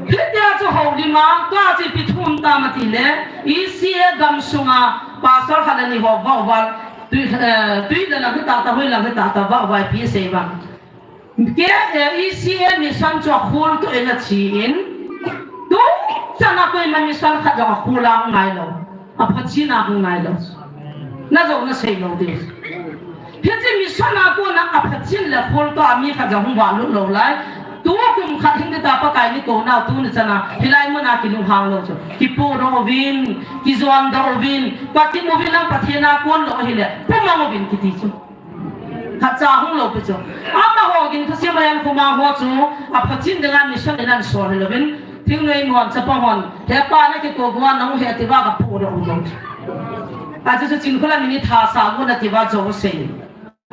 Hitia chu houlim a, tua chu ipi thu um tam ati le, E C A gam sunga, pastor khat le ni ho vah vah, tui, eh, tui le lang hita ta, hoi lang hita ta, vah vah ipi sei vang. Ke, eh, E C A mission chu akhol to in achi in, tu chana koima mission khat jong akhol a hung ngai lou. Apha chin a hung ngai lou. Na jong na sei lou ding. Hiche mission a kona apha chin le khol to a mi khat jong hung vah lut lou lai. Tu kum khat hin ta Pakai ni kou nau tuni chana hilai mun a kilunghang lou chu. Kipodoh uvin, kijondoh uvin, patim uvin lang Pathen a kon lou hile, pumang uvin kiti chu. Khat cha hung lou pi chu. Amaho gin thusim a hin khuma ho chu, apha chin dinga mission in ahin sol hilouvin, thingnoi mon chapang hon, he pa na kikou gon nang he ati va ka podoh u lou chu. Achu chu Chinkholam in i tha sa gon ati va jo sei.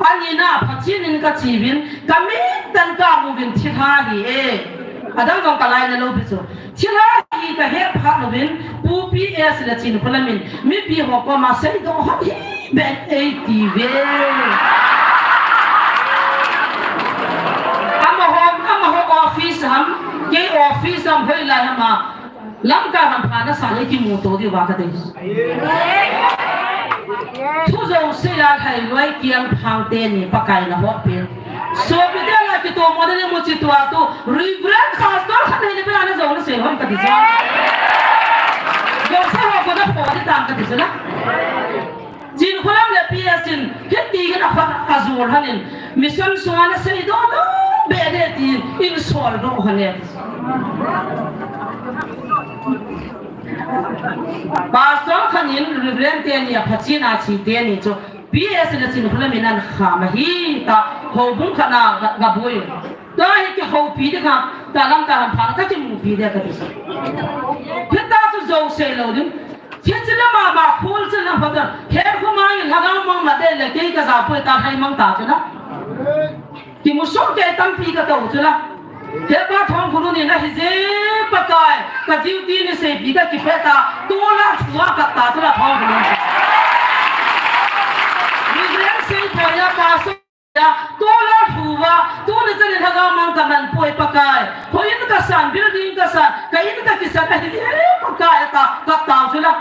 Ani na apha chin in ka chi uvin, ka mit tah in ka mu uvin thilha hi e. Adang jong ka lai na lou pi chu. Thilha hi ka he phat louvin, Pu P S le Chinkholam in, mipi ho koma seidoh hot hi beh ei ti ve. Amaho, amaho office ham, kei office ham hoilai ham a. Lamka ham pha na sa le kimu to diu va ka dei. Thu jong sei la thai loi kiang phang te ni Pakai na ho pen. Sopi te la kitomo de mu chi tua tu Reverend Pastor khat nei le bela na jong na sei hon ka ti ja. Joseph ho kona pho di tang kati chu la. Chinkholam le P S in hiti hin akhut ajol lhonin, mission sunga nasei doh lou be de tin, in sol doh lhone. Pastor khat in Reverend teni aphachen a chi teni chu P S le Chinkholam in ahin kham ahi ta, houbung khat na ga, gaboi. Tua hi kihoupi ding ham, ta lam ta lam pha na ka kimupi ding kati sa. Hita chu jou sei lou ding. Hiche lama ba khol chu na pha ta. Henkho mang in Lhagao mang mat dei le kei ka ja poi ta hai mang ta chu na. Kimu sung kei tampi ka tou chu na. He pa Thongkhullun in ahi je Pakai, ka duty ni seipi ka kipe ta, tu la thua ka ta chu na Thongkhullun. Reverend sei poi a pa so Ya, tu la thu va, tuni chan in Lhagao mang ka man poi Pakai. Houin ka san, building ka san, ka in ka kisan ahi, eh, Pakai ta, ka tao chu la.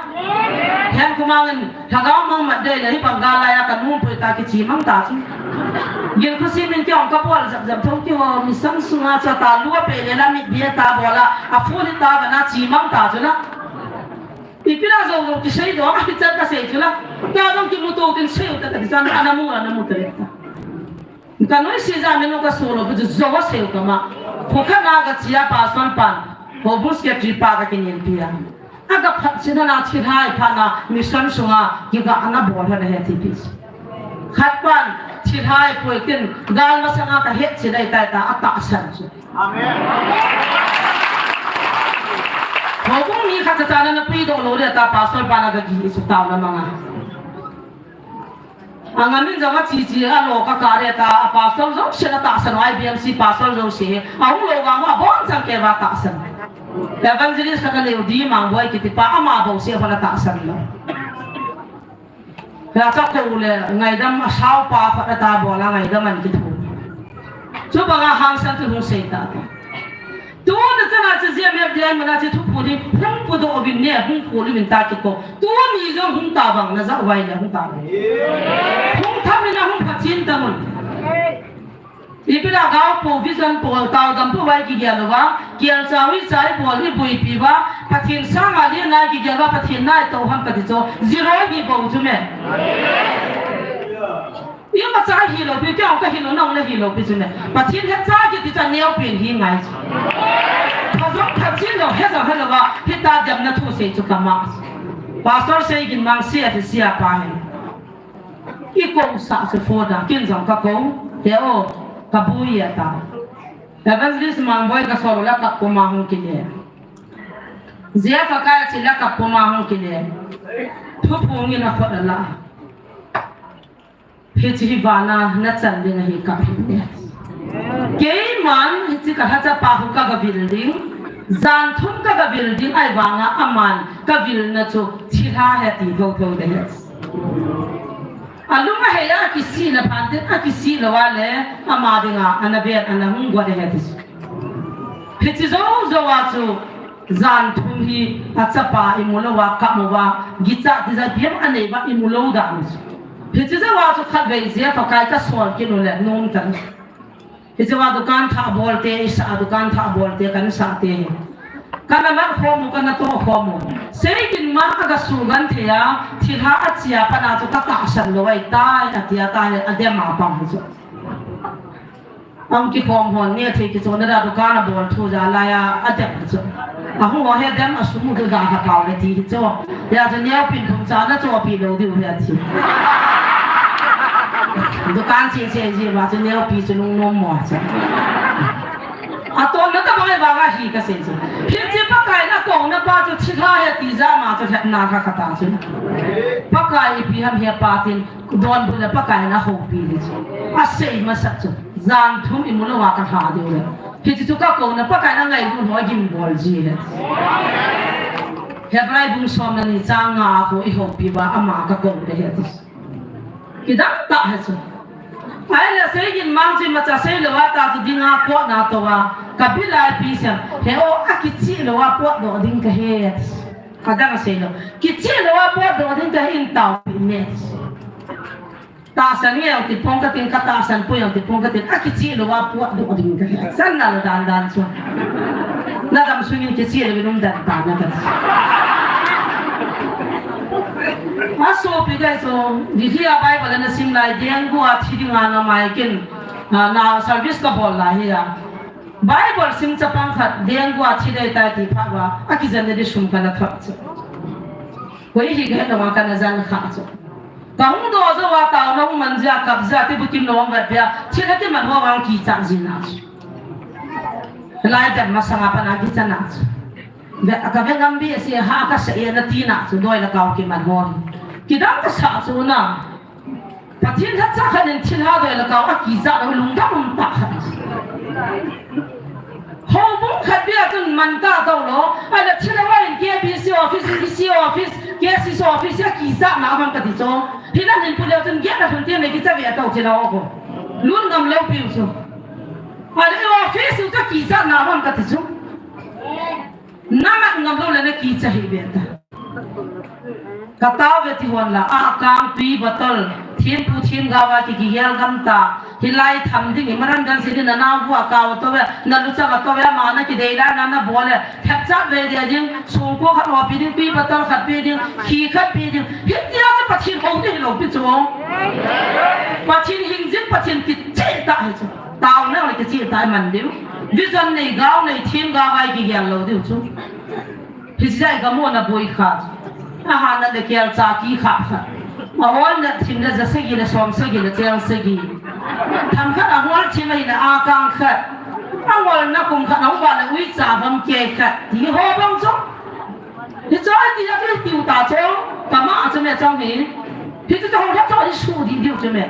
Henkho mang in, Lhagao mang mat dei le, hi bang ga la ya ka nung poi ta kichi mang ta chu. Gin khusi min kiong ka bol jap jap thong kiho, mission sunga cha ta lua pe le la mit bia ta bola, a fu ni ta ga na chi mang ta chu la. Ipi la jou jou kisei doh, ahi chan ka sei chu la. Ka jong kimuto tin sei u ta kati chan, ana mu, ana mu ta le ta. Ka noise jeh a min u ka so lou, bu chu jou a sei u ka ma. Phu khat na ka chia pastor pan, houbung secretary pa ka kinin pia. A ka phat chin na thilhai pha na mission sunga kiga ana bol lhon ahi ti pi. Khat pan thilhai poi tin gal masanga ka het chin ahi tai ta a tahsan chu. Amen. Houbung mi khat cha cha na na pui doh lou le ta pastor pa na ka gi su tao na manga. Anga min jong a chi chi a lo ka ka le ta, a pastor jouse na tahsan, I B M C pastor jouse. A hung lou vang a bon chang kei va tahsan. Evangelist khat a leu di Mangboi kiti pa ama bou se va na tahsan lou. Ka cha ko le ngaidam a sao pa khat a ta bol a ngaidam an kithu. Chu banga hangsan chu hung sei ta ta. Tuni chan a chu G M F D I man a chu thuphu ni hung pudoh uvin ne, hung khol uvin ta kiko. Tuni jong hung ta vang na ja vai le hung ta vang. Hung tham in a hung pha chin ta mun. Ipi la gao po, vision po, tao dam po vai kigel uva, kiel chau i chai bol i buipi uva, Pathen sanga len a kigel uva, Pathen nai to ham kati chu, zero hi bou chu me. Imacha hilou pi, kei ka hilou, nang le hilou pi chu me. Pathen hecha kiti chu aneo pen hi ngai chu. Pha jong pha chin lou, he jong he lou va, hita demna thu sei chu ka ma. Pastor Seigin Mang sia, sia pa hi. I ko sah chu phone a, kin jong ka ko, he o, ka bui a ta. Evangelist Mangboi ka sol la ka puma hung kile. Zia fa ka chi la ka puma hung kile. Thuphu ngin a khut a la. Hiche hi vana na chan ding ahi ka hi ne. Keiman hiche ka lhacha pa hu ka ga vil ding. Jan thum ka ga vil ding ahi vanga aman ka vilna chu thilha he ti tho tho de he. Alung ahei a kisih na phan tin akisih lou a le ama dinga ana ven ana hung got de he ti. Hiche jou jou a chu Jan thum hi achapa imu lou a, ka mu va, gicha tija piam anei va imu lou dan. Hiche jou a chu khatvei jia Pakai ka sol kit u le nom tan. Hiche va dukan thah bol te, isa dukan thah bol te, kan sa te. Kana mat khom u, kana toh khom u. Seigin ma aga sugan thei a, thilha achia pat a chu ka tahsan lou ahi tai, atia tai, adem a pang chu. Ahung kikhom hon, ne thei kichon na da dukan a bol thu ja lai a, adem chu. Ahung ho he dem a sum u tu da ha pau le ti hi chu. Ya chu neo pin phung cha na chu pi lou diu he ti. Dukan che che ji ma chu neo pi chu nung nom mo cha. Aton na ta bang e ba ga hi ka se chu. Hi chi Pakai na kong na pa chu thilha he ti ja ma chu he na kha kha ta chu. Pakai ipi ham he pa tin. Donbut le Pakai in ahoupi hi chu. Asei masat chu. Jan thum imu lou a ka lha diu le. Hiche chu ka kona Pakai in angailut ho agim bol ji ahi. Hebrai bung som le ni chang nga a khu ihoupi uva ama ka ko de ahi. Kidang tah ahi chu. Ahile Seigin Mang chu imacha sei lou a ta chu dinga kona tou a. Ka bil a ipi sem. He o akichih lou a potdoh ding kahi. Adang asei lou. Kichih lou a potdoh ding kahi in taopi ne. Tahsan nge jong ti pong katin, ka tahsan poi jong ti pong katin, akichih lou a potdoh ding kahi. San na lou dan dan chu. Na dam sungin kichih lou in um dan ta na ka. Asopi kei chu, Delhi a Bible ana sim lai, dengue a thi dinga na mai kin, a, na service kabol lai hi a. Bible sim chapang khat, dengue a thi dei tai ti phat uva, akijen na di sum kana thot chu. Koi hi kei nunga kana jen kha chu. Kahung doh jou a taona hung man jia, kap jia, ti bukim lou hung vet pia, thil a kiman ho vang kichat jin a chu. Lai dan masanga pat a kichat na chu. Ve, ka ve ngam behseh a, ha kasa e nati na chu, doi le kau kiman ho. Kidang kasa chu na. Pathen lhacha khat in thilha doi le kau akijat lou lungdam um tah khat. Houbung khat beh a chun man tah tou lou. Ahile thilha in K B C office, D C office, K C C office a kijat na man kati chu. Hinan hin pu leu chun gate a lhun teng le kicha ve a tou thilha ho ko. Lungdam lou piu chu. Ahile office u cha kijat na man kati chu. Namat ngam lou le nakicha hih ve ta. Ka tao ve ti hon la, a kang tui bottle, thempu themgao a ki, kigel gam ta. Hilai tham ding, i maran gan si ding, na nao bu a kau to ve, na luchang a to ve, ama na kidei lai, na na bol le, thep chat ve dia ding, sungko khat ho pe ding, tui bottle khat pe ding, khi khat pe ding. Hitia chu Pathen hou ding lou pi chu. Pathen hing jing, Pathen kicheh ta hi chu. Tao na le kicheh ta man ding. Vision nei gao nei, themgao a i kigel lou ding chu. Hiche jeh a i gam u ana boi kha. Ahan na le kel cha ki kha kha. A hol na thim le ja sagi le som sagi le cheng sagi. Tham khat a hol thim ahi na a kang khat. A ngol na kum khat a hung ba le ui cha bam ke khat. Ti ho bang chu. Hiche a ti a ti tiu ta chu. Kama a chu me chang hi. Hichu chu hou lha chu i su di diu chu me.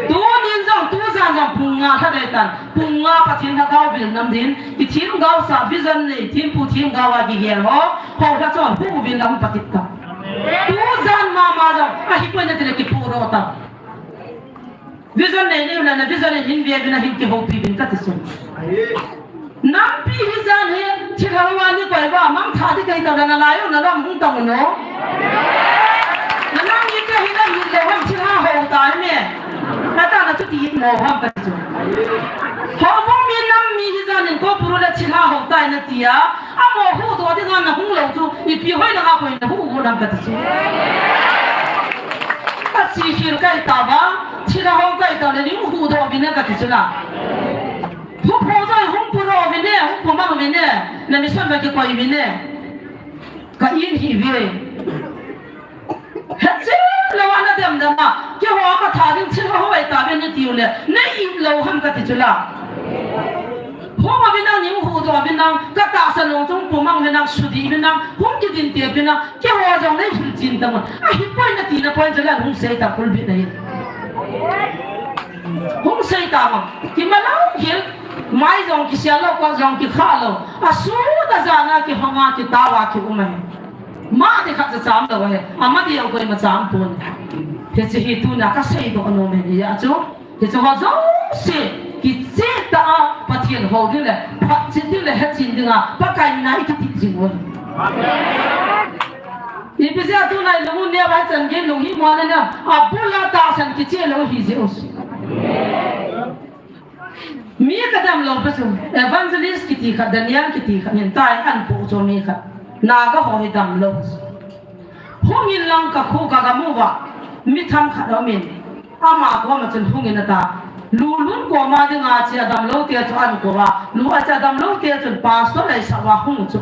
Tunin jong, tujan jong pung nga lha dei tan. Pung nga Pathen lhagao vil nam din. Kithemgao sa vision nei, thempu themgao a kigel ho. Hou lha chu hu vil lam patit ta. Tujan mama jong, ahi poi na ti le kipu ro ta. Vision nei nei u le na vision in hin ve vin a hin kihoupi vin kati chu. Nampi hijan hi, thilha ho a ni koi va, mang tha di kei ta na lai u na lam hung ta u no. Na nang ni ke hi na ni le hon thilha ho ta ni. Na ta na chu ti mo ham ka chu. Houbung mi nam mi hijan in ko puru le thilha ho ta na ti a. Amo hu do di na na hung lou chu, ipi hoi na ka koi na hu u nam ka ti chu. Ka chi khil kai ta va, thilha ho kai ta le ni hu do vin na ka ti chu na. Hu pho joi hung pu ro vin ne, hung pu mang vin ne, na mission va kikoi vin ne. Ka in hi ve. Hechil lou a na dem dem a, keiho ka tha ding thil ho vai ta ve ni tiu le, na in lou ham ka ti chu la. Hu ma vin nang, ni hu do vin nang, ka tahsan lou chung pu mang vin nang, su di vin nang, hung kidin te vin nang, keiho jong na hil chin ta mo. Ahi poi na ti na poi chu la hung sei ta kul bi na hi. Hung sei ta ma, ki ma lou hil, mai jong kisial lou, kua jong kikha lou. A su ta jana kihong a, kitao a, ki um a hi. Ma ti khat cha cham lou a hi. Ama ti jong koima cham pon. Hiche hi tuna ka sei doh nom e ni a chu. Hiche ho jouse kicheh ta a, Pathen hou ding le, phatchet ding le, hetchet ding a, Pakai mina i kiti jing u. Amen. Ipi jeh a tunai lung u neo a chan gei lung hi mo na na, abul a tahsan kicheh lou hi jeh u. Mi ka dam lou pa chu, evangelist kiti khat, Daniel kiti khat, hin tai an pu chu mi khat. Naga ho hi dam lou. Hung in lang ka khu ka gam uva, mi tham khat um in, ama koma chun hung in ata. Lu lun koma dinga chi a dam lou te chu an kouva, lu a chi a dam lou te chun pastor lei sa uva hung chu.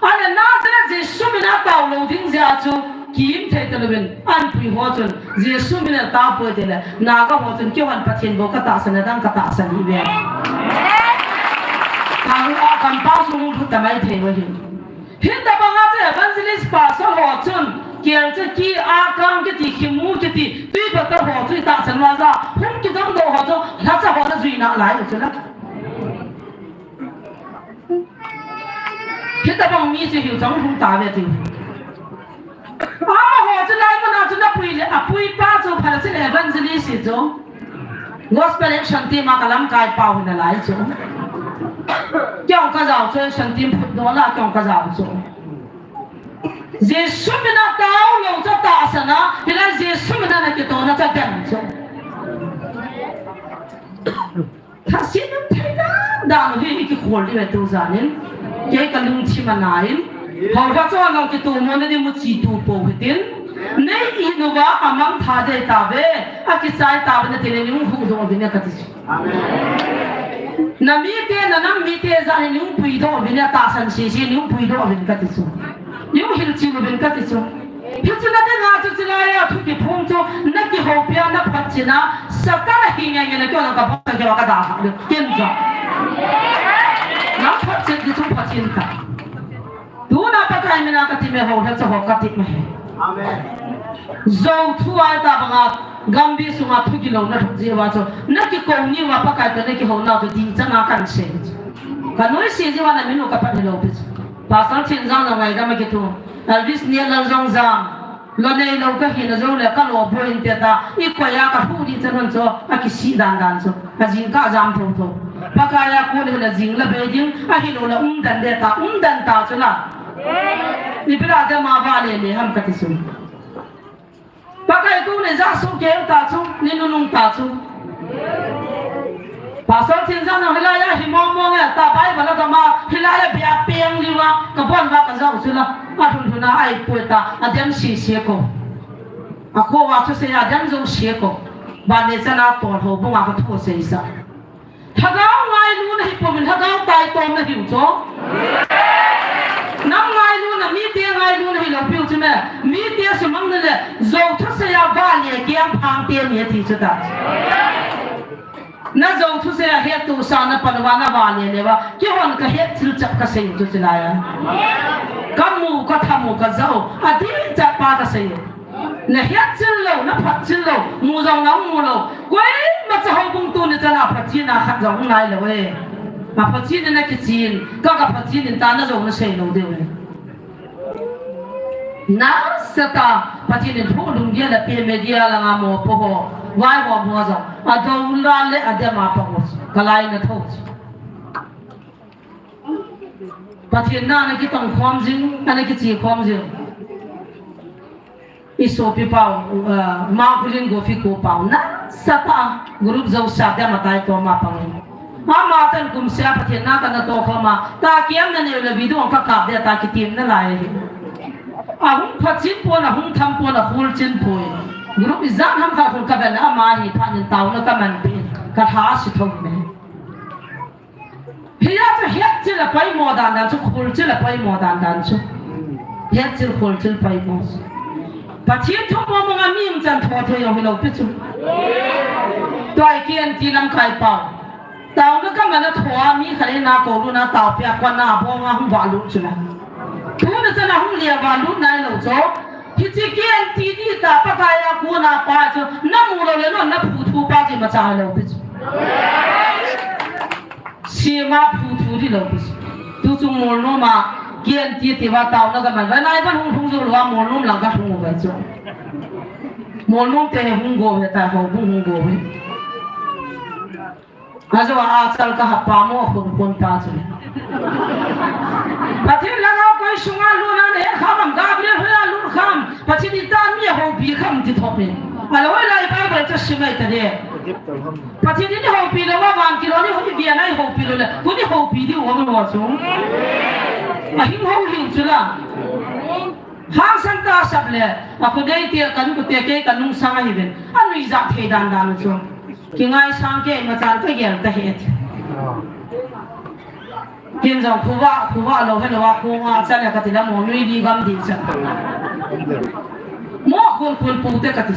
Ahile Nazareth Jesu min a tao lou ding jeh a chu, kim thei ta louvin, an pui ho chun, Jesu min a tao poi te le, Naga ho chun, keiho Pathen bou ka tahsan a dang ka tahsan hi ve. Ka hu a kan pa sung phu ta mai thei lo hi. Hitabang a chu evangelist pastor ho chun, kel che ki a kang kiti, khimu kiti, tui bottle ho chu i tahsan uva ja, hung kidong doh ho chu, lhacha ho na jui na lai u chu la. Hitabang mi chu hiu chang hung ta ve ti. Amaho chu lai mun a chu na pui le, a pui pa chu Pharisee evangelist hi chu. Gospel Action Team a ka lamkai pau hi na lai chu. Kei ka jao chu Action Team phut do la kei ka jao chu. Jesu min a tao lou chu tahsan a, hilai Jesu min a na kitoh na chu dem chu. Thasin um thei dan dan hi i kikhol ding e tu jan in. Kei ka lungthim a na in. Hou kha chu nang kitoh mo na ding mu chi tu po hitin. Nei inuva amang tha dei tave, akichai tave nati le nei hung huhdoh uvin e kati chu. Amen. Na mite, na nam mite jat hi nei hung puidoh uvin e, tahsan sese nei hung puidoh uvin kati chu. Nei hung hilchen uvin kati chu. Hichu na dinga chu chulai a thu kiphong chu, na kihoupi a, na phatchin a, Satan a hi nge nge na kio na ka phatchin kio ka da ha le. Ken ja. Na phatchin di chu phatchin ta. Tuna Pakai mina kati me ho, hiche ho kati me he. Amen. Jou thu a tabanga, gambi sunga thu kilou na thu jiu va chu, na kikou niu va Pakai toh na kihou nau chu ding chana kan sei. Ka noise jiu va na minu ka pat hilou pi chu. Pastor Thinjang na ngai da ma kitu. Elvis Niallaljong jam. Lo neilou ka hina jou le ka lo boi inte ta, i koi a ka thu di chan hon chu, akisih dan dan chu, ajing ka jam tho tho. Pakai a kon hina jing la bei ding, ahilou le umdan de ta, umdan ta chu la. Ipi la de ma va le le ham kati chu. Pakai kon le ja su ke ta chu, ni nunung ta chu. Pastor Thinjang na hilai a hi mong mong e ta Bible a dama hilai a bia peng liu a ka bon va ka jao chu la a thun thun a ai pui ta a dem si si ko. A ko va chu se a dem jo si ko. Ba ne chana ton ho bung a ka thu se sa. Thagau ngailu na hi po min thagau tai tom na hiu cho. Nam ngailu na mite ngailu na hi lo piu chu me. Mite sumang na le jo thu se a ba le kiang phang te ni ti chu ta. Na jou thusei a hettohsa na pan uva na vale le uva, keihon ka hetchil chap ka sei u chu chilai a. Ka mu, ka tham u, ka ja u, adih chat pa ka sei u. Na hetchil lou, na phatchil lou, mu jong na mu lou. Koima cha houbung tuni chan a phatchina khat jong hung nai lou e. Ma phatchin na kichin, ka ka phatchin in ta na jong na sei lou diu e. Nasatah, Pathen in thu lunggel a pe media langa mopo ho, vaihom ho jong, adou la le adem a pang u, kalai na tho. Pathen na ana kitong khom jing, ana kiche khom jing. I sopi pau, uh, Makulin Gofi ko pau, nasatah, group jo sa dem a tai to ma pang. Ama tan kum sia Pathen na kana to khoma, ta kiam na neu le video ka kap de ta kitim na lai hi. Ahung phatchin pon, ahung tham pon, ahul chin poi. Group ijat ham kha khun ka ben ama hi phat in tauna ka man pi, ka tha si thom me. Hiya chu hetchil a poimo dan dan chu, khulchil a poimo dan dan chu. Hetchil khulchil poimo. Pathen thu mo mo nga mi um chan tho thei jong hi lo pi chu. Tua i kian ti lam kai pau. Tauna ka man a thoa mi khat in a ko lu na tao pia kona bong a hung va lu chu la. Tuna chan a hung lia va lu nai lo cho. Hiche kian ti di ta Pakai a kona pa chu. Na mu lo le lo na phu thu pa chi ma cha lo pi chu. Sima phu thu di lo pi chu. Tu chu mol no ma kian ti ti va tauna ka man. Va nai va hung hung jo lo va mol no lang ka hung va chu. Mol no te hung go ve ta ho hung hung go ve. Ajo a chal ka hapa mo khun khun pa chu. Pathen langa koi sunga luna ne kham am Gabriel hoiya lun kham. Pathen in ta mi houpi kham ti thop in. Ala hoi lai Bible chu simai ta de. Pathen in houpi lou a van kilo ni hoi bia nai houpi lou le. Kuni houpi di u mo chu. A hing hou hing chu la. Hangsan ta sap le, a khu dei te kan khu te kei kan nung sang ahi ven. A nui ja thei dan dan chu. Kingai sang kei ma chan ka gel ta het. Kin jong khuva, khuva lo he lo a khu nga cha le ka ti la mo nui di gam di cha. Mo khul khul pu te ka ti.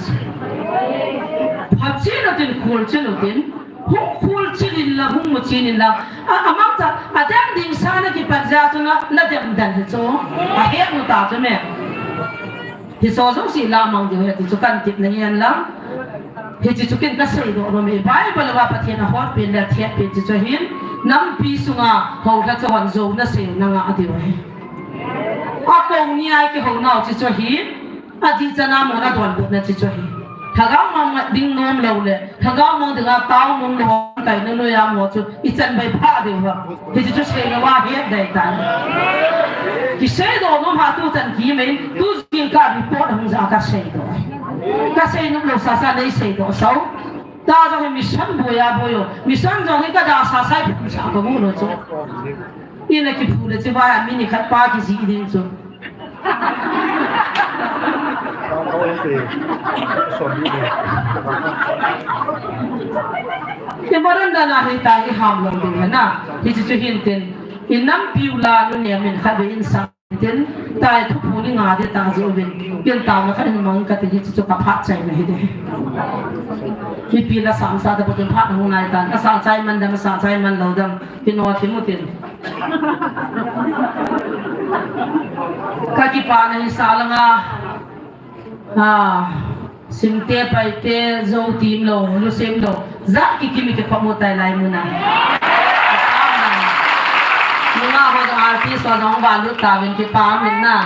Phat chin u tin khul chin u tin. Hung khul chil in lang, hung mu chin in lang. A, amang cha, adem ding sa na kipat ja chu na, na dem dan hi chu. A he mu ta chu me. Hi so so si la mang diu he ti chu kan tip na hian lang. Hi chi chu kin ka sei do ro me. Bible va Pathen a hot pin le thiat pin chi chu hin. Nampi sunga ho la chu hon zo na sei na nga diu he. A ko ni ai ki ho nau chi chu hin. Adih chana mo na donbutna chi chu hi. Lhagao mang ding nom lou le, lhagao mang dinga tao nom lou tai na noiya mo chu, i chan bai pha ding va. Hichi chu seina va het dai tai. Kisei do nom ha tu chan ki mai, tu jing ka report hung ja ka sei do. Ka sei nom lou sa sa nei sei do sau. Ta jong hi mission boya boyo. Mission jong hi ka da sa sai phu sa ka mu no chu. Ina kiphu le chi va ya mi ni khat pa kiji ding chu. Imaran dana hita iham lou ding na. Hichu chu hintin. Inampiu la nu ne min khat ve in sang tin. Tai thuphu ni nga de ta ji uvin. Tin ta na khat in mang kati hichu chu kaphat chai na hi de. Mipi la sam sa da botin phat hung nai tan. Ka sa chai man dam, sa chai man lou dam. Kino thimu tin. Ka kipana hi sa langa. Ha, simte, paite, jou tim lou, lusem lou. Jat kikimi kiphamu tai lai muna. Nunga ho jong artist ho jong valut tauvin kipa min na.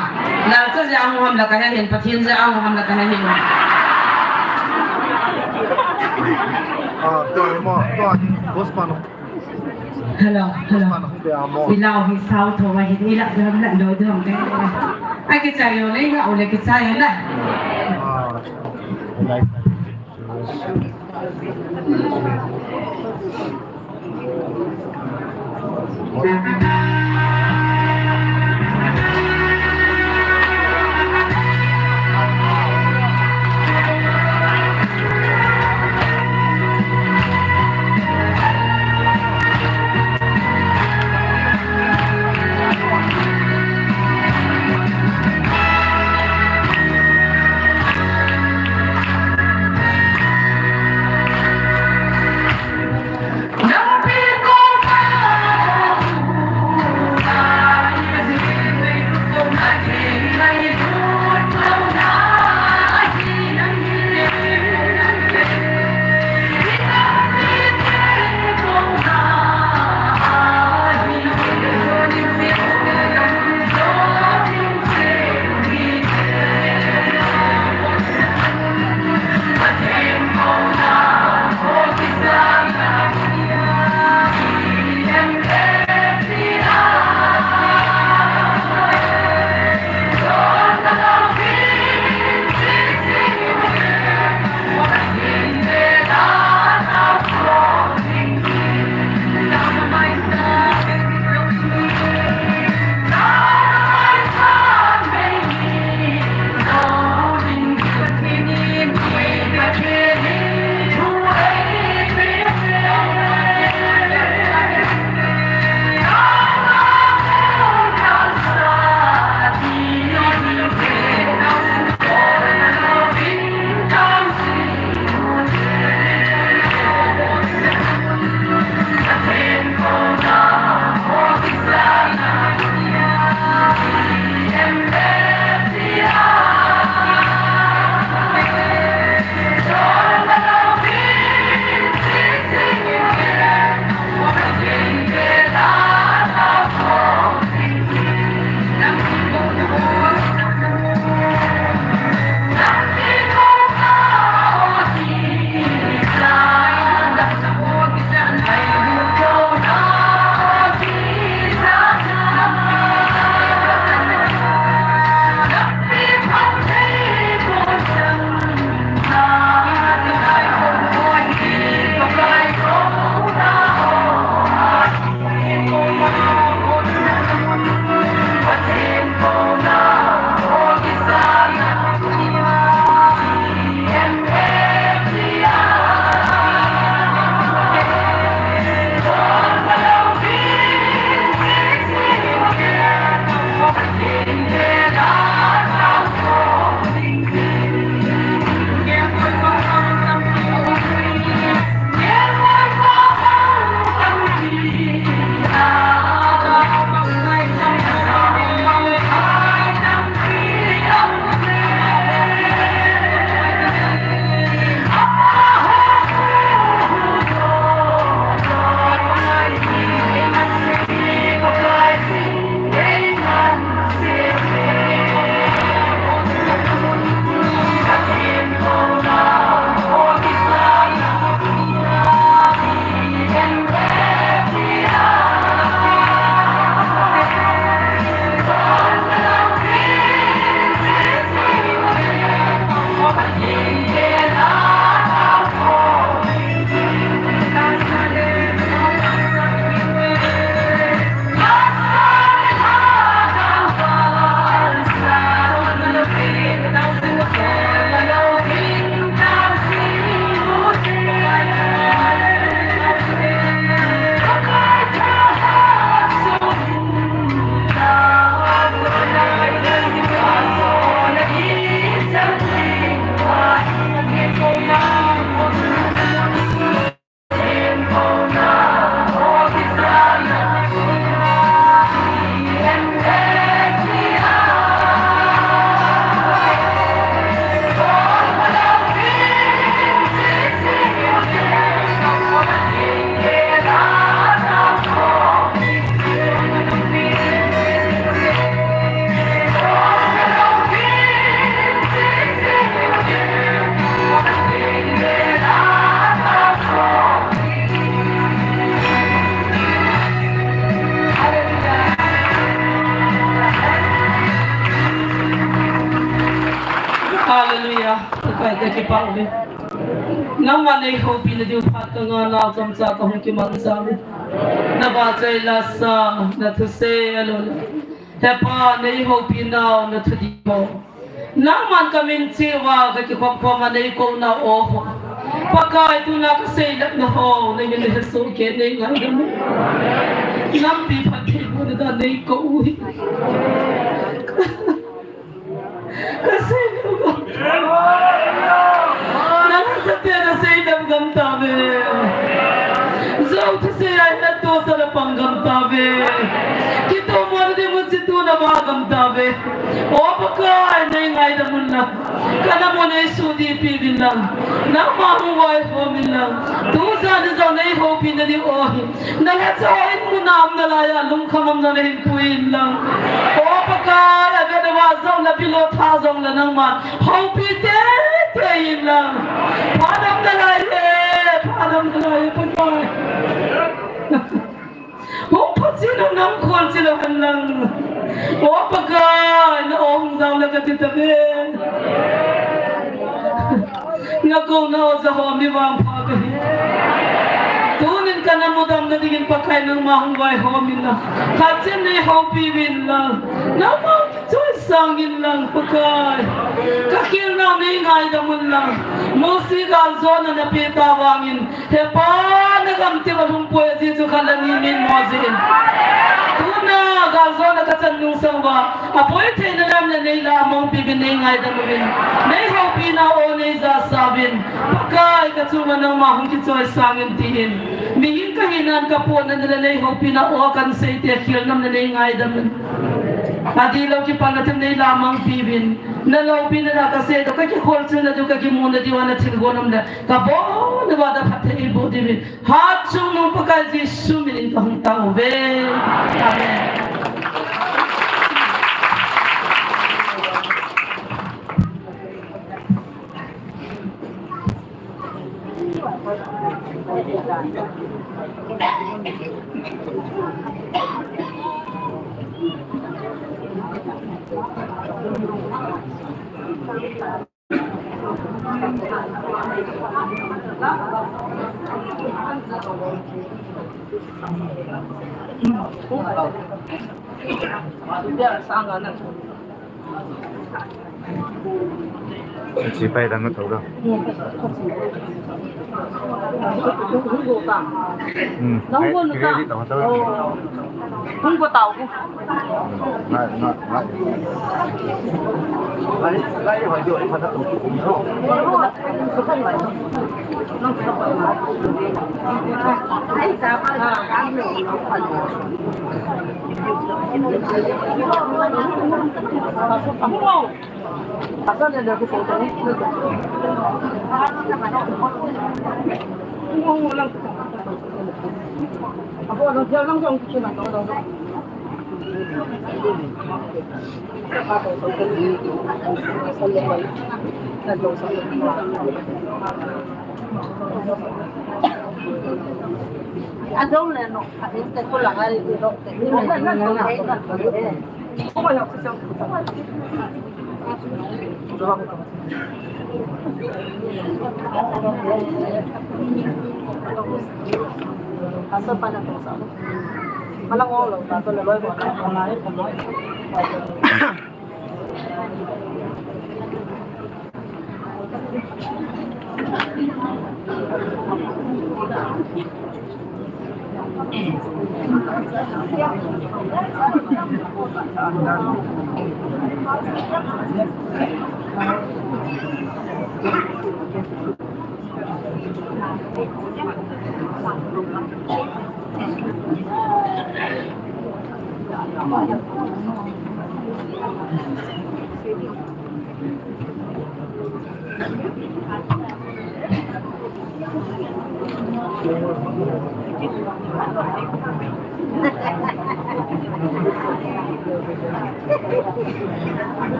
Lalcha jeh a hung ham la kahe hin, Pathen jeh a hung ham la kahe hin. Ah, tua hi mo, tua hi boss pa no. Hello, hello. Ilau hi sao tho wa hin ila dam la lo dam de. Ai kichai yo le, ila ole kichai yo la. Kakipah uve. Nangman nei houpi nadiu phat kangah nau chomcha kahung kimanchah uve. Navahchoi lasa, nathusei ahilou le Hepa, nei houpi nau nathudih ho, nangman kamin cheh uva kakikhop khom a nei kou nau aw ho, Pakai, tuna kaseilep nau ho, namin hesoh kei, nei ngaidam in. Nampi phattheibohna dan nei kou u hi. Kaseilep gam. Nang sate naseilep gam tauve. Jou thusei a hin natoh sa napang gam tauve. Kitoh mo nadi mun situ navah gam tauve. O Pakai, nei ngaidam un lang. Kanam u nei sudih peh uvin lang. Nangma hung vaihom in lang. Tujan ni jong nei houpi nadiu aw hi. Nalhacha in mun a um nalai a lungkham um nahin pui in lang. O Pakai, avet avah jong le bilou tha jong le nangman houpi teitei in lang. Phat um nalai e, phat um nalai e, Pakai. Hung pha chilou, nang khol chilou hen lang. O Pakai, na aw hung jao le kati tave. Nakou nau ja ho mi vangpha kahi. Tunin kana mudamna dingin Pakai nangma hung vaihom in lang. Khatchen nei houpi uvin lang. Nangma kichoisang in lang Pakai. Kakhel nau nei ngaidam un lang. Mosi galjona napeh tah vangin, Hepa, nagam tia lhung poi ajeh chu khat le ni min mo jeh in. Tuna galjona kachan nung sang uva, apoi theina lam le nei lamang peh uvin, nei ngaidam uvin. Nei houpi nau aw nei jasa uvin. Pakai, kachunga nangma hung kichoisang in tin. Mihem kahinan kapona le nei houpi nau aw kahin sei tia khel nam le nei ngaidam in. Adihlou kipana thim nei lamang peh uvin. Naloupina a kasei toh, kakikhol chil nadiu, kakimu nadiu a nathilgon um le. Kabon uva da phatthei eiboh diuvin. Hatchungnung Pakai Jesu minin kahung tao uve. Amen. Chipai dang na thau da. Hmm. Nang ai, go na ready ta. Tau, tau. Oh. Hung ko tao ko.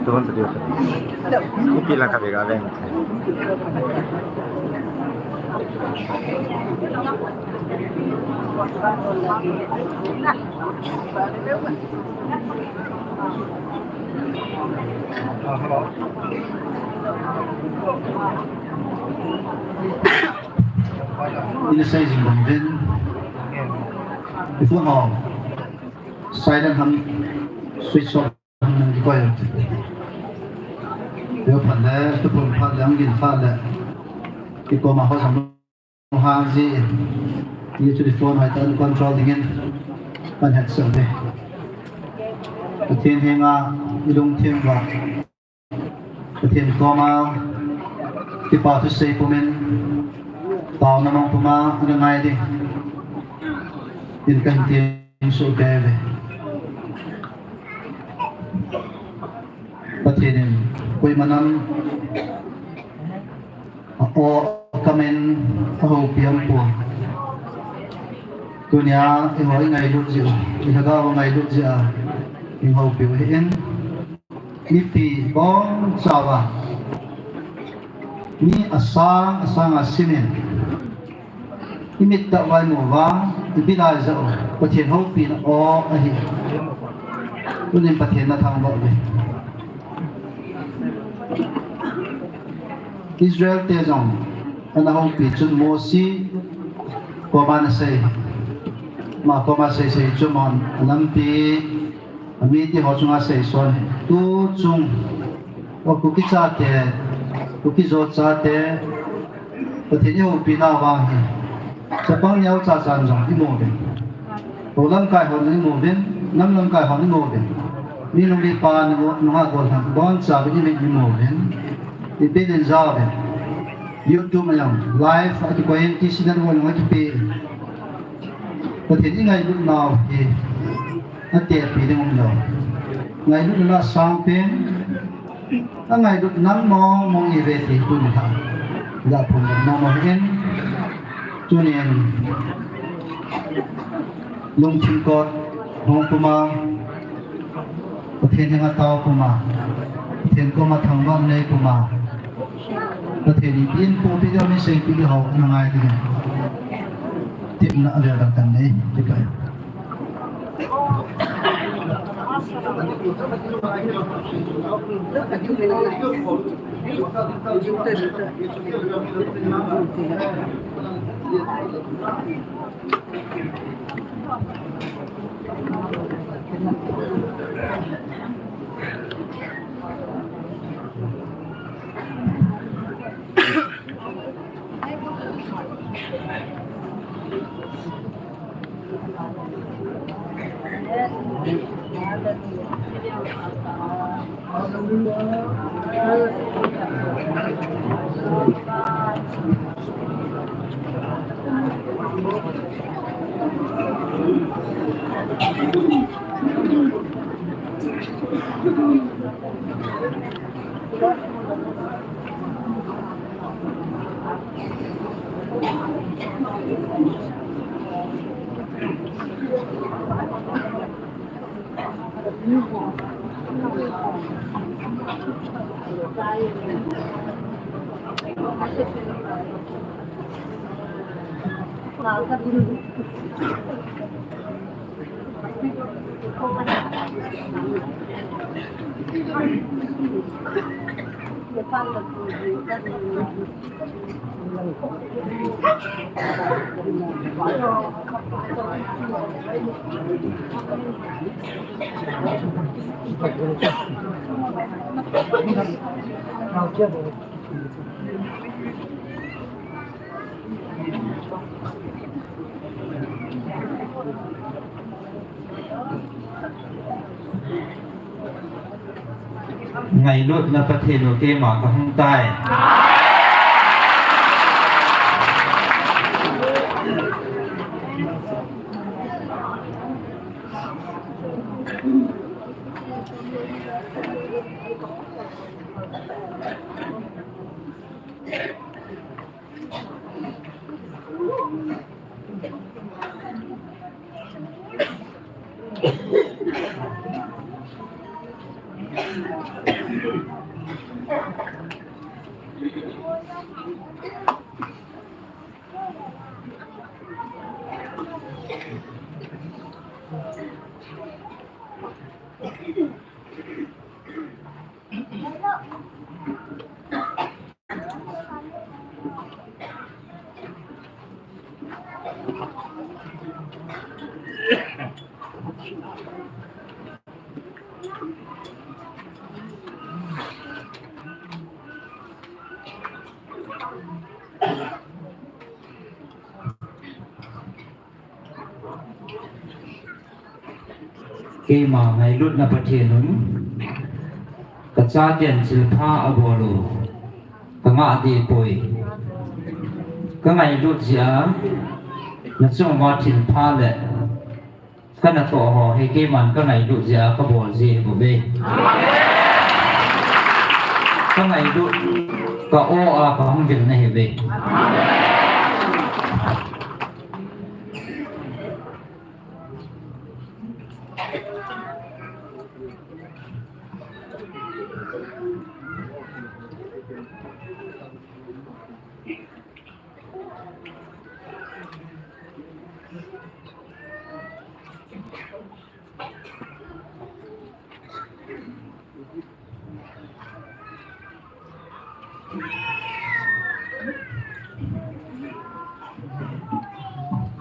Tuhun tu dia. Ipi lang kami kami. Ina sei jing bang uvin. I phone ho silent ham, switch off ham nang kikoi. Yo phan le, tu phone phan le, ang gin phan le. Kikoma ho jong hang jin, i chu phone hai ta control dingin kan het sel ve. Pathen henga i lungthim uva, Pathen koma kipa thusei pumin, taona mong puma ana ngai ding in kan tin su ke ve. Pathen in koima nam a o kamin a houpi ampoi. Tunia eiho i ngailut jeh u, i lhagao ngailut jeh a i houpi u ahin, mipi bongchauva mi asang asang a simin, i mit tah uva i mu uva, i bilai jeh u Pathen houpina o ahi. Tunin Pathen na thangvah uve. Israel te jong ana houpi chun Mosi koma ana sei, ama koma sei sei chu amahon alampi, amite ho chunga seison hi. Tuchung, o Kuki chate, Kuki-Zo chate, Pathen i houpina vang hi chapang neocha chan jong i mu uvin. Ho lamkai hon i mu uvin, nam lamkai hon i mu uvin. Mi nung le pa, nunga gollhang, boncha uvin i mu uvin. I bil in ja uvin. YouTube a jong live a kikoi in, T C Network a jong akipe in. Pathen i ngailut nau hi atepi ding umlou. Ngailut na asang pen, angailut nam mong mong i ve ti tuni kha. Ila phun nam mong mong in. Tunin lungthim kot hong puma, Pathen henga tao puma, Pathen koma thangvah nei puma, Pathen ipi eipohpi diu, mi seipi diu ho ana ngai ding. Tipna avel dang kan nei, tipai. Ngailutna Pathen u keima kahung tai. Keima ngailutna Pathen un, kachaten thilpha abol u kangah deh poi. Kangailut jeh a nachung uva thilpha le kanatoh ho hi keiman kangailut jeh a kabol ji ahi bouve. Kangailut, ka-o a kahung vilna ahiuve.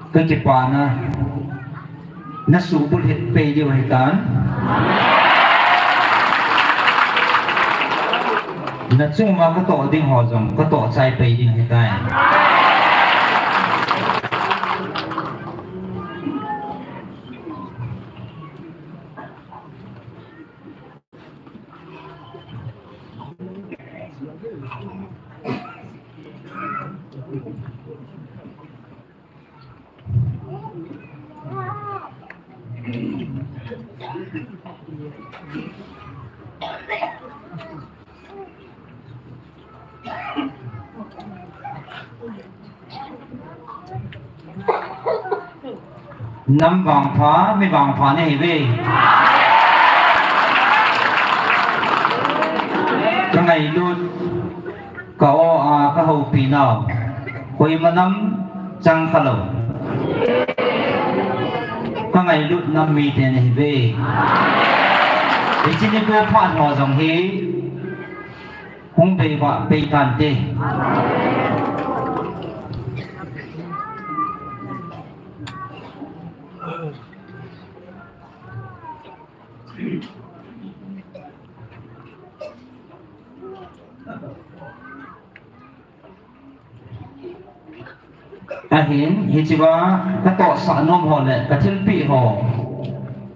Kakipana, nasuhbulhit pei diu ahitan. Nachung uva katoh ding ho jong katoh chai pei ding ahitai. Nam vangpha, mi vangpha nahiuve. Kangailut, ka-o a kahoupi nau, koima nam chang khalou, kangailut nam mite nahiuve. Hiche nikho phat ho jong hi hung beivah pei tante. Ahin, hichea katohsah nom ho le kathilpeh ho,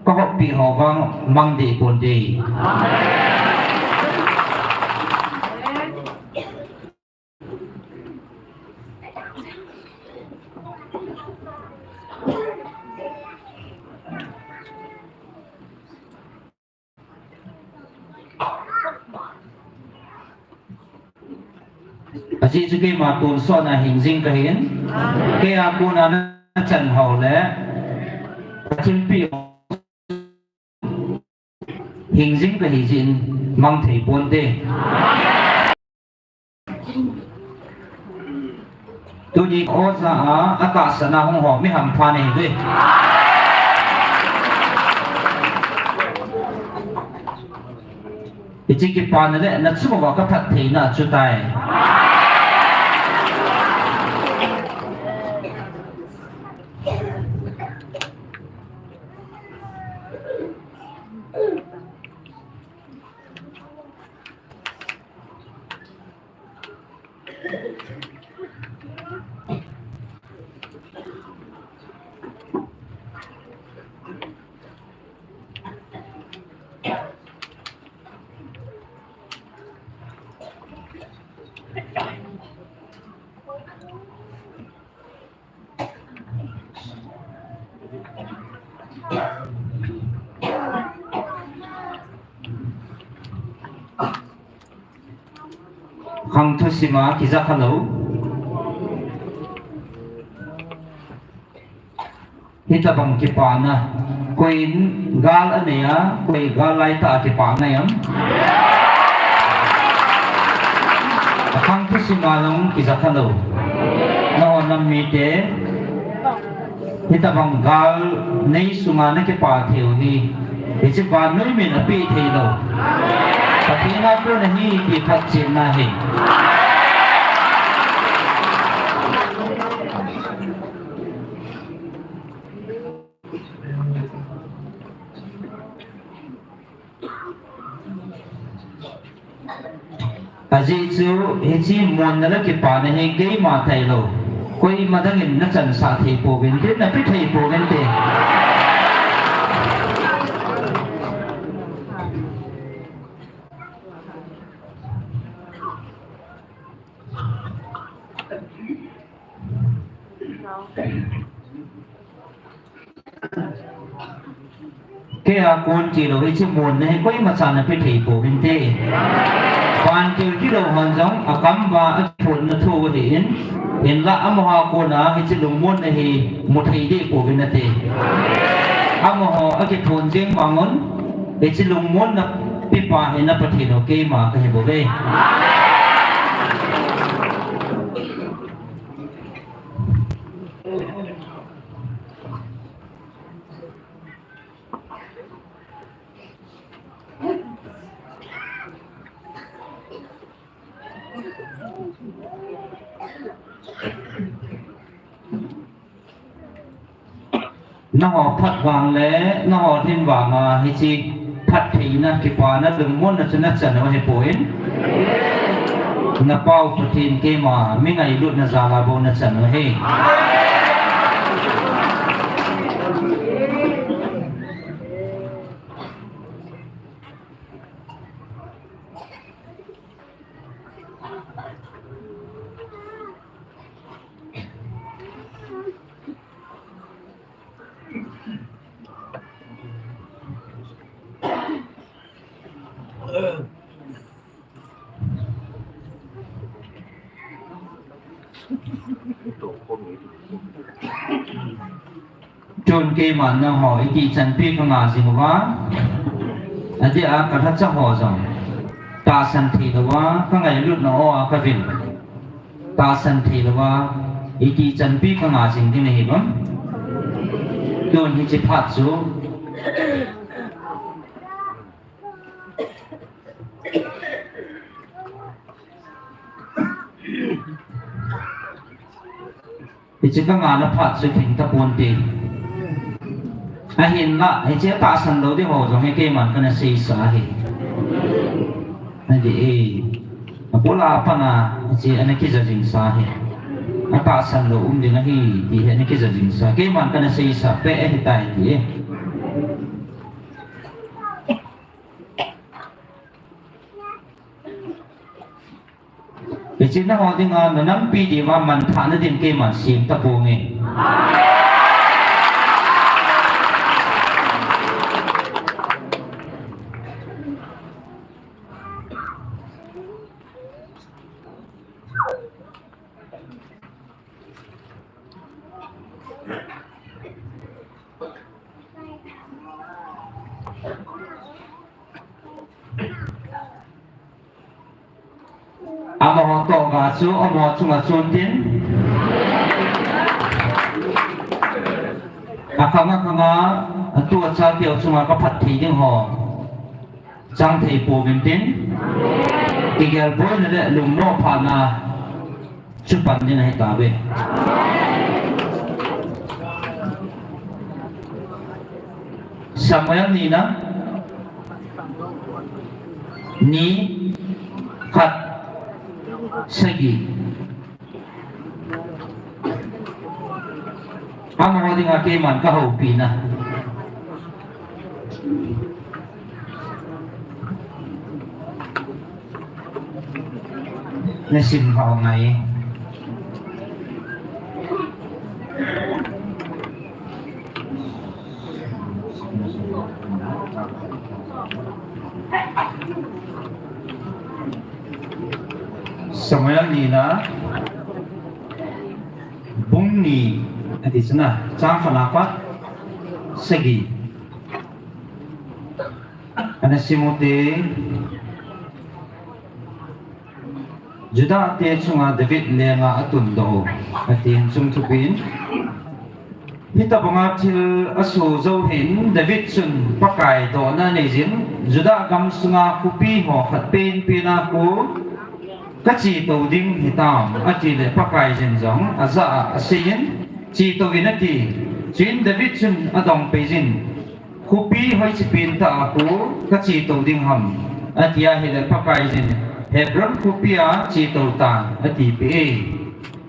kahoppeh ho vang mang deh ponte. Ajeh chu keima tonsot na hing jing kahin, keia kona nachan ho le kathilpeh hing jing kahi jeh in mang thei ponte. Tuni oja a, atahsan a hung ho mi hampha nahiuve. Hiche kipana le nachung uva kaphattheina achutai. Khang thusim a kija khalou. Hitobang kipana, koi in gal anei a, koi gal laitah a kipah anei am? Akhang thusim a jong kija khalou. Nangho nam mite, hitobang gal nei sunga nakipah thei u hi, hiche vannoi min apeh theilou Pathen a kon ahi ti phatchetna ahi. Ajeh chu hiche muanna le kipana hi keima tailou, koima dang in nachansah thei pouvinte, nape thei pouvinte. Kei a kon tilou hiche muanna hi koima chan ape thei pouvinte. Vantil tilou hon jong akam uva akiphonna thu ahin, hinlah amaho a kona hiche lungmonna hi mu thei deh pouvin nate. Amaho akiphon jeng vang un, hiche lungmonna pepa hi na Pathen u keima kahi bouve. Nangho phat vang le nangho din vanga hiche phattheina, kipana, lungmonna chu nachan u ahipoi. Napau Pathen keima mi ngailutna jal a bou nachan u ahi. Tun keiman nangho ikichanpi kanga jing uva, adeh a kalhacha ho jong tahsan theilouva, kangailutna o a kavil tahsan theilouva, ikichanpi kanga jing ding ahi bam. Tun hiche phat chu hiche kangana phat chu theng taponte. Ahinla hiche atahsan lou ding ho jong hi keiman kana seisa ahi. Adih e. Abul a pat a hiche ana kija jingsa ahi. Atahsan lou um ding ahi ti hi ana kija jingsa. Keiman kana seisa peh ahitai ti e. Hiche nangho dinga nanampi diuva manthahna din keiman sem taponge. Amaho toh ga chu amaho chunga chun tin, akhang akhanga atu achateu chunga kaphat thei ding ho chang thei pouvin tin, kigelboina le lungnomphatna chu pan ding ahitauve. Samuel nina, ni, khat, sagi. Amaho dinga keiman kahoupina. Nasim lhah ngai. Samuel nina, bung ni, ati chuna, chang khatna pat sagi. Ana sim ute, Judah te chunga David lenga atundoh u, atin chungthupin. Hitobanga thil asoh jou hin David chun Pakai dohna aneijin, Judah gamsunga khopi ho khat penpen a khu kachetou ding hitam, atile Pakaiyin jong ajah a aseiyin, chetouvin ati. Chuin David chun adongpeijin, khopi hoiche pentah a khu kachetou ding ham, ati ahile Pakaiyin, Hebron khopia chetou tan, atipeh e.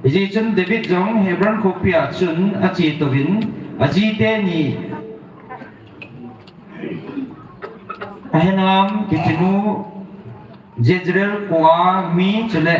Hijeh chun David jong Hebron khopia chun achetouvin, aji teni Ahinoam kitinu, Jezreel khoa mi chule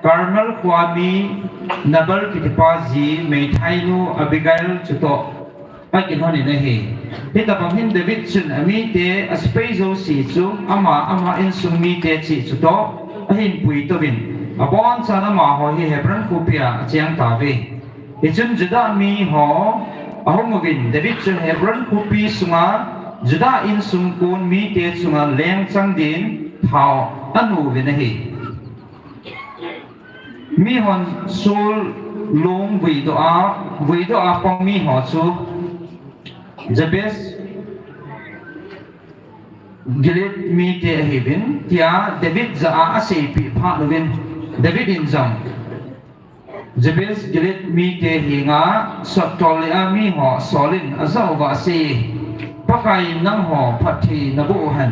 Carmel khoa mi Nabal kitipa ji meithainu Abigail chutoh akinhonin ahi. Hitabang hin David chun amite, asepai jouse chu, ama, ama insung mite cheh chutoh ahin puitouvin, abonchan amaho hi Hebron khopia acheng tauve. Hichun Judah miho ahung uvin, David chu Hebron khopi sunga Judah insung kon mite chunga lengchang din thao anu uvin ahi. Mihon Saul long vuidoh a, vuidoh a pang miho chu Jabes Gilead mite ahiuvin, tia David jah a aseipeh phat uvin, David in jong Jabes Gilead mite henga sottol le a miho Saul in ajah uva asei, Pakai in nangho phatthei naboh uhen.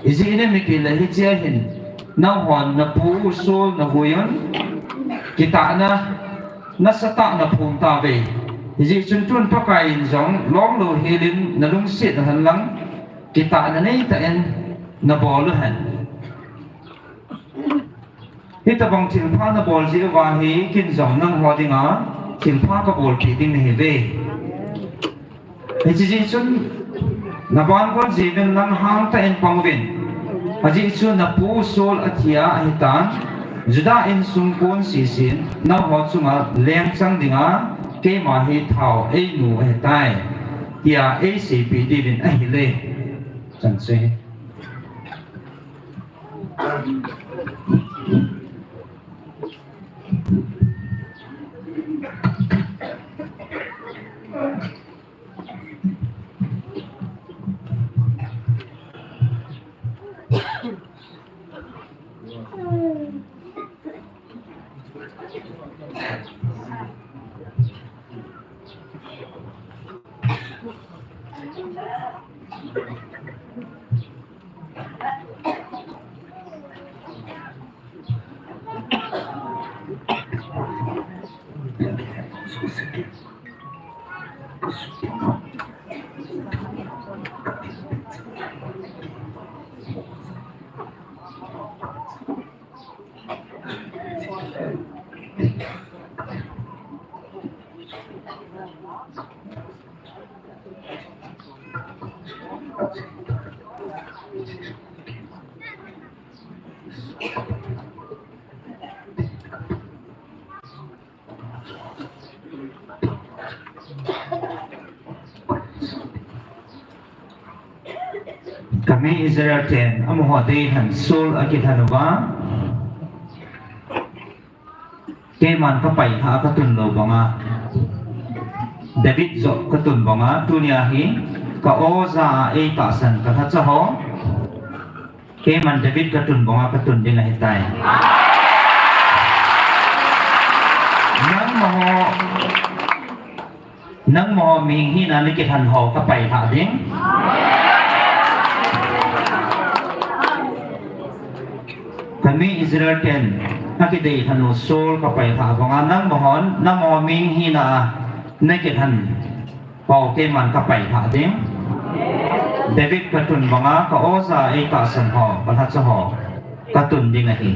Ijeh inem itile hichea hin nanghon napu u Saul navuiyun, kitahna nasatah naphong tauve. Hijeh chun tun Pakai in jong longlou helin nalungset uhen lang, kitahna neitah in nabol uhen. Hitabang thilpha nabol jeh uva hi ken jong nangho dinga thilpha kabolpeh ding nahiuve. Hiche jeh chun naban gol jeh uvin lang hangtah in pang uvin. Ajeh chu napu Saul athia ahitan, Judah insung kon sesen nangho chunga lengchang dinga keima hi thao einu ahitai, tia eiseipeh diuvin ahile. Chan chu hi. Kami Israel ten amaho deilhen Saul akilhen uva, keiman kapailhah a katun lou banga, David joh katun banga, tunia hi ka-oja a eitahsan kalhacha ho, keiman David katun banga katun ding ahitai. Nangmaho, nangmaho mihing hina nakilhen ho kapailhah ding. Kami Israel ten akideilhen u Saul kapailhah banga, nangmahon, nangmaho mihing hina a nakilhen ho keiman kapailhah ding. David katun banga ka-oja eitahsan ho, kalhacha ho, katun ding ahi.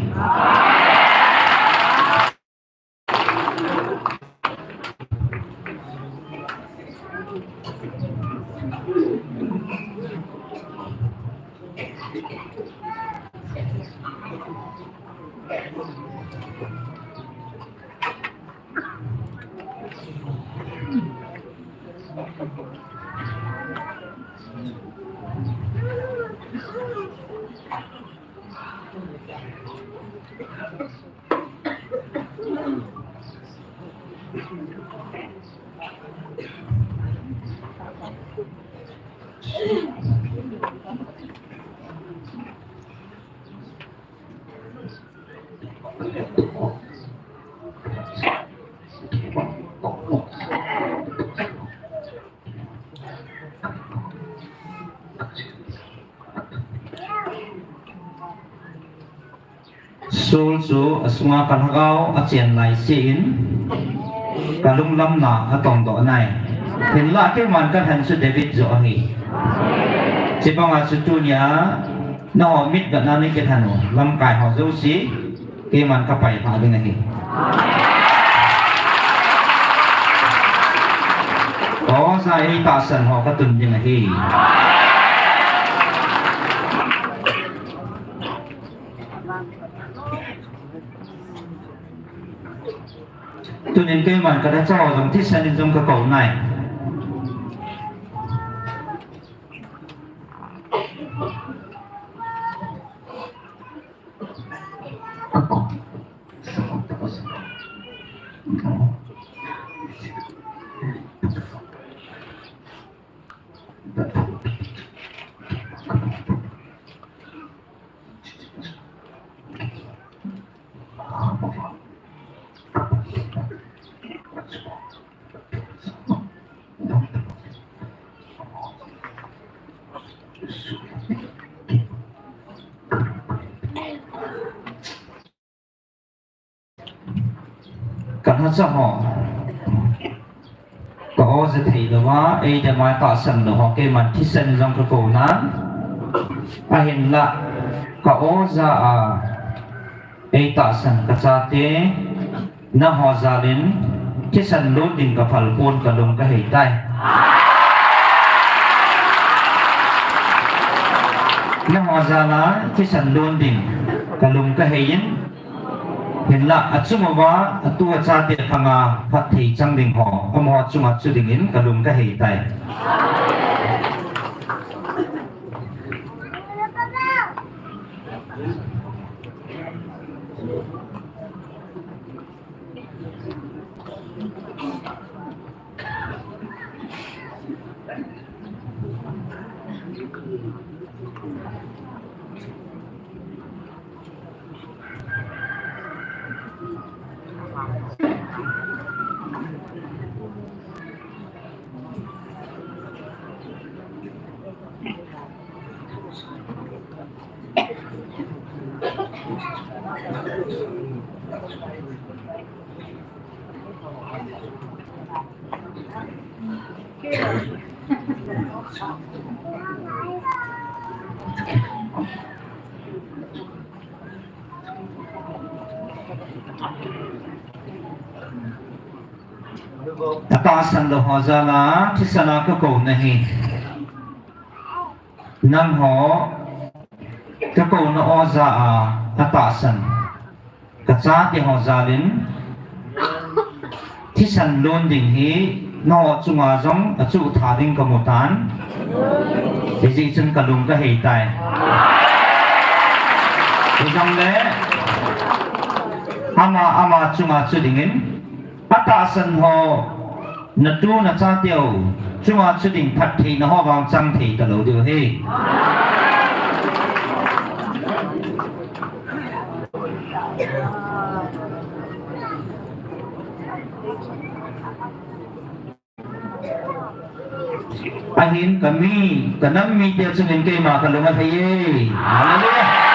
Saul chu asunga kalhagao achen laiseh in, kalunglamna atongdoh nai. Hinlah keiman kalhen chu David joh ahi. Chubanga chu tunia nangho mitvetna nakilhen u lamkai ho jouse, keiman kapailhah ding ahi. Oja ei tahsan ho katun ding ahi. Tunin keiman ka dacha ho jong thisan in jong kakou nai. Ka lhacha ho, ka oja thei louva, ei dema tahsan lou ho, keiman thisan jong kakou nan. Ahinlah, ka oja a, ei tahsan ka chate, nangho jal in, thisan lon ding ka phal pon ka lung kahei tai. Nangho jal a, thisan lon ding ka lung kahei in, Hinlah, achung uva, atu achate khanga phatthei chang ding ho, amaho chunga chu dingin kalung kahei tai. Atahsan lou ho jal a, thisan a kakou nahi. Nangho, kakouna oja a, atahsan. Ka chate ho jal in, thisan lon ding hi, nangho chunga jong, achuh tha ding kamu tan. Hijeh chun kalung kahei tai. Hijongle, ama, ama chunga chu dingin, atahsan ho, natu nachate u, chunga chu ding phattheina ho vang chang thei talou diu ahi. Ahin kami, kanam mite chungin keima kalung alhai e. Hallelujah.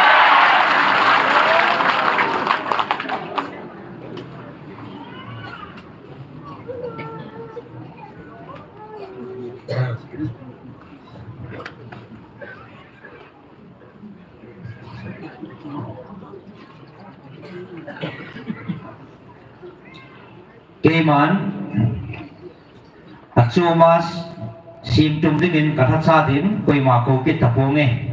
Keiman, achoma simtum dingin kalhacha din, koima kou kit taponge.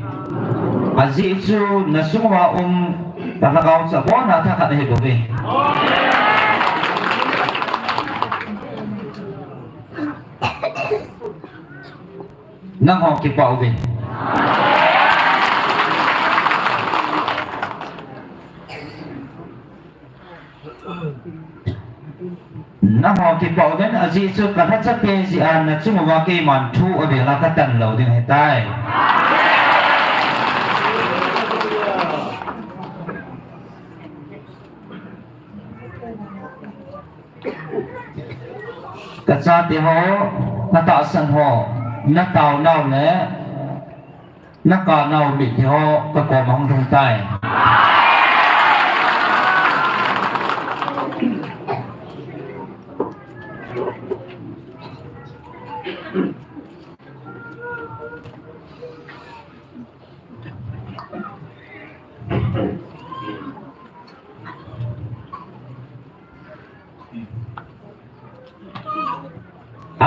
Ajeh chu nasung uva um kalhagao chu abona thakhat ahi bouve. Nangho kipah uvin. Nangho kipah uvin, ajeh chu kalhacha te jeh a nachung uva keiman thu avel a katan lou ding ahitai. Kachate ho, katahsan ho, nataonau le, nakahnau mitlhi ho, kakoma hung lhung tai.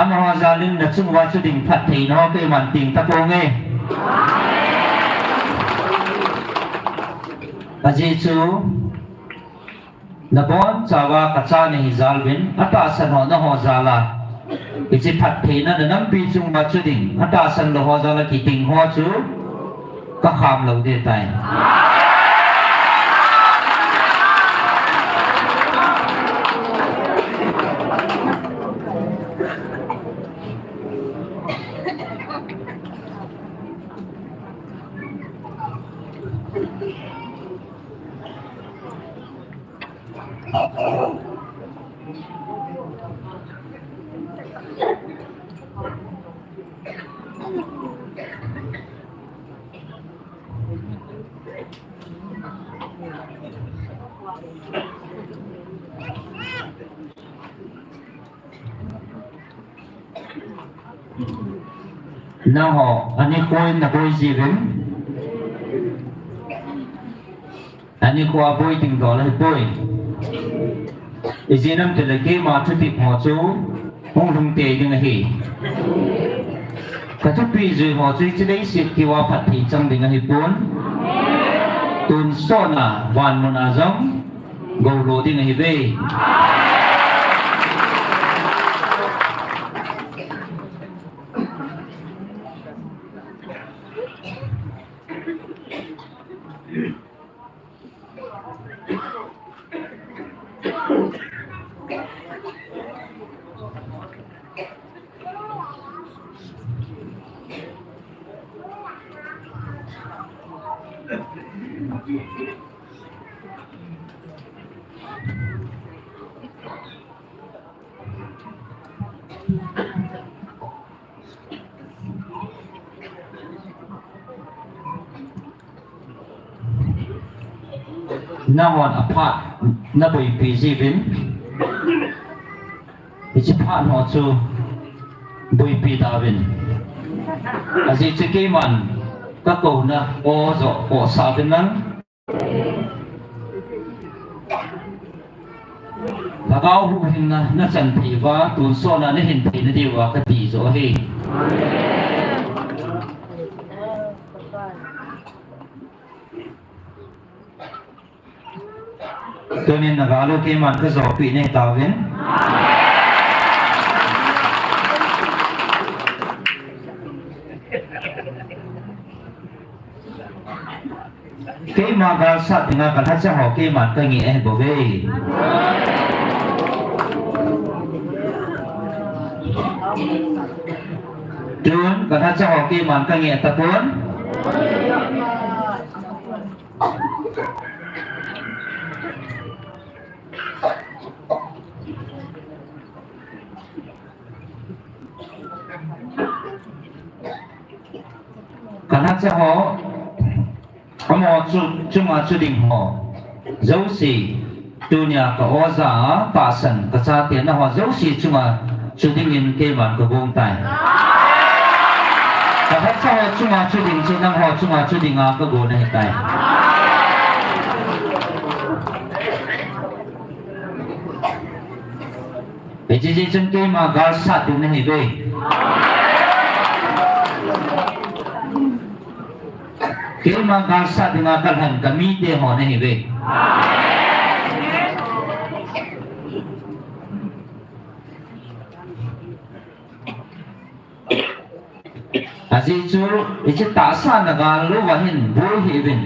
Nangho jal in nachung uva chu ding phattheina ho keiman teng taponge. Ajeh chu nabonchauva kacha nahi jal uvin, atahsan ho nangho jal a hiche phattheina nanampi chung uva chu ding, atahsan lou ho jal a kiding ho chu kakham lou ding ahitai. Nangho, ani koi naboi jiuvin. Ani koi aboi ding dol ahipoi. Ijeh inem itile keima thutep ho chu hung lhung tei ding ahi. Kathupi jui ho chu hiche leiset keu a phatthei chang ding ahipon. Tonsot a vanmun a jong goulo ding ahiuve. Nanghon aphat naboipi jiuvin, hiche phat ho chu boipi tauvin. Ajeh chu keiman kakouna o joh kosah uvin lang. Lhagao huhhingna nachan thei uva, tonsot a nahin theina diuva kati joh ahi. Tunin nagal u keiman kajopi nahi tauvin. Keima galsat dinga kalhacha ho keiman kangeh ahibouve. Tun kalhacha ho keiman kangeh tapon. Kalhacha ho, amaho chu, chunga chu ding ho jouse, tunia ka oja a tahsan kachate naho jouse chunga chu dingin keiman kagong tai. Kalhacha ho chunga chu ding chu nangho chunga chu dinga kagon ahitai. Hiche jeh chun keima galsat ding nahiuve. Keima galsat dinga kalhen kamite ho nahiuve. Ajeh chu, hiche tahsa nagal uva hin boi hih uvin.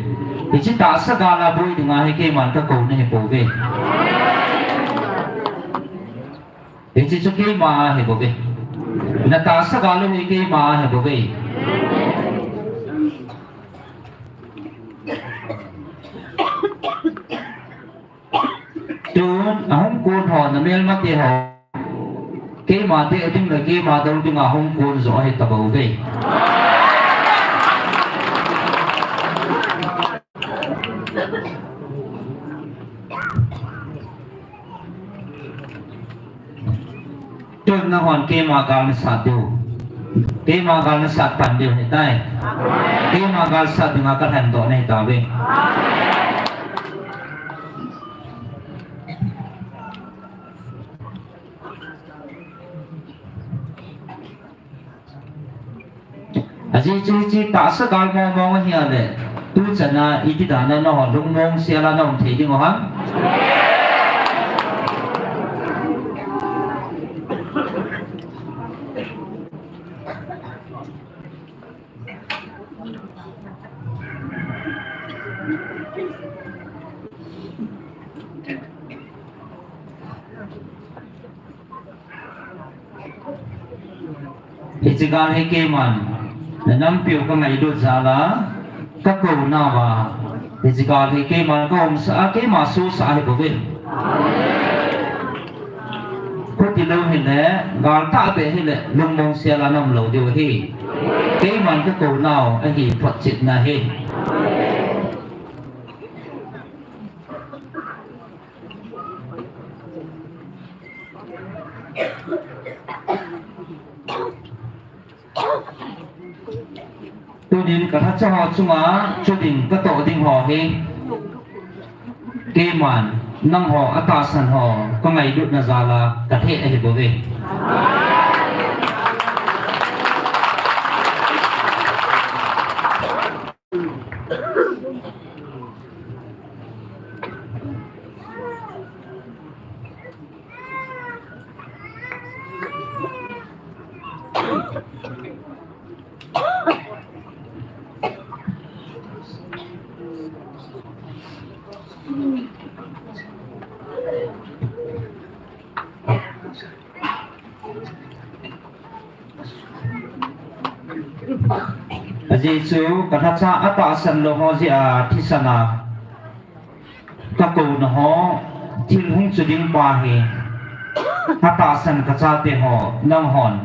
Hiche tahsa gal a boi dinga hi keiman kakou nahipouve. Hiche chu keima ahibouve. Natahsa gal u hi keima ahibouve. Tun ahung kon ho, namelmate ho, keima te ading le keima dou dinga hung kon joh ahi tabouve. Tun nanghon keima gal nasat diu, keima gal nasat pan diu ahitai. Keima galsat dinga kalhendoh nahitauve. Ajeh chu hiche tahsa gal mong mong ahi a le, tuchan a iti dan a nangho lungmong sel a na um thei ding u ham? Hiche gal hi keiman na nampiu ka ngailut jal a ka kou nauva, hiche gal hi keiman ka umsah a, keima sohsah ahi bouve. Khuti lou hile, gal tahbeh hile, lungmong sel a na um lou diu ahi. Keiman ka kou nau ahi photchetna hi. Tunin ka lhacha ho chunga chu ding ka toh ding ho hi, keiman nangho atahsan ho ka ngailutna jal a ka theh ahi bouve. Ajeh chu ka lhacha atahsan lou ho jeh a thisan a ka kouna ho, thil hung chu ding pa hi, atahsan ka chate ho, nanghon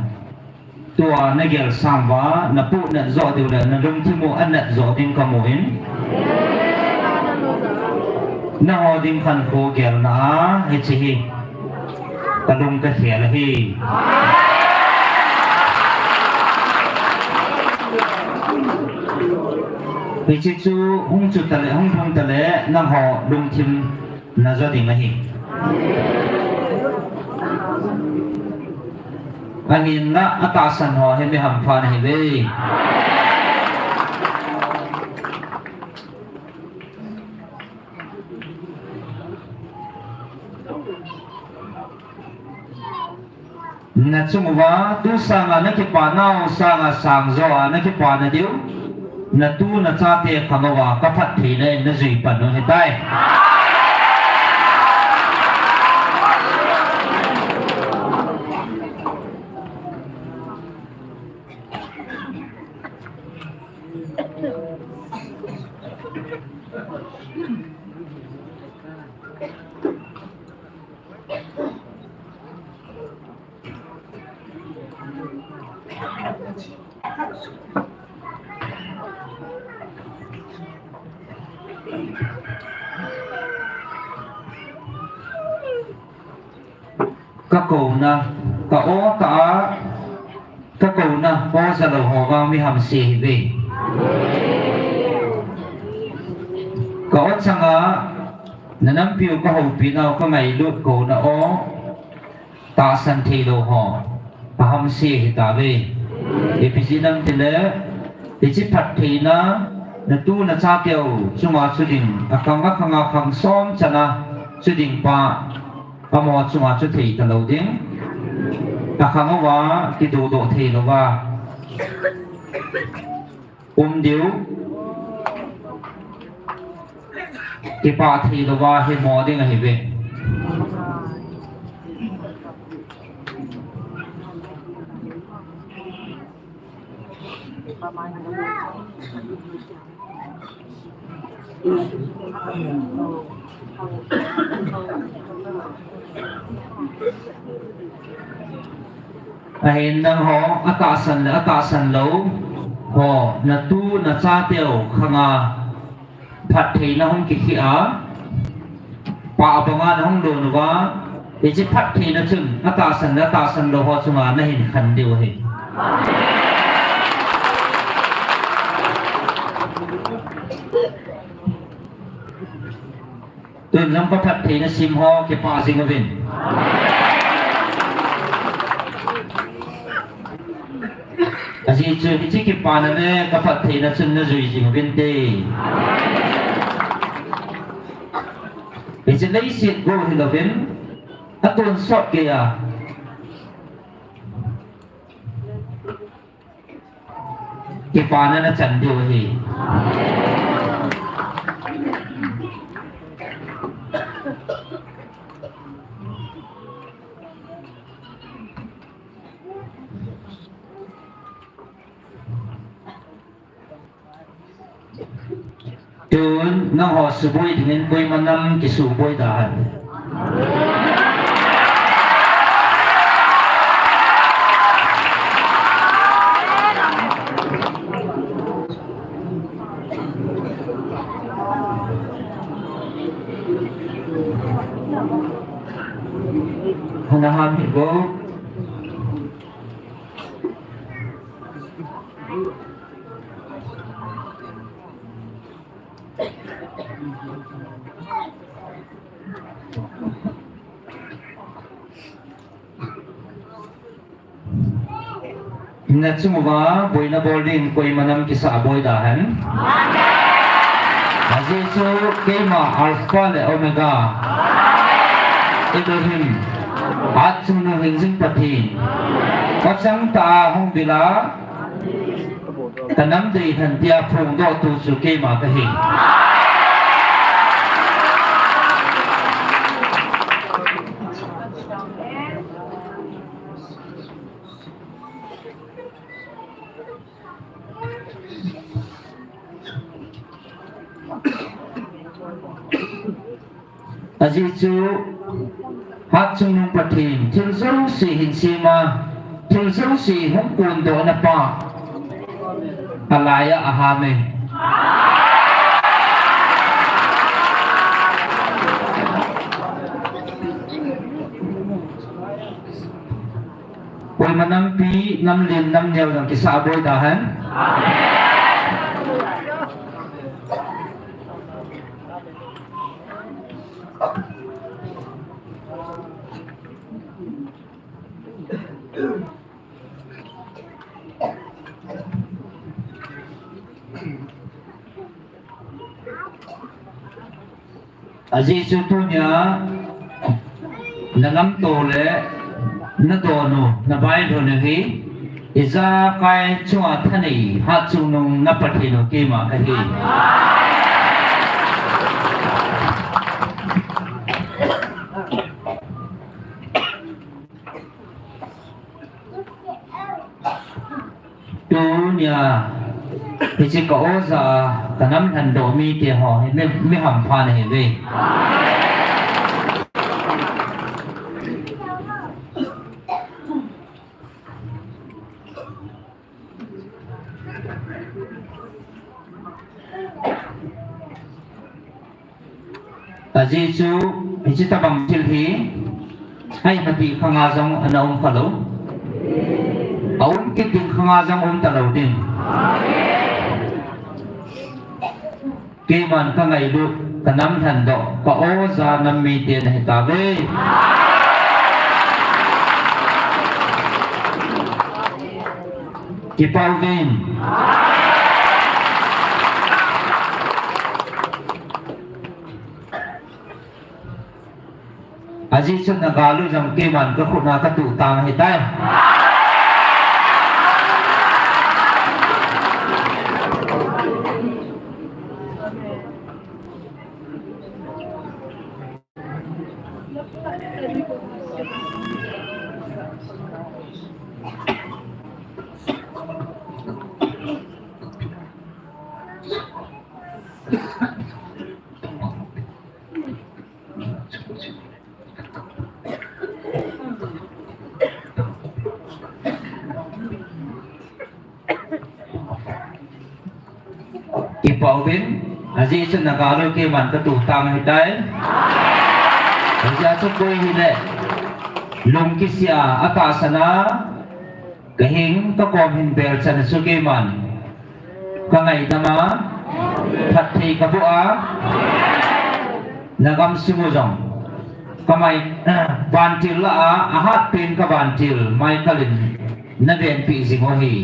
tua na gel sang uva, na puhnat joh diu le na lungthim u anat joh ding ka mu in, nangho ding khankho gelna a hiche hi ka lung ka khel ahi. Hiche chu hung chu tale, hung lhung tale, nangho lungthim na jo ding ahi. Ahinla atahsan ho hi mi hampha na hiuve. Na chung uva, tu sanga na kipa nau sanga sang jo a na kipa na diu, na tu na chate khang uva ka phattheina in na jui pan u hitai. Ka kouna, ka o ta a, ka kouna o ja lou ho vang mi hamse hiuve. Ka o changa na nampiu ka houpi nau ka ngailut kouna o tahsan thei lou ho, ahamse hitauve. Ipi jeh ham itile, hiche phattheina, na tu na chateu chunga chu ding, akhang akhang a khang som chan a chu ding pa, amaho chunga chu thei talou ding. Akhang uva kidodoh thei louva um diu, kipah thei louva himo ding ahiuve. Ahin nangho, atahsan le atahsan lou ho, na tu na chateu khanga phattheina hung kikhih a, pah banga na hung don uva, hiche phattheina chun atahsan le atahsan lou ho chunga na hin khan diu ahi. Tun jong ka phattheina sim ho kipah jing uvin. Ajeh chu hiche kipana le kaphattheina chun najui jing uvinte. Hiche leiset go hilouvin, atonsot geiya kipana nachan diu ahi. Tun nangho suboi dingin koima nam kisuboi da hen. Hana ham hi bou. Nachung uva boina bol ding koima nam kisaboi da hen. Ajeh chu keima Alpha le Omega, Elohim, hatchungnung hingjing Pathen, kachang tah a hung vil a, kanam deilhen tia phongdohtu chu keima kahi. Ajeh chu hatchungnung Pathen, thil jouse hinsema, thil jouse hung kondohna pa, alaiya aham e. Koima nampi, namlen, namneo jong kisaboi da hen. Ajeh chu tunia nalamto le nadon u, nabailhun u hi, ijakai chunga thanei hatchungnung na Pathen u keima kahi. Tunia hiche ka oja, kanam lhendoh mite ho hi mi, mi hampha nahiuve. Ajeh chu hiche tabang thil hi ahi mati khanga jong ana um khalou. Aum kit ding khanga jong um talou ding. Keiman kangailut, kanam lhendoh, ka oja nam mite nahitauve. Kipah uvin. Ajeh chu nagal u jong keiman kakhut a katuh tang ahitai. Kipah uvin, ajeh chu nagal u keiman katuh tang ahitai. Hijeh chun koi hile, lung kisih a, atahsan a, kahing kakom hin belchan chu keiman kangaidam a, phatthei kaboh a, nagamsung u jong kamai, vantil lah a, ahatpen kavantil Michael in Na venpi jing u ahi.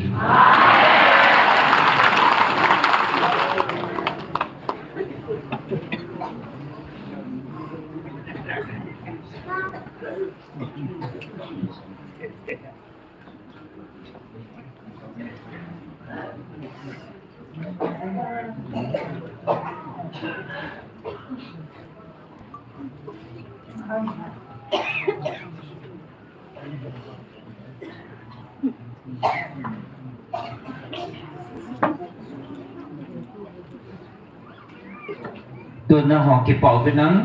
Tun nangho kipah uvin lang,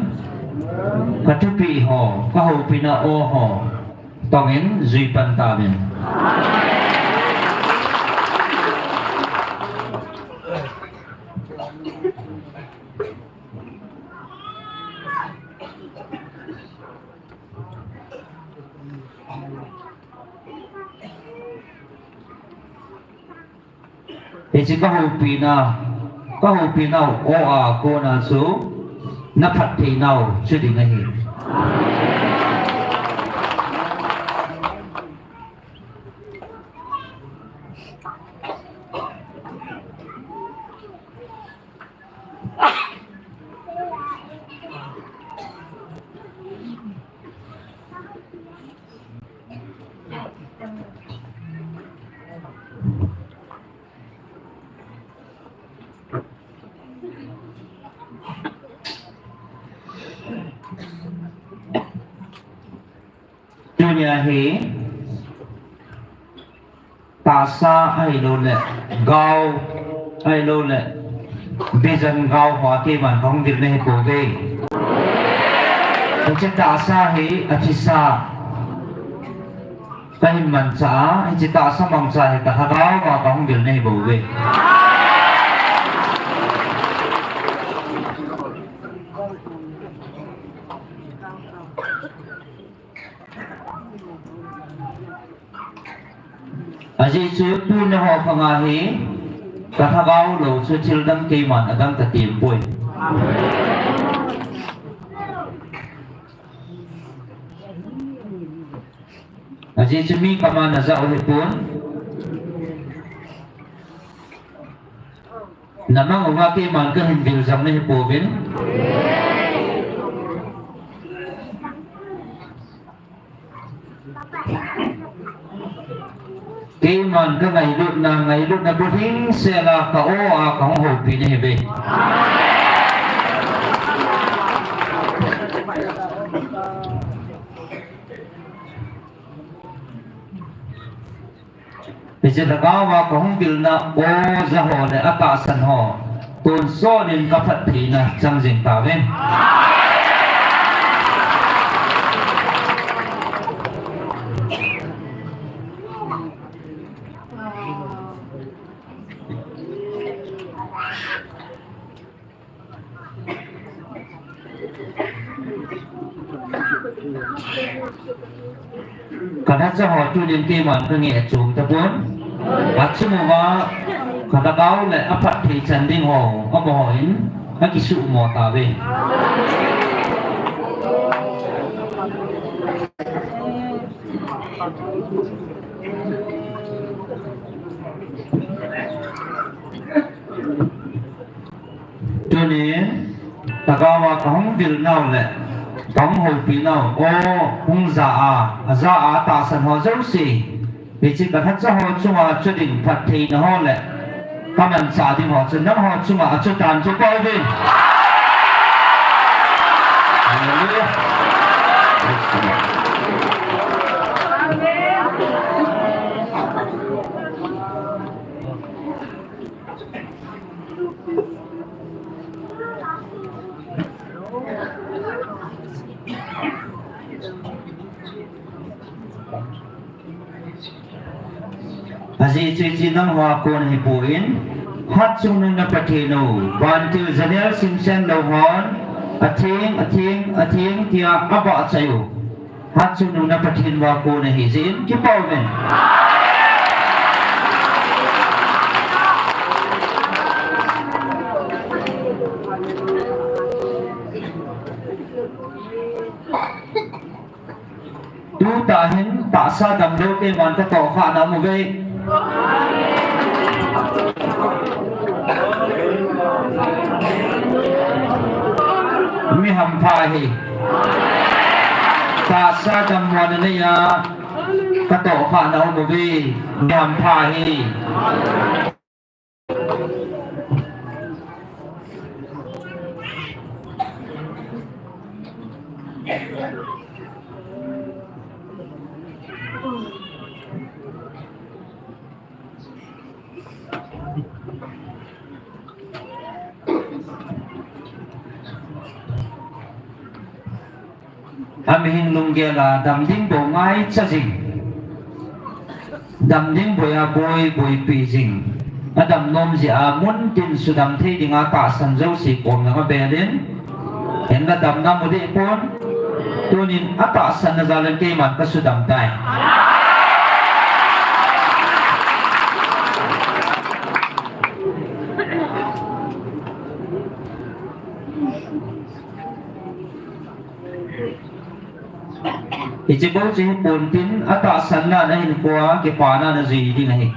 ka thupeh ho, ka houpina o ho tongin jui pan tauvin. Hiche ka houpina, ka houpina u a kona chu na phattheinau chu ding ahi. Tunia hi tahsa ahilouleh gao ahilouleh vision gao hoa keiman kahung vil nahi pouve. Hiche tahsa hi athisa kahin manchah a, hiche tahsa mangcha hi ka lhagao a kahung vil nahi bouve. Ajeh chu tuni ho khang a hi ka lhagao lou chu thil dang keiman adang ka tem poi. Ajeh chu mi kama na jah u hipon. Na mang uva keiman kahin vil jong nahi pouvin. Keiman ka ngailutna, ngailutna bulhing sela ka o a kahung houpi nahiuve. Hiche lhagao a kahung vilna o ja ho le atahsan ho tonsot in ka phattheina chang jing tauve. Ka lhacha ho tunin keiman ka ngeh chom tapon. Achung uva ka lhagao le aphatthei chan ding ho, amaho in akisuhmo tauve. Tunin lhagao a kahung vilnau le kahung houpinau o hung ja a, aja a tahsan ho jouse, hiche ka lhacha ho chunga chu ding phattheina ho le ka manchah ding ho chu nangho chunga achu tan chu pao uvin. Hallelujah. Ajeh chu hiche nangho a kon ahipon, Hatchungnung na Pathen u, vantil janel simsen lou hon, atheng, atheng, atheng tia abahchai u. Hatchungnung na Pathen uva kon ahi jeh in kipah uvin. Tutah hin Tahsa damlou keiman katoh khah na um uve. Mi hampha ahi. Tahsa dammo na neiya katoh khah na um uve. Mi hampha ahi. Amihing lunggel a dam ding bou ngaicha jing. Dam ding boi a boi, boipi jing. Adam nom jeh a mun tin sudam thei dinga tahsan jouse kom langa belin. Hinla damna mu deh pon. Tunin atahsan na jal in keiman kasudam tai. Hiche bou chu hi pon tin, atahsan na, na hinkhoa kipana na jui ding ahi.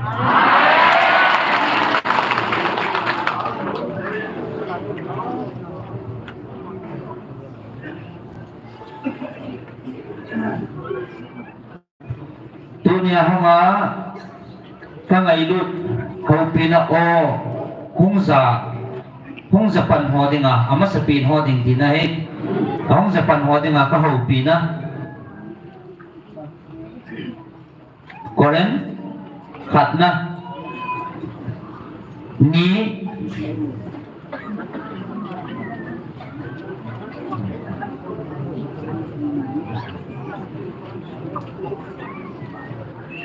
Tunia hunga kangailut houpina o hung ja, hung ja pan ho dinga, amasapen ho ding tina ahi. Ahung ja pan ho dinga kahoupina. Koren khatna. Ni.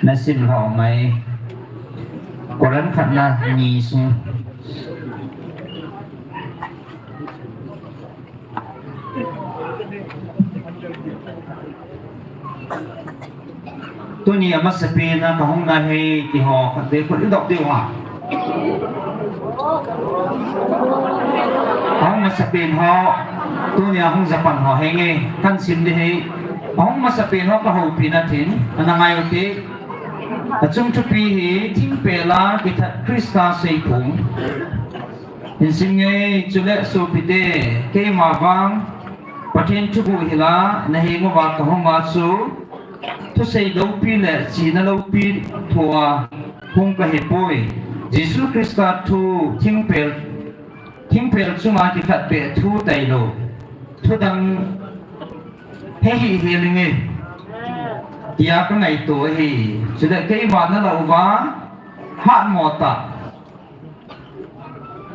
Nasim lhom mai. Koren khatna ni sung. Tuni amasapen a kahung na hi ti ho khatvei khut idop diu ham. Ahung masapen ho, tunia hung ja pan ho henge, kahin sim ding ahi. Ahung masapen ho kahoupina tin, ana ngai ute. Achung thupi hi thingpel a kithat Christa seiphong. Hin sim nge, chule sopite, keima vang Pathen thuguh hila, nahenguva kahunga chu, thusei loupi le chihna loupi thua hung kahipoi. Jesu Christa thu thingpel, thingpel chunga kikhat beh thu tailou. Thudang hei hihhel inge, tia kangaito ahi. Chule keima nalah uva, hatmo tah.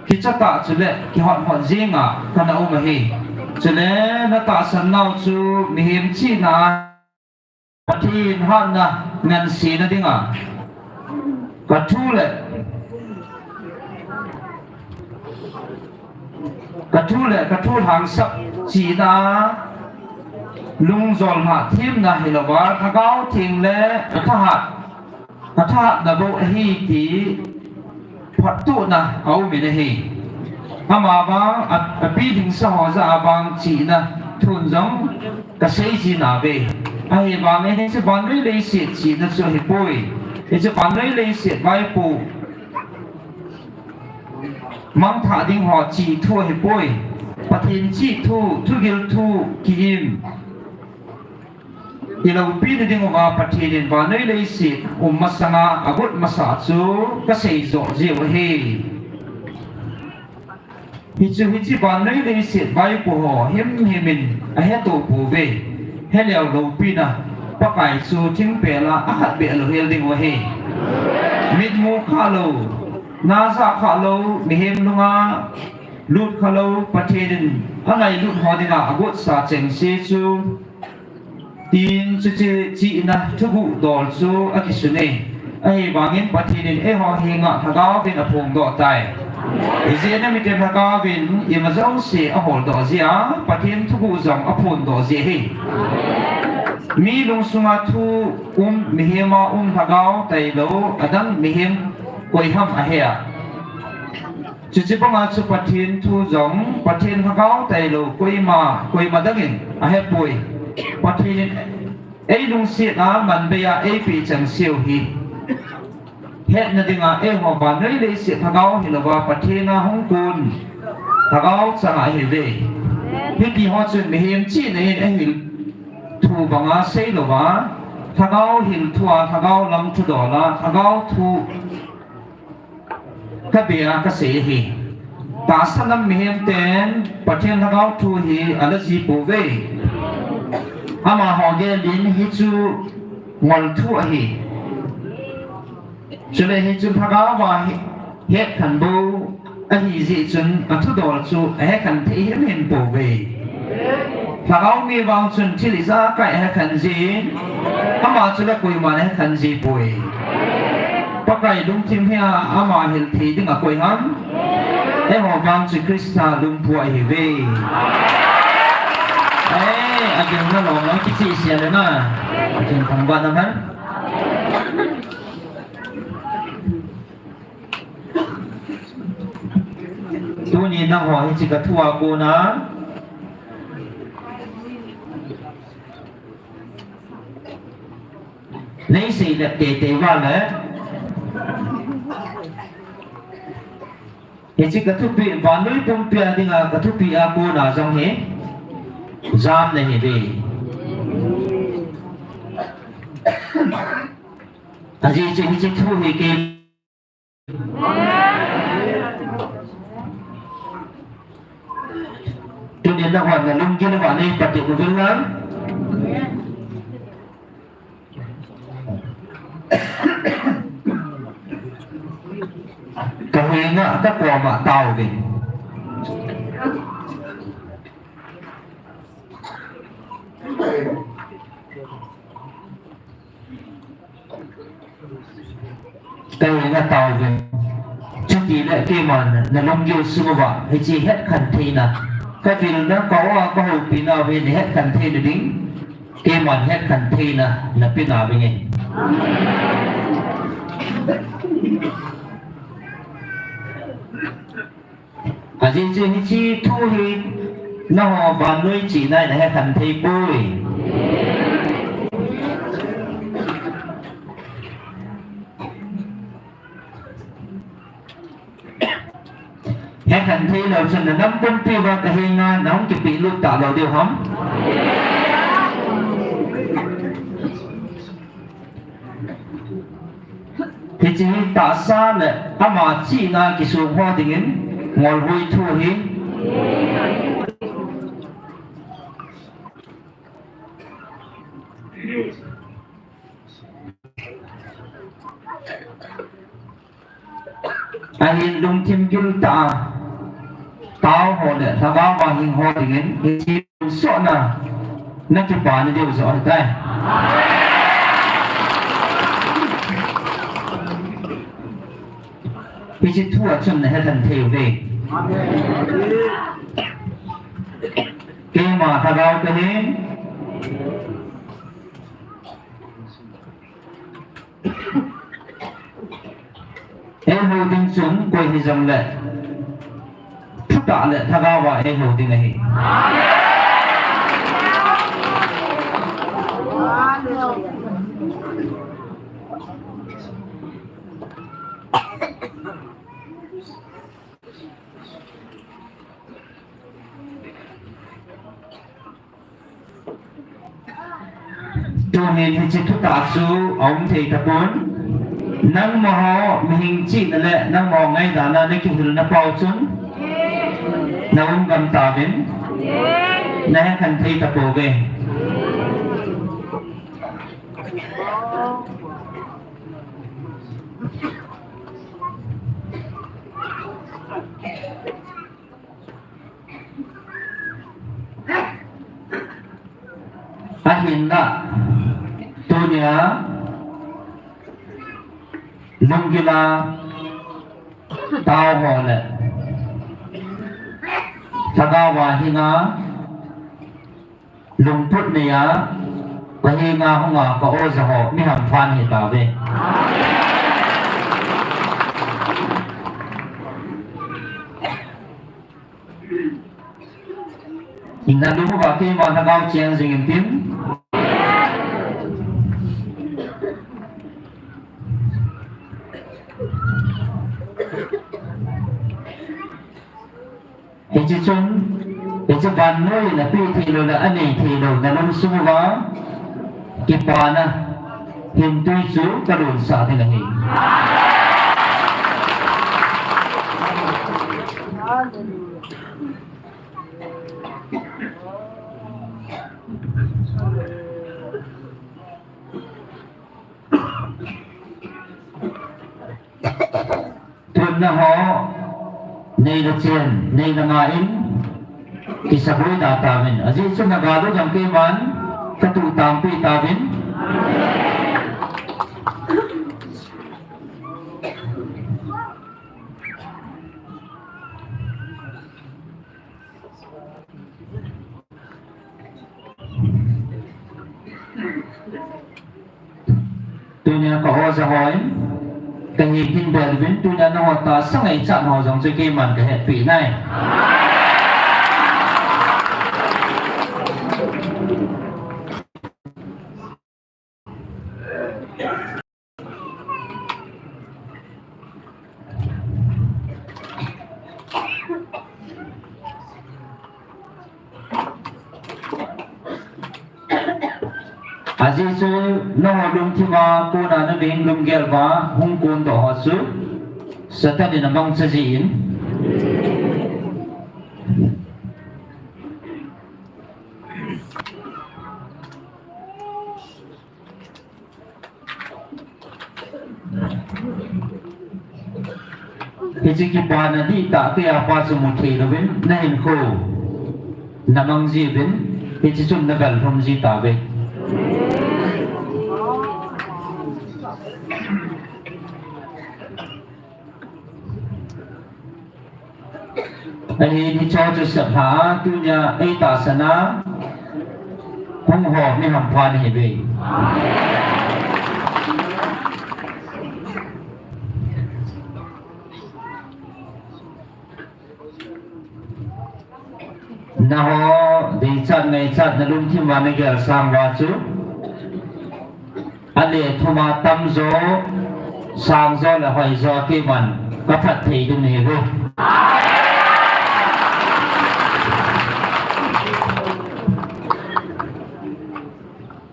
Kicha tah chule, kihotmo jinga kana um ahi. Chule natahsan nau chu mihem chihna, Pathen hatna ngansena dinga kathu le, kathu le, kathu lhangsap chihna, lungjol hahthemna hilouva, Lhagao Theng le athahat, athahatna bou ahi ti phattuhna aumin ahi. Amavang, a, apilhingsa ho jah a vang chihna thun jong kaseiji nauve. Ahivangin hiche vannoi leiset chihna chu ahipoi. Hiche vannoi leiset vaipo mangthah ding ho chih thu ahipoi. Pathen chih thu, thugil thu, ki-im. Iloupina dinguva Pathen in vannoi leiset um masanga agot masa chu kasei joh jiu ahi. Hichu hiche vannoi leiset vaipo ho himhim in aheto pouve. Heleu loupina Pakai chu thingpel a akhat beh louhel dingu ahi. Mitmu khah lou, najah khah lou, mihem lunga lut khah lou, Pathen in angailut ho dinga agotsa chengse chu tin chuche chihna thuguh dol chu akisun e. Ahivangin Pathen in eiho henga Lhagao vin aphongdoh tai. Ijeh inem itile Lhagao vin ima jouse aholdoh jeh a Pathen thuguh jong aphondoh jeh ahi. Mi lungsunga thu um, mihema um Lhagao tailou adang mihem koiham ahe a. Chuche banga chu Pathen thu jong, Pathen Lhagao tailou koima, koima dangin ahepoi. Pathen in Ei lungset a manbei a ei peh chang seh u hi hetna dinga eiho vannoi leiset lhagao hilouva Pathen a hung kon lhagao chang ahiuve. Hitiho chun mihem chihna in ahil thu banga seilouva, lhagao hil thu a, lhagao lam thudol a, lhagao thu kabeh a kasei ahi. Tahsa lam mihem ten Pathen lhagao thu hi ala ji pouve. Amaho gel in hichu ngol thu ahi. Chule hichu lhagao va hi, hetkhen bou ahi jeh chun athudol chu ahekhen thei himhim pouve. Lhagao mi vang chun thil ijakai ahekhen jin, ama chu la koiman ahekhen ji poi. Pakai lungthim hi a ama hil thei ding akoi ham? Eiho vang chu Christa lungphu ahiuve. Eh, agilna lom lom kicheh sel le na. Pathen thangvah na man. Tuni nangho hiche ka thu a kona nei sei le teitei vale. Hiche ka thupeh, vannoi pumpi a dinga ka thupeh a kona jong hi jam nahiuve. Ajeh chu hiche thu hi kei Tunin nahon nalunggil uva neipatep uvin lang. Kahenga kakoma taovin. Kahenga taovin. Chutile keiman nalunggil sung uva hiche hetkhen theina, kavilna, ka-o a kahoupina uva nahetkhen theina ding, keiman hetkhen theina napeh nauvinge. Ajeh chu hiche thu hi nangho vannoi chihna in nahekhen theipoi. Hekhen theilou chun nanam pumpi uva kahenga nahung kipehlut talou diu ham? Hiche hi tahsa le ama chihna kisong ho dingin ngolhoi thu ahi. Ahin lungthim gil tah a tao ho le lhagao a hing ho dingin hiche tonsotna nakipana diu joh ahitai. Hiche thu a chun nahetthem thei uve. Keima lhagao kahi. Eihou ding chun koi hijongle thutah le lhagao a eihou ding ahi. Tuhin hiche thutah chu aum thei tapon. Nangma ho mihing chihna le nangma ho ngaidana nakihilna pau chun naum gam tauvin. Nahetthem thei tapouve. Ahinla, tunia lunggil a tao ho le lhagao a hinga lungput neiya, kahenga hunga ka-o ja ho mi hampha nahitauve. Nalung uva keima lhagao cheng jing intin. Hichun, hiche vannoi in apeh thei lou le anei thei lou nalungsung uva kipana hintui chu kalunsah ding ahi. Tun nangho neina chen, neina nga in kisaboi da tauvin. Ajeh chu naga lou jong keiman katuh tangpi tauvin. Tunia ka oja hon kahin hin bel uvin, tunia nangho tahsa ngaichat ho jong chu keiman kahetpi nai. Ajeh chu nangho lungthim a kona nabeng lunggel uva hung kondoh ho chu Satan in amangcha jin. Hiche kipana dihtah keiya pa chu muthei louvin nahinkho namang jiuvin, hiche chun navel lhum ji tauve. Ahin hicheho chu seplha a tunia eitahsan a hung ho mi hampha nahiuve. Nangho deichat ngaichat nalungthim uva nagel sang uva chu ale thum a tamjo, sangjo le hoijo keiman kaphatthei ding nahiuve.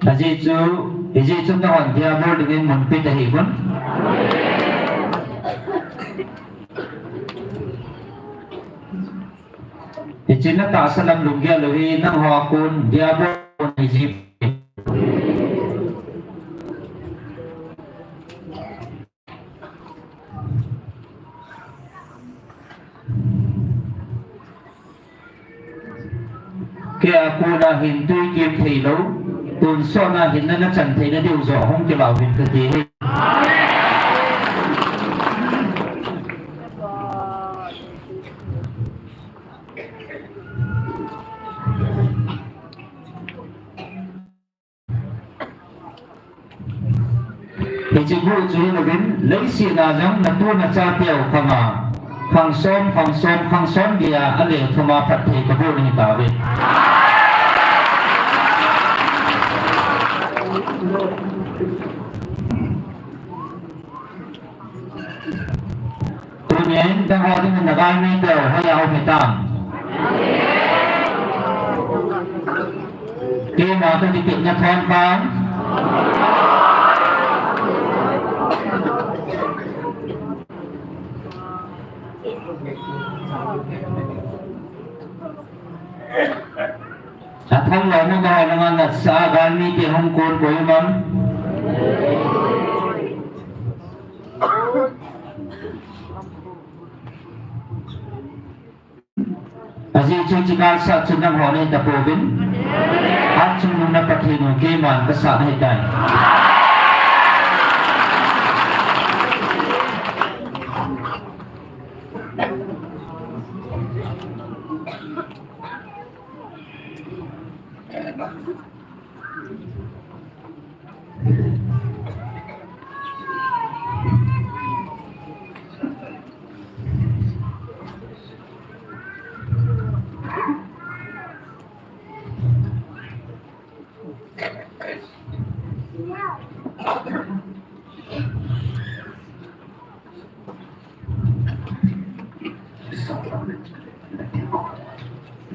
Ajeh chu, hijeh chun nahon Diabol dingin mun pe tahih un. Hiche natahsa lam lunggel u hi nangho a kon Diabol kon ahi ji. Keia kona hin tui kem thei lou, tonsot na hinna nachan theina diu joh hung kilah uvin kati hi. Hiche bu chu hilou vin, leiset a jong natu nachateu khang a, khang som, khang som, khang som geiya ale thum a phatthei kaboh nahi tauve. Tunin, nangho dingin nagalmi teu hoiya um hitam? Keima toh kipehna thon pang. Athang lou nangho langa natsa a galmite hung kon koi um am? Ajeh chu hiche galsat chu nangho nahi tapouvin, hatchungnung na Pathen u keiman kasah nahitai.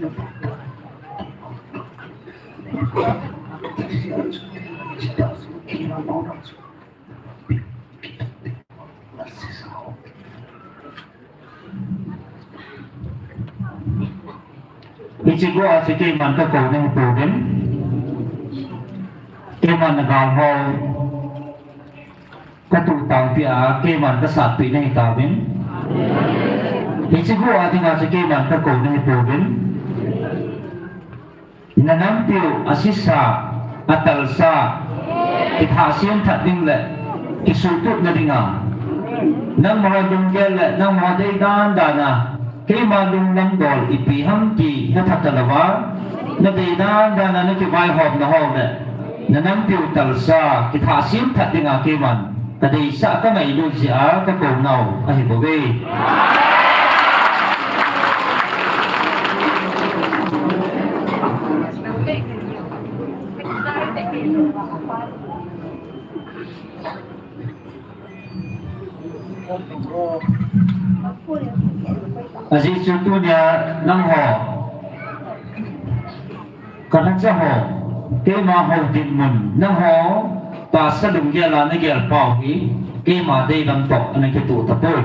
Hiche go a chu keiman kakou nahi pouvin. Keiman nagal ho katuh tangpi a keiman kasatpi nahi tauvin. Hiche go a dinga chu keiman kakou nahi pouvin. Nanampiu asisa, atalsa, kithah semthat ding le kisuhtupna dinga, nangma lunggel le nangma deidan dan a, keima lunglam dol ipi ham ti nathatalouva, nadeidan dan a nakivaihomna ho le nanampiu talsa kithah semthat dinga keiman kadeisah kangailut jeh a kakou nau ahibouve. Ajeh chu tunia nangho kalhacha ho, keima hou dinmun, nangho tahsa lunggel a nagel pau hi keima deilam toh ana kitoh tapoi.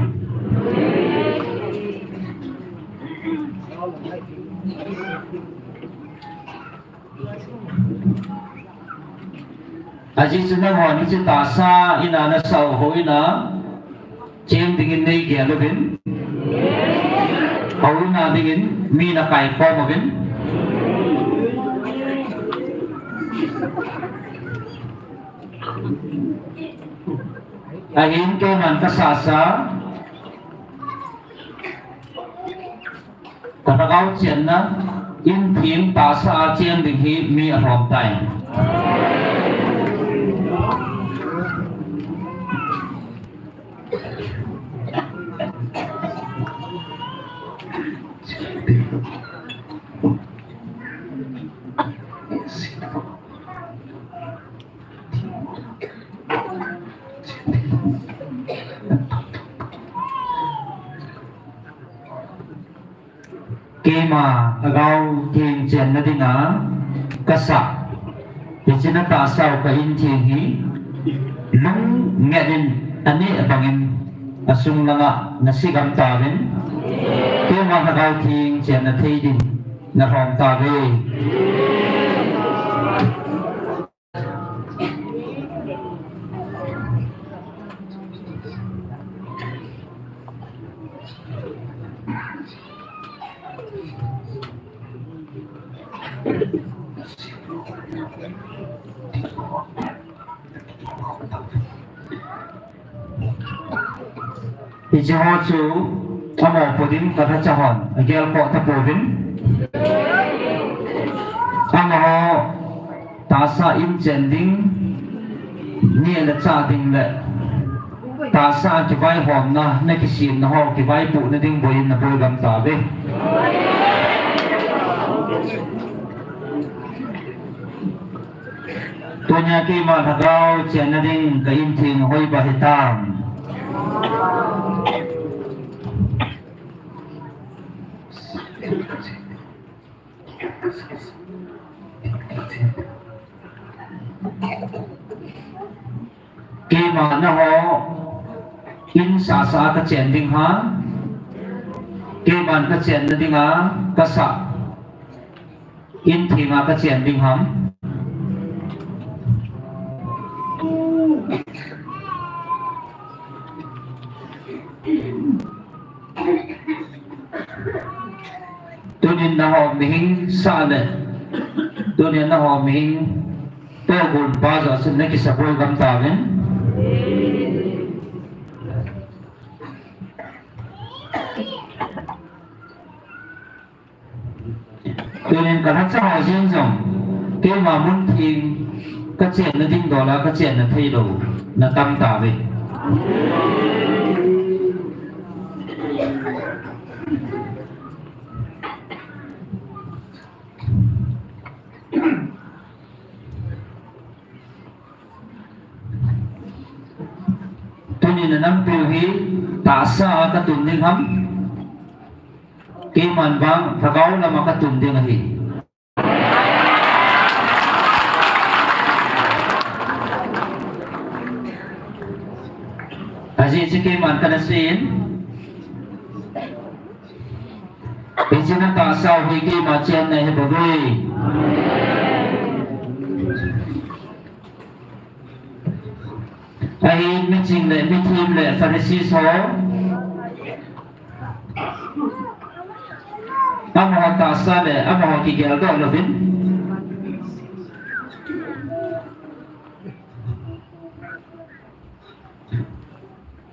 Ajeh chu nanghon hiche tahsa in a nasah u houin a cheng dingin neigel uvin, houin a dingin mi nakaikhom uvin. Ahin keiman kasasa, kalhagao chenna, intheng tahsa a cheng ding hi mi alhom tai. Keima lhagao theng chenna dinga kasah, hiche natahsa u ka intheng hi lungnget in aneh bangin asung langa nasi gam tauvin, keima lhagao theng chenna thei din nalhom tauve. Hiche ho chu, amaho pudin kalhacha hon agelkhoh tapouvin. Amaho tahsa in chen ding, neh le chah ding le tahsa kivaihomna, nakisemna ho kivaipohna ding boiyin naboi gam tauve. Tunia keima lhagao chenna ding ka intheng hoiba hitam. Keima naho in sasa kachen ding ham, keiman kachenna dinga kasah inthenga kachen ding ham? Tunin nangho mihem sah le, tunin nangho mihem tohgonpa joh chun nakisaboi gam tauvin. Tunin kalhacha ho jeng jong, keima mun theng kachenna ding dola kachenna theilou natam tauve. Tunin nanampiu hi tahsa a katun ding ham? Keiman vang lhagao lama katum ding ahi. Ajeh chu keiman kana seiyin. Hiche natahsa u hi keima chenna ahi bouve. Ahin miching le mithem le Pharisee ho, amaho tahsa le amaho kigeldoh louvin,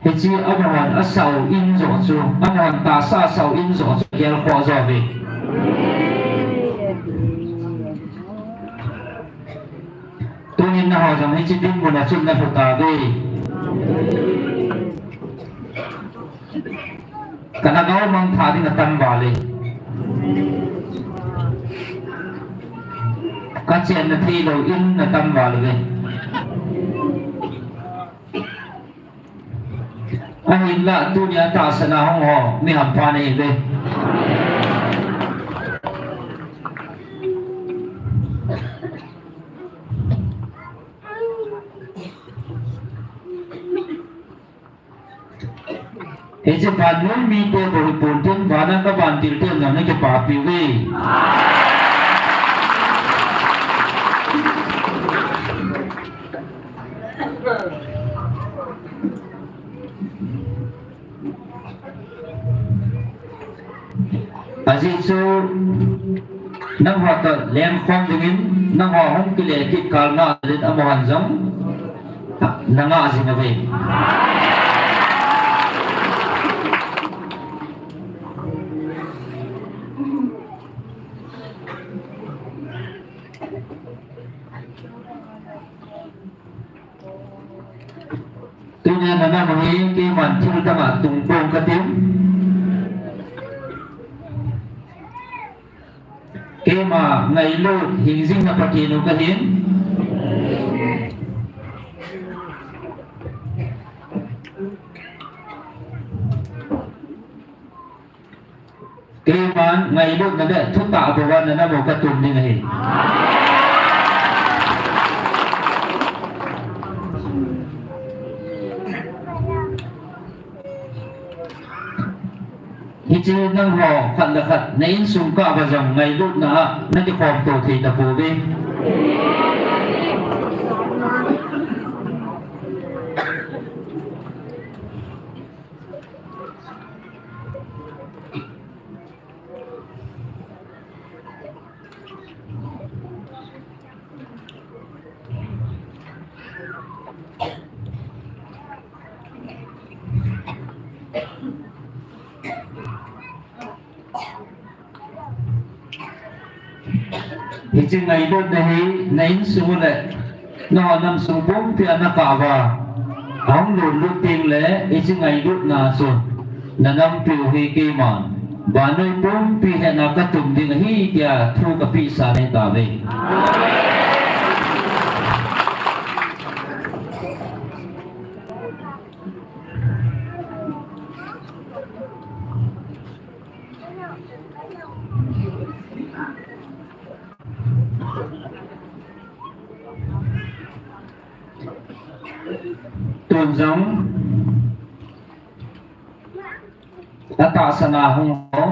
hiche amahon asah u in joh chu, amahon tahsa asah u in joh chu gelkhoh jo uve. Tunin nangho jong hiche dinmun a chun nalhu tauve. Kalhagao mangthah ding atam val e. Kachenna theilou in atam val uve. Ahinla tunia tahsan a hung ho mi hampha nahiuve. Hiche vannoi mite bou hipon tin, vana kavantil ten jong nakipapi uve. Ajeh chu nangho toh lengkhom dingin, nangho hung kile kit kal ngah din amahon jong nangah jing uve. Tunia nanam u hi keiman thil dang a tung pong katin. Keima ngailut hingjing na Pathen u kahin. Keiman ngailutna le thutah bou a nanam u katum ding ahi. Hiche nangho khat le khat na insung kah uva jong ngailutna a nakikhomto thei tapouve. Hiche ngailutna hi na insung u le nangho namsung pumpia nakah uva ahung lutlut tengle, hiche ngailutna chu nanampiu hi keiman vannoi pumpi hetna katum ding ahi tia thu kapehsa nahi tauve. Tun jong atahsan a hung ho,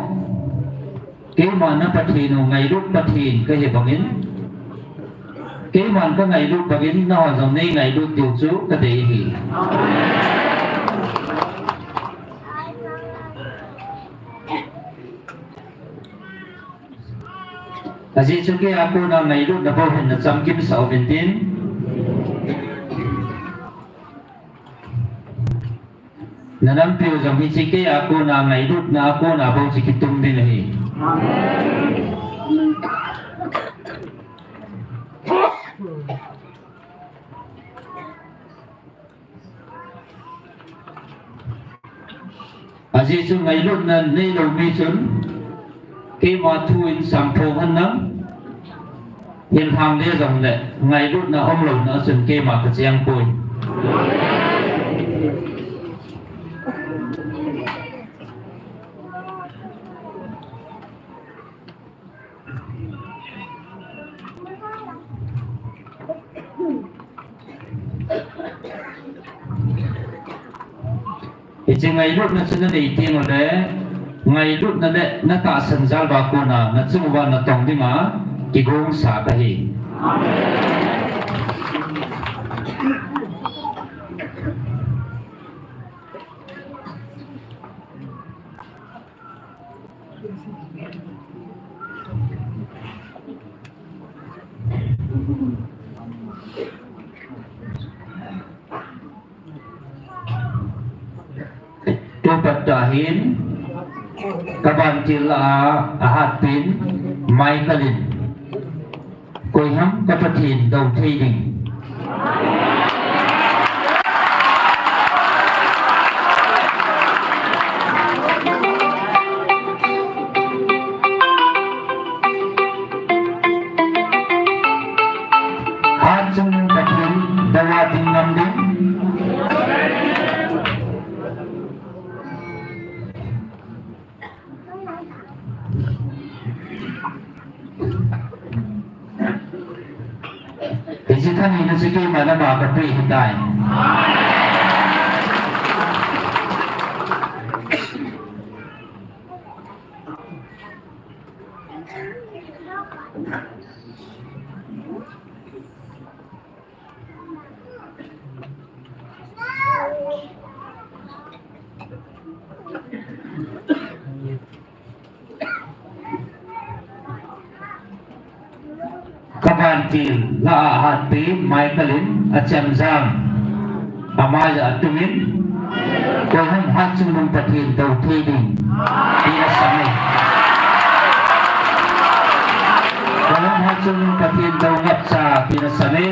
keiman na Pathen u ngailut Pathen kahi bangin, keiman kangailut bangin nangho jong neingailut diu chu kadei ahi. Ajeh chu keia kona ngailutna bou hin nachamkimsah uvin tin, nanampiu jong hiche keia kona ngailutna a kona bou chu kitum ding ahi. Ajeh chu ngailutna neilou mi chun keima thu in samphong henlang, hinlhang le jongle ngailutna umlouna a chun keima kachengpoi. Hiche ngailutna chu nanei teng uleh, ngailutna le natahsan jal uva kona nachung uva natong dinga kigongsa kahi. Tupat tahin, kabantil a, ahatpen, Michael in, koiham ka Pathen dou thei ding. Hatchungnung Pathen dou a ding ngam ding. Hiche thaneina chu keima nama kapeh ahitai. Kabantil la a hatpen Michael in achemjam. Amai a atungin, koiham Hatchungnung Pathen dou thei ding, tin asam e. Koiham Hatchungnung Pathen dou ngapcha, tin asam e.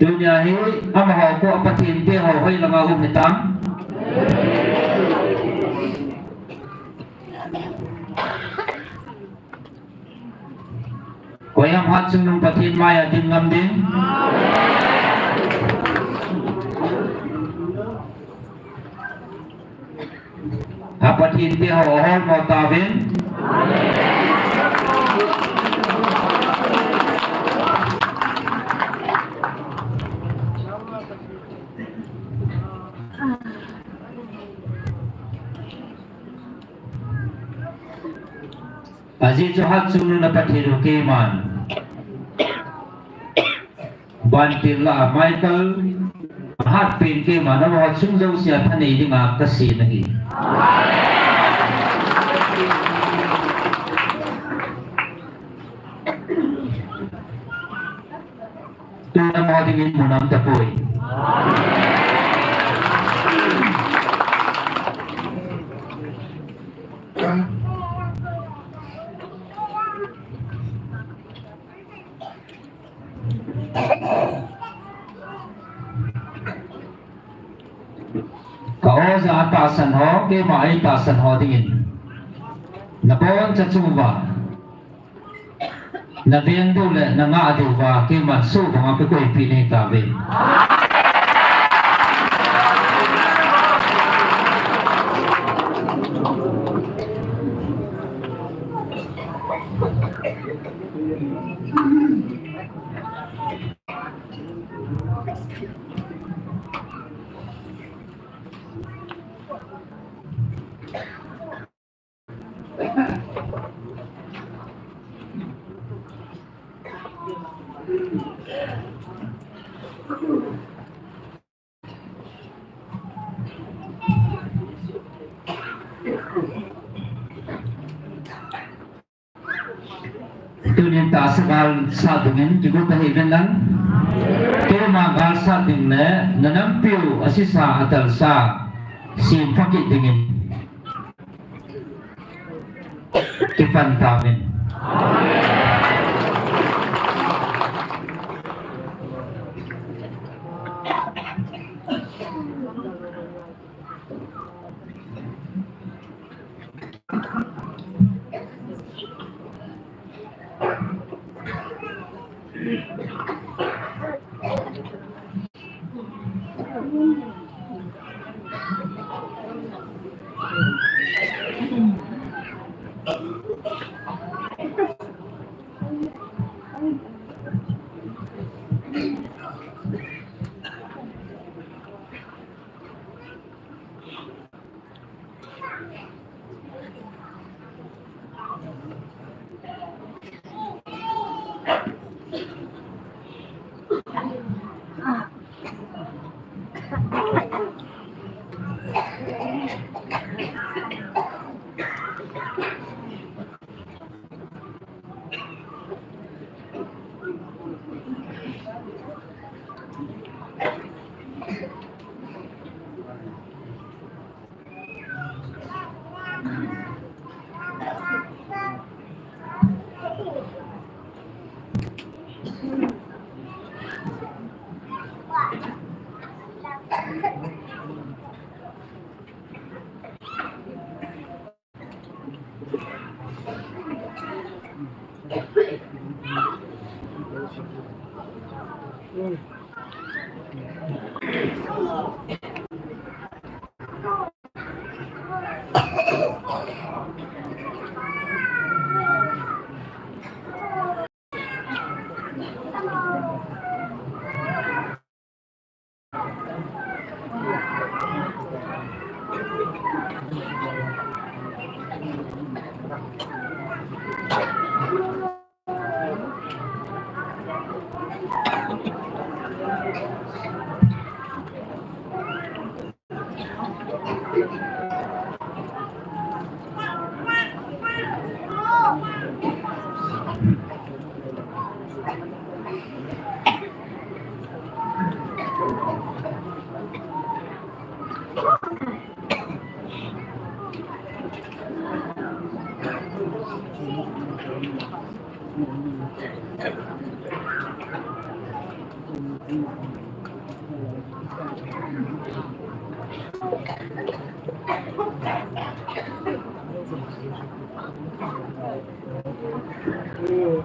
Tunia hi amaho khu a Pathen te ho hoilanga um hitam? Koiham Hatchungnung Pathen maiya ding ngam ding? A Pathen te ho ahol mo tauvin. Ajeh chu Hatchungnung na Pathen u keiman. Bantil la a Michael, ahatpen keiman, amaho chung jousea thanei dinga kasem ahi. Tun amaho dingin mun aum tapoi. Ka oja atahsan ho, keima eitahsan ho dingin, naboncha chung uva, naveng diu le nangah diu va, keiman soh banga kakoipeh nahitai. Tunin tahsa gal sat dingin kigot ahi ven lang. Keima gal sat ding le, na nampiu asisa atalsa, sem pha kit dingin kipan tauvin.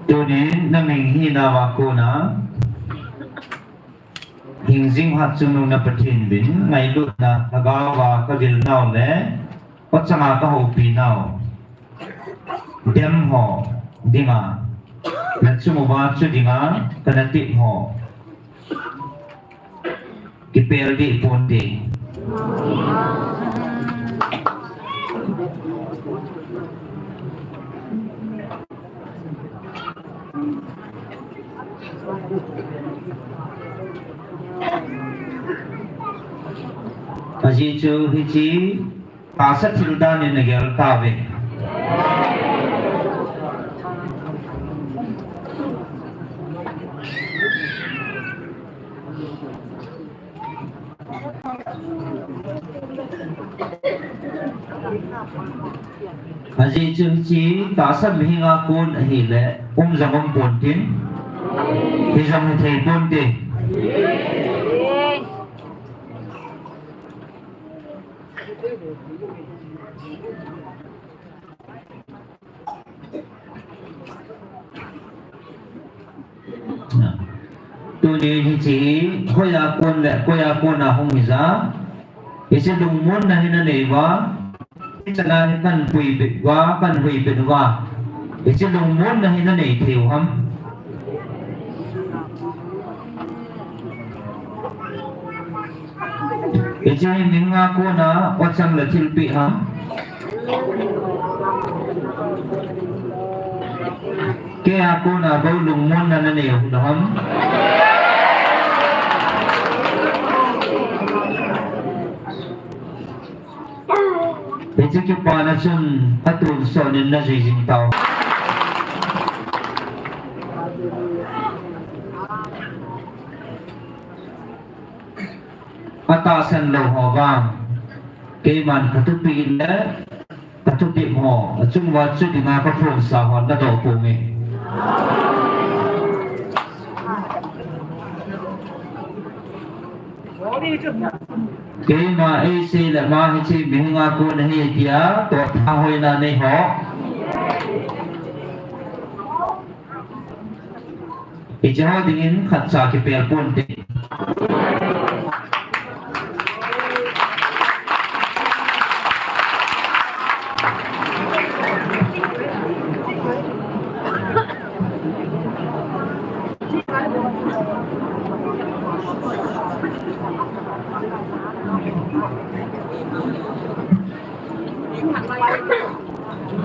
Tuni na ming hina a kona, hingjing hatchungnung na Pathen min ngailutna lhagao a ka vil nau le, pachanga ka houpi nau. Dem ho dinga, na chung uva chu dinga, kana tep ho. Kipel deh ponte. Ajeh chu hiche tahsa thil dan in na gel tauve. Ajeh chu hiche tahsa mihinga kon ahile, um jong um ponte. Hijong hithei ponte. Tuni hiche hi, hoiya kon le, koiya kona hung hija. Hiche lungmonna hi na nei uva. Hiche la hi kan puipeh uva, kan huipeh uva. Hiche lungmonna hi na nei thei u ham. Hiche hi mihinga kona, o chang le thilpeh ham. Keiya kona bou lungmonna na nei u ham. Hiche kipana chun atonsot in na jui jing tau. Atahsan lou ho vang, keiman ka thupeh le ka thutep ho, achung uva chu dinga ka phongsa ho na doh ponge. Keima eisei le ama hiche mihinga kon ahi tia, toh thahoina nei ho. Hiche ho dingin khatcha kipel ponte.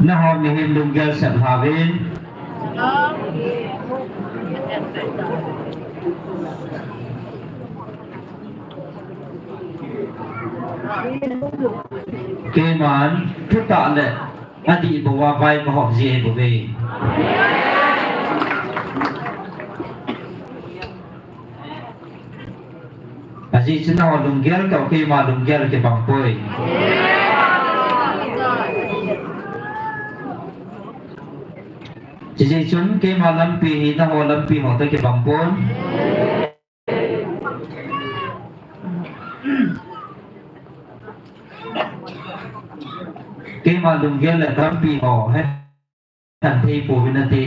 Nangho mihem lunggel sep lhauvin. Keiman thutah le adih bou a vai kahop ji ahi bouve. Ajeh chu nangho lunggel toh keima lunggel kibang poi. Hijeh chun keima lampi hi nangho lampi ho toh kibang pon. Keima lunggel le lampi ho hi khen thei pouvin nate.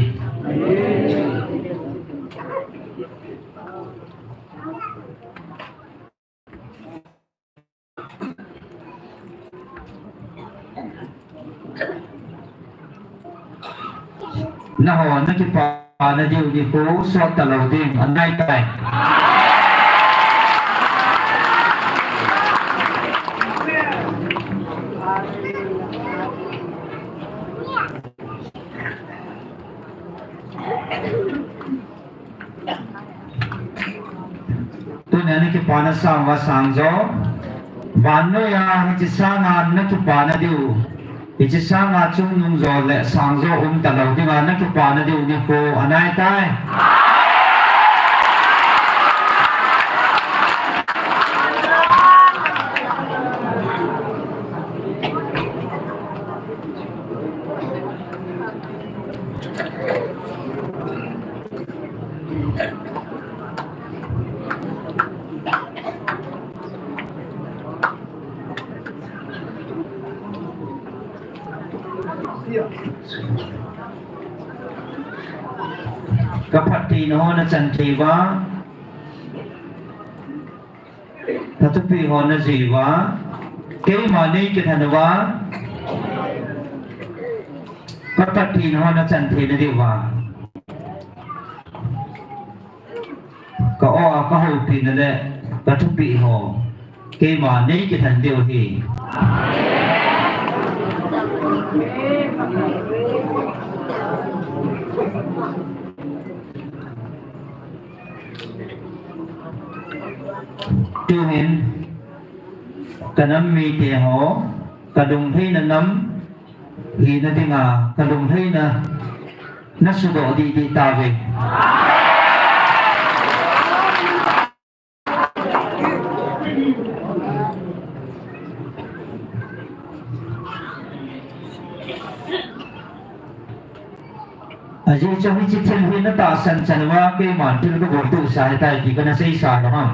Nangho nakipana diu nikho sot talou ding anaitai. Tunia nakipana sang uva sang jo. Vannoiya hiche sanga nakipana diu, hiche sanga chungnung jo le sang jo um talou dinga nakipana diu nikho anaitai. Kaphattheina ho nachan thei uva, kathupeh ho najui uva, keima neikithan uva, kaphattheina ho nachan theina diuva, ka-o a kahoupina le kathupeh ho keima neikithan diu ahi. Tuhin kanam mite ho, kalungheina nam hina dinga kalungheina nasuhdoh didi tauve. Ajeh chu hiche thil hi natahsan chan uva keiman thil kaboltoh sa ahitai ti kana seisa lou ham.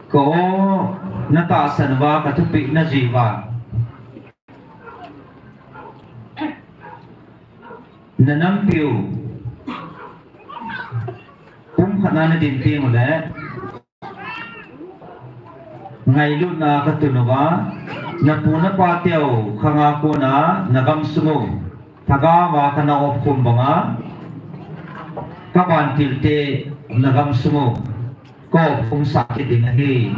Ka-o natahsan uva, kathupeh najui uva, nanampiu pumkhat na nadin tengule ngailutna katun uva, napu napa teu khanga kona nagamsung u lhagaova kana opkhum banga, kavantil te nagamsung u kaopkhum sah kit ding ahi.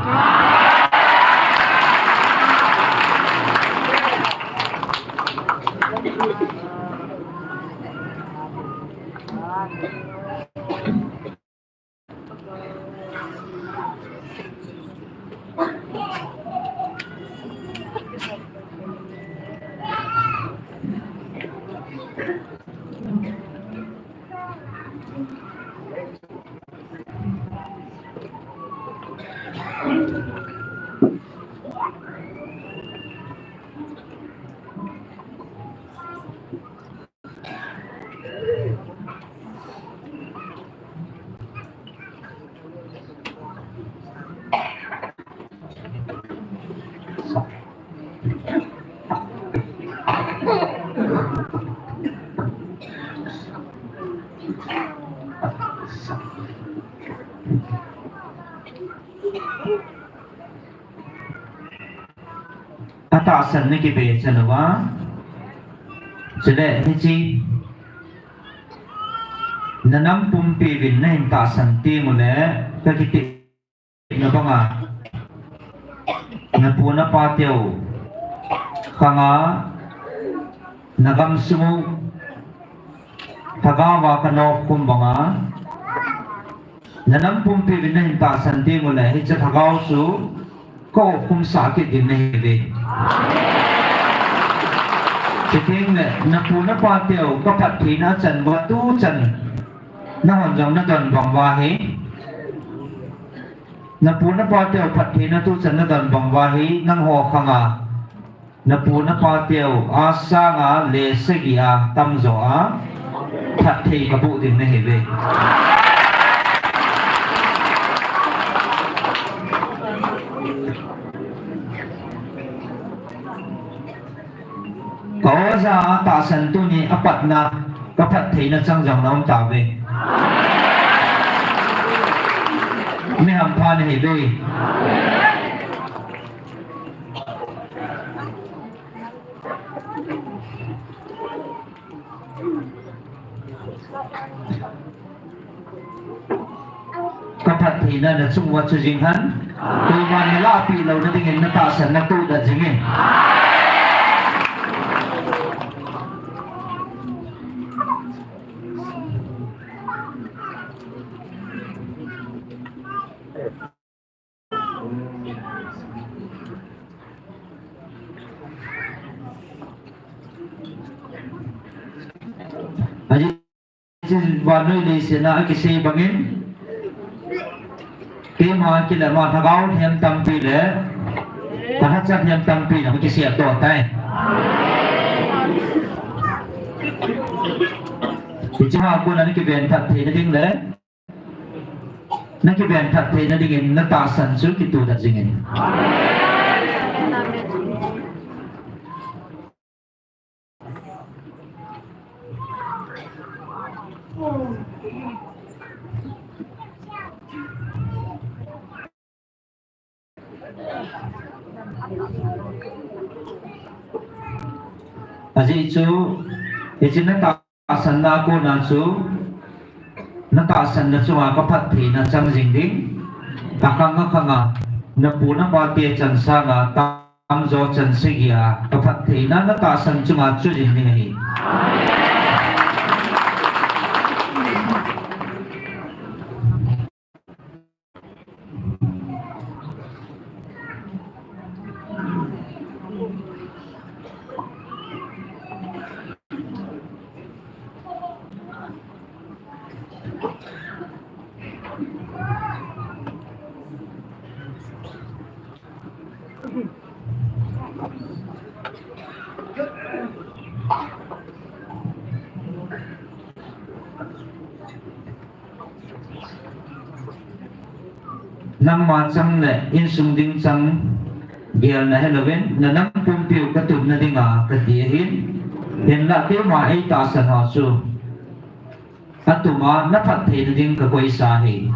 Atahsan na kibe chan uva. Chule hiche na nam pumpi uvin na hin tahsan teng uleh ka kiti na banga, na pu na pa teu khanga, na gamsung u, thagau va ka nokhum banga, na nam pumpi uvin na hin tahsan teng uleh, hiche thagau chu ka okhum sah kit ding nahi uve. Chuteng le, na pu na pa teu ka phattheina chan uva tuchan, nahon jong na don bang uva hi. Na pu na pa teu phattheina tuchan na don bang uva hi, nangho khanga na pu na pa teu a sanga le sagi a tamjo a phatthei ka boh ding nahi uve. Ka oja a tahsan tuni a patna ka phattheina chang jong na um tauve. Mi hampha nahi uve. Ka phattheina na chung uva chu jing hen, koiman na lahpeh louna dingin na tahsan na tohdat jing in. Ajeh chu vannoi leiset a akisei bangin, keima kilama lhagao lhem tampi le, ka lhachang lhem tampi na kisei a toh tai. Hiche a kona na kiven phattheina ding le, na kiven phattheina dingin na tahsan chu kitohdat jing in. Ajeh chu, hiche na tahsanna a kona chu, na tahsanna chunga ka phattheina chang jing ding. Akhang akhanga, na pu na pa te chan sanga, tamjo chan sagi a, ka phattheina na tahsan chunga chu jing ding ahi. Nangma chang le insung ding chang gelna helouvin, na nam pumpiu ka tupna dinga kati ahin, hinla keima eitahsan ho chu atuma na phattheina ding ka koisa ahi.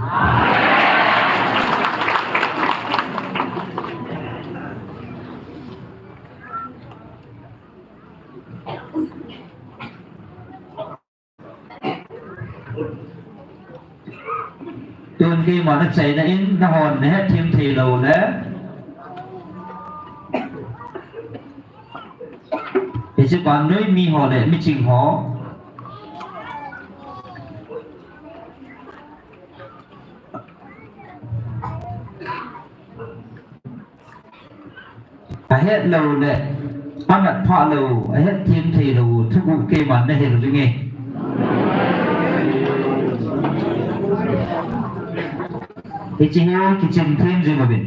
Tun keima na chaina in nahon na hetthem thei lou le, hiche vannoi mi ho le miching ho, ahet lou le, anat phah lou, ahetthem thei lou thuguh keiman na hil ding e. Hiche hi kichen them jing uvin.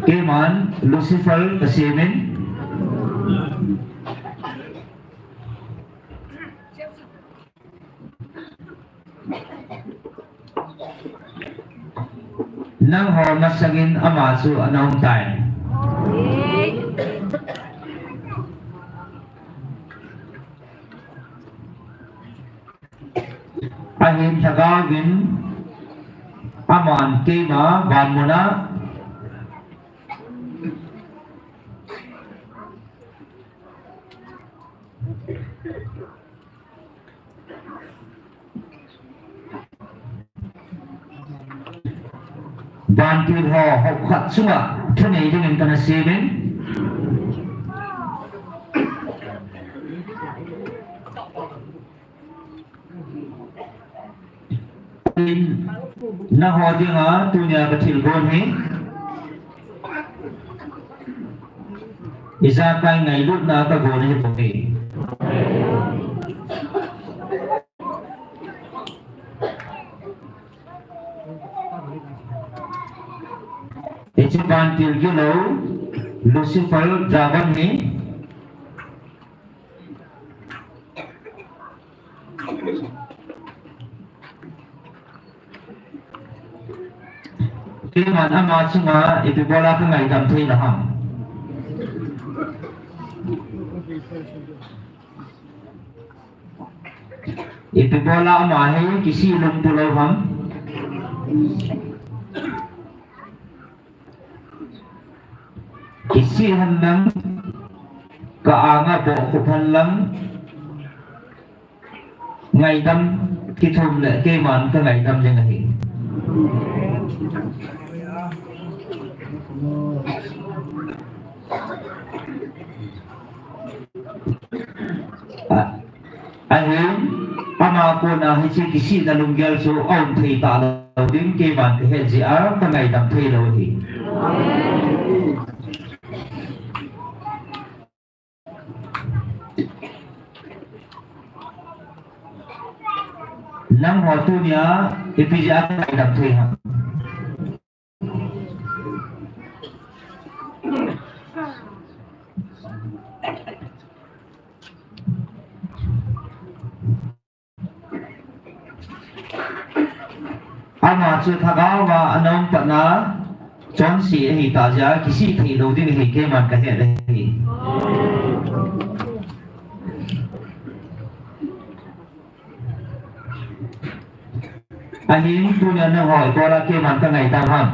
Keiman Lucifer kasem in. Nangho masangin ama chu ana um tai. Ahin Lhagaovin aman keima vanmuna Vantil ho, ho khat chunga thunei dingin kana semin. Nangho dinga tunia kathilgon hi ijakai ngailutna kagon ahi bouve. Hiche vantil gilou Lucifer dragon hi keiman ama chunga ipi bola kangaidam thei lou ham? Ipi bola ama hi kisih lungtup lou ham? Kisih henlang, ka anga bohkhup henlang, ngaidam kithum le keiman kangaidam ding ahi. A, ahin, ama kona hiche kisihna lunggel chu aum thei talou ding keiman kahet jeh a kangaidam thei lou ahi. Nangho tunia ipi jeh a kangaidam thei ham? Ama chu lhagaova ana um patna chonse ahitah jeh a kisih thei lou ding ahi keiman kahet ahi. Ahin tunia nangho ibola keiman kangaidam ham?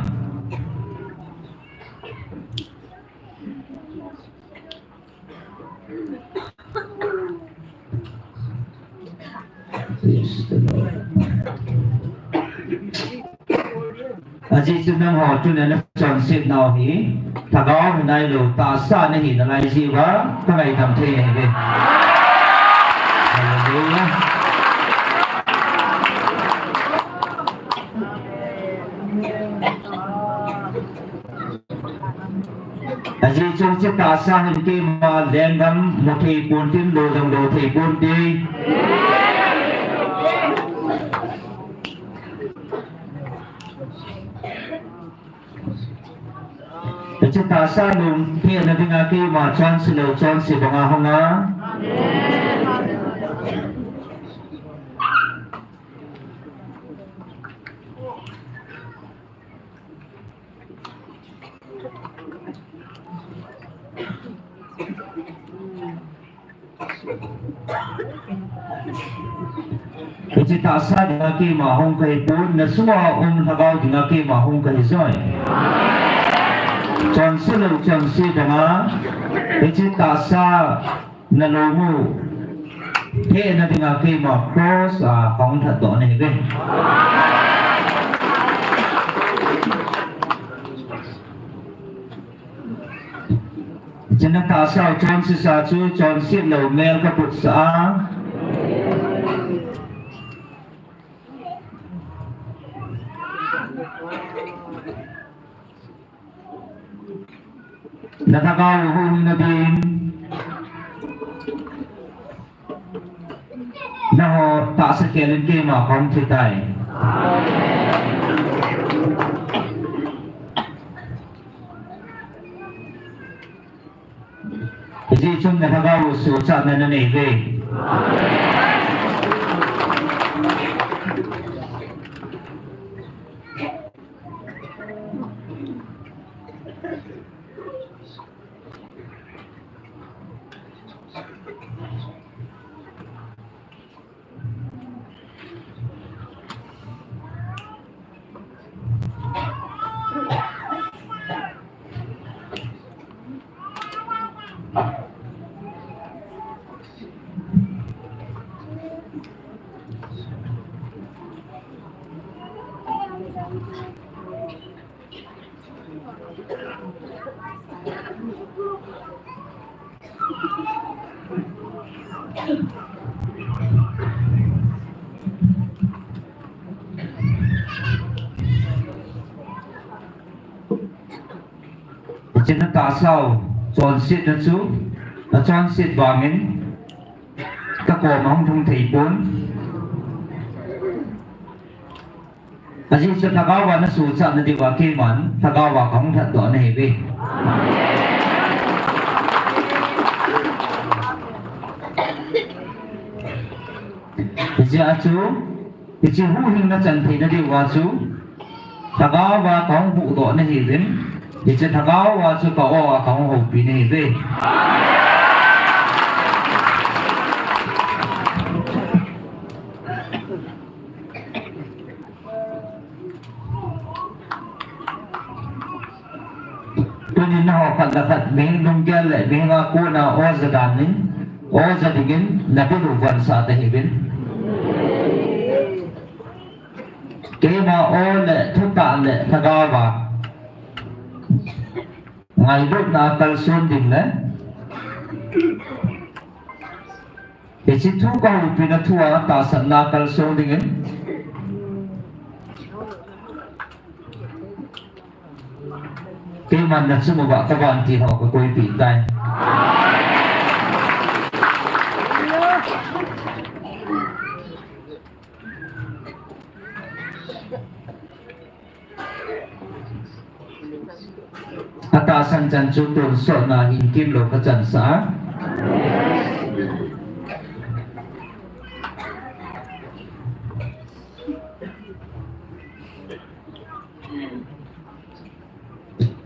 Ajeh chu nangho tunia nachonset nau hi lhagao hinailou tahsa nahi nalai jeh uva kangaidam thei nahiuve. Hallelujah. Ajeh chu hiche tahsa hin keima lenggam mu thei ponte, lo jong lo thei ponte. Hiche tahsa lungthim na dinga keima chonse lou chonse banga hung a. Hiche tahsa dinga keima hung kahi pon, nasunga um lhagao dinga keima hung kahi joi. Chonse lou chonse banga hiche tahsa nalou mu thei na dinga keima cross a kahung lhatdoh nahiuve. Hiche tahsa chonsesa chu chonset lou mel kaputsah a. Nalhagao hung nadin, nangho tahsa khel in keima kahung thei tai. Chun na lhagao suhchatna nanei uve. Hiche tahsa u, chonsetna chu, achonset vangin, kakoma hung lhung thei pon. Ajeh chu lhagao a nasuhchatna diuva keiman lhagao a kahung lhatdoh nahiuve. Hijeh chun, hiche huhhingna chan theina diuva chu, lhagao a kahung huhdoh nahiuvin, hiche lhagao a chu ka-o a kahung houpi nahiuve. Tunin nangho khat le khat, mihing lunggel le mihing a kona o ja dan in, o ja dingin, nabil u vonsah tahiuvin. Keima o le thutah le lhagao a ngailutna kalson ding le, hiche thu kahoupina thu a tahsanna kalson dingin, keiman nachung uva kavantil ho kakoipeh tai. Atahsan chan chu tonsotna hin kimlou kachansah a,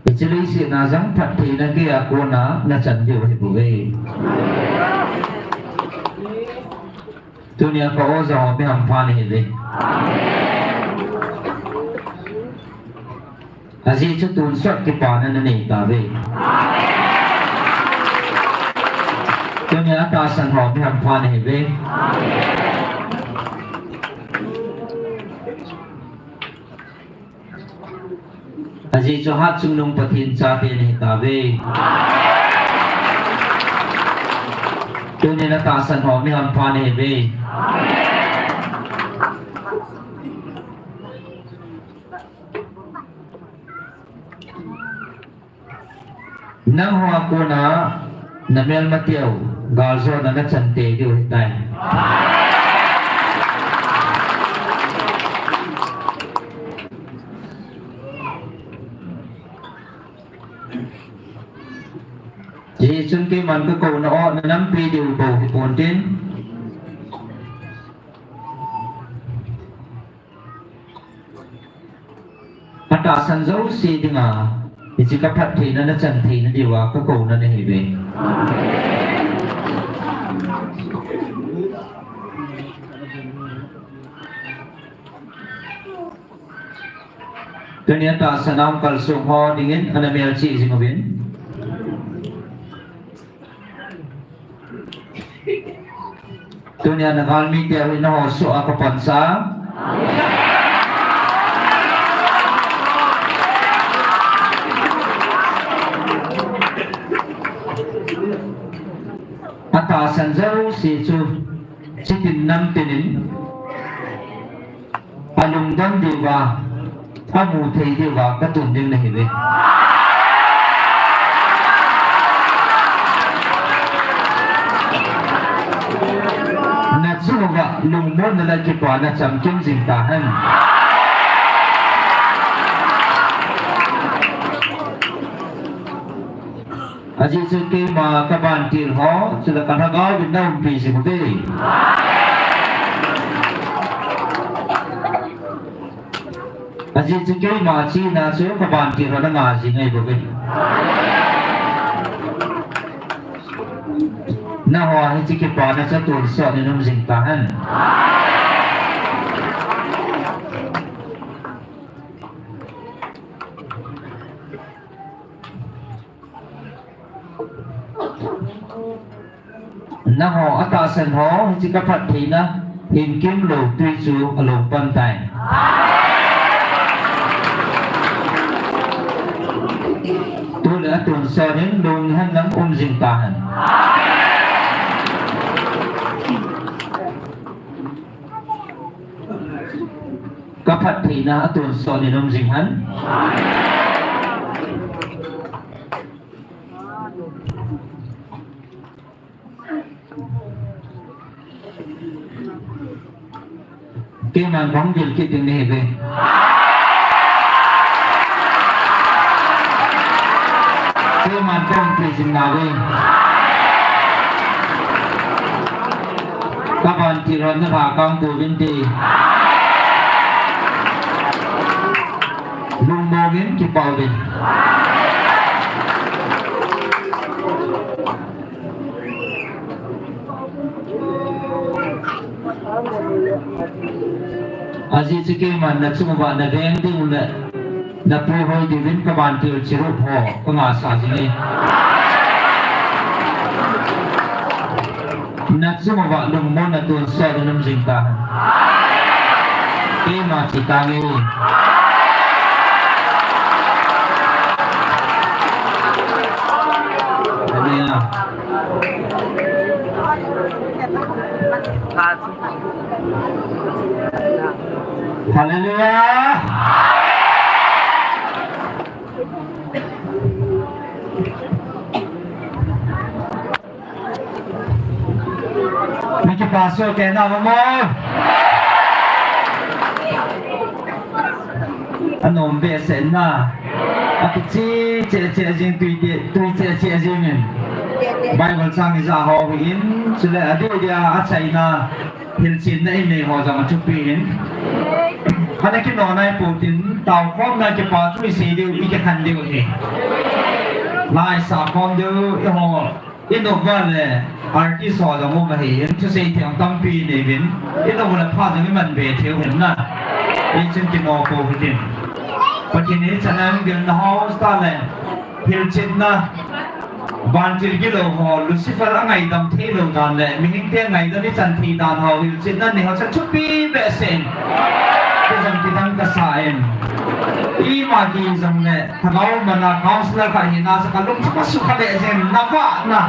hiche leiset a jang phattheina geiya kona nachan diu ahibouve. Tunia ka-o ja ho mi hampha nahiuve. Ajeh chu tonsot kipana nanei tauve. Tunia atahsan ho mi hampha nahiuve. Ajeh chu Hatchungnung Pathen chate nahitauve. Tunin atahsan ho mi hampha nahiuve. Nangho a kona namelmateu galjona nachan tei diu ahitai. Hijeh chun keiman kakouna o nanampi diu bou hiponte. Atahsan jouse dinga, hiche kaphattheina nachan theina diuva kakouna nahiuve. Tunia tahsan a hung kalsong ho dingin ana melchih jing uvin. Tunia nagalmite hi nangho soh a kapansa. Atahsan jouse chu chitin namtinin alungdon diuva, amu thei diuva katun ding nahiuve. Nachunguva lungmonna le kipana chamkim jing tahen. Ajeh chu keima kavantil ho, chule kalhagao vin naumpi jing uve. Ajeh chu keima china chu kavantil ho nanga jing ahi bouve. Nangho hiche kipana chu tonsot in um jing tahen. Nangho atahsan ho, hiche kaphattheina, himkim lou twi chu along pan tai. Tule atonsot in lunghan lang um jing tahen. Kaphattheina atonsot in um jing hen. Keiman kahung vil kit ding nahiuve. Keiman kahung vil jing nauve. Kavantil hon nalhakang pouvinte. Lungmong in kipa uvin. Ajeh chu keiman nachung uva naveng diu le napuihoi diuvin kavantil chirup ho kangahsah jing e. Nachung uva lungmon natonsot in um jing tahen. Keima che tange. Hallelujah. Hallelujah. Nakipa soh kei na mama. Anom behseh na. Akiche cheh cheh jing, tui te, tui cheh cheh jing in. Bible chang ija ho hin, chule adeh dia achaina, hilchetna inei ho jong athupi in. Ana kino nai pou tin, taokhomna kipa thu isei diu, ikikhen diu ahi. Lai sakhom diu, eiho. Inop uva le artist ho jong um ahin, thusei theng tampi nei uvin, inop uva le phat jong iman be thei u ahin na. Hichun kino pou hitin. Pathen in hichan a hung gel na ho ta le, hilchetna, vantil gilou ho, Lucifer angaidam theilou dan le, mihemte ngaidam ichan thei dan ho, hilchetna nei ho chu thupi behseh in. Kei jong kidang kasa in. Ima kijong le, Lhagao mana councillor khat hina chu kalung chu kasukha lheh jeng in, navahna,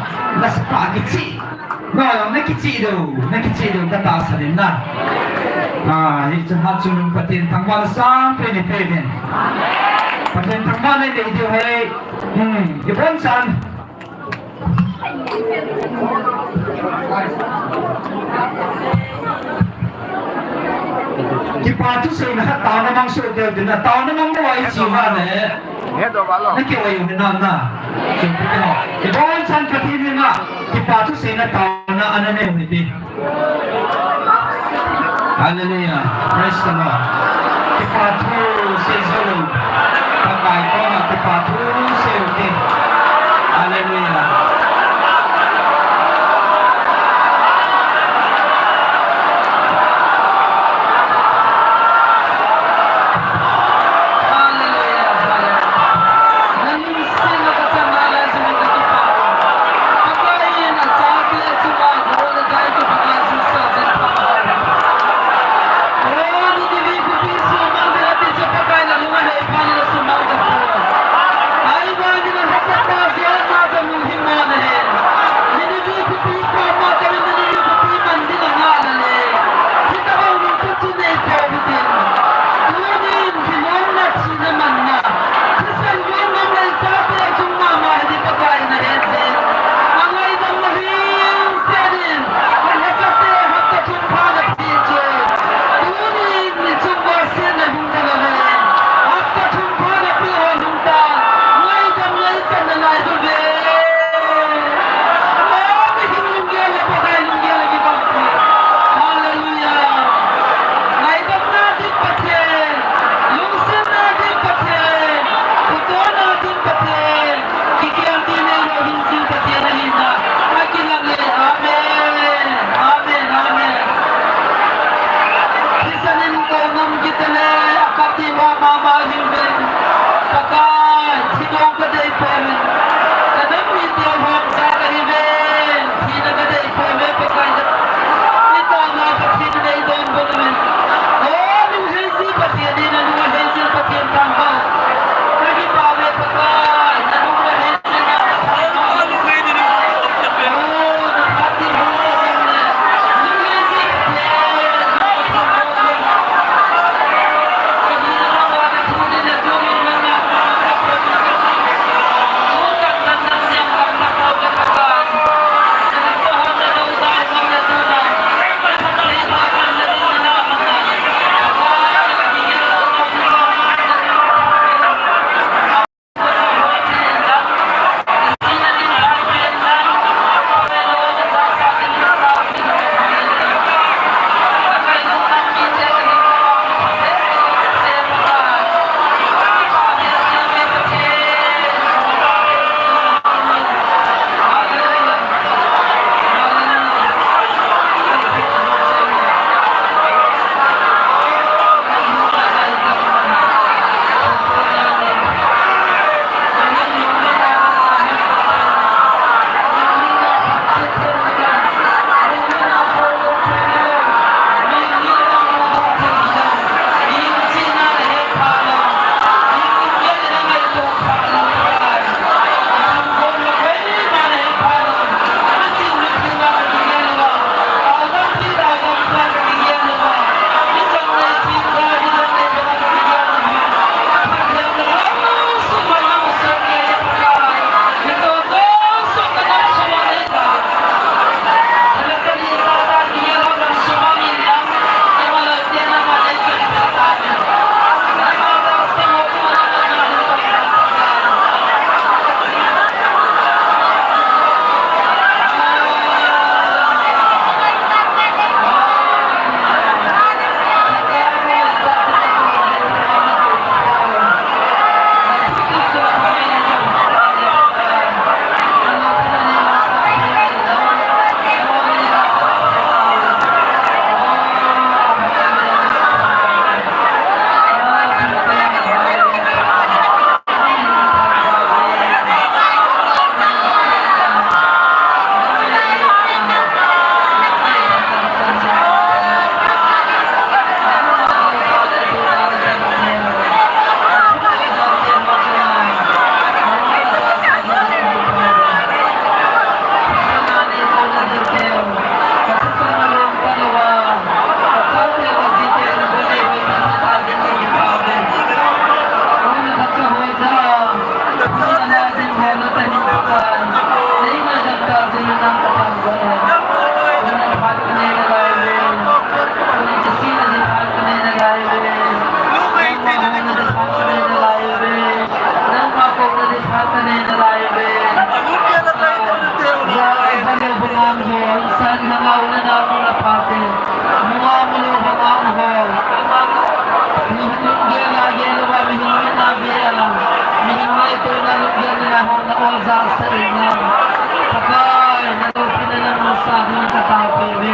nasatah kicheh. Nangho jong nakicheh diu, nakicheh diu katahsan in na. Ah, hichu Hatchungnung Pathen thangvahna sangpen ipeuvin. Pathen thangvahna inei diu ahi. Hmm, ibonchan. Kipa thuseina khat taona mang soh kei tin, taona mang bou a iche uva le. Nakivai u hinam na. Ibonchan Pathen henga kipa thuseina taona ana nei u hite. Hallelujah. Praise the Lord. Kipa thusei jou. Pakai koma kipa thusei u hite. Hallelujah. Hon na oja sa in lang. Pakai, na loupina na musa ding ka taopeh uve.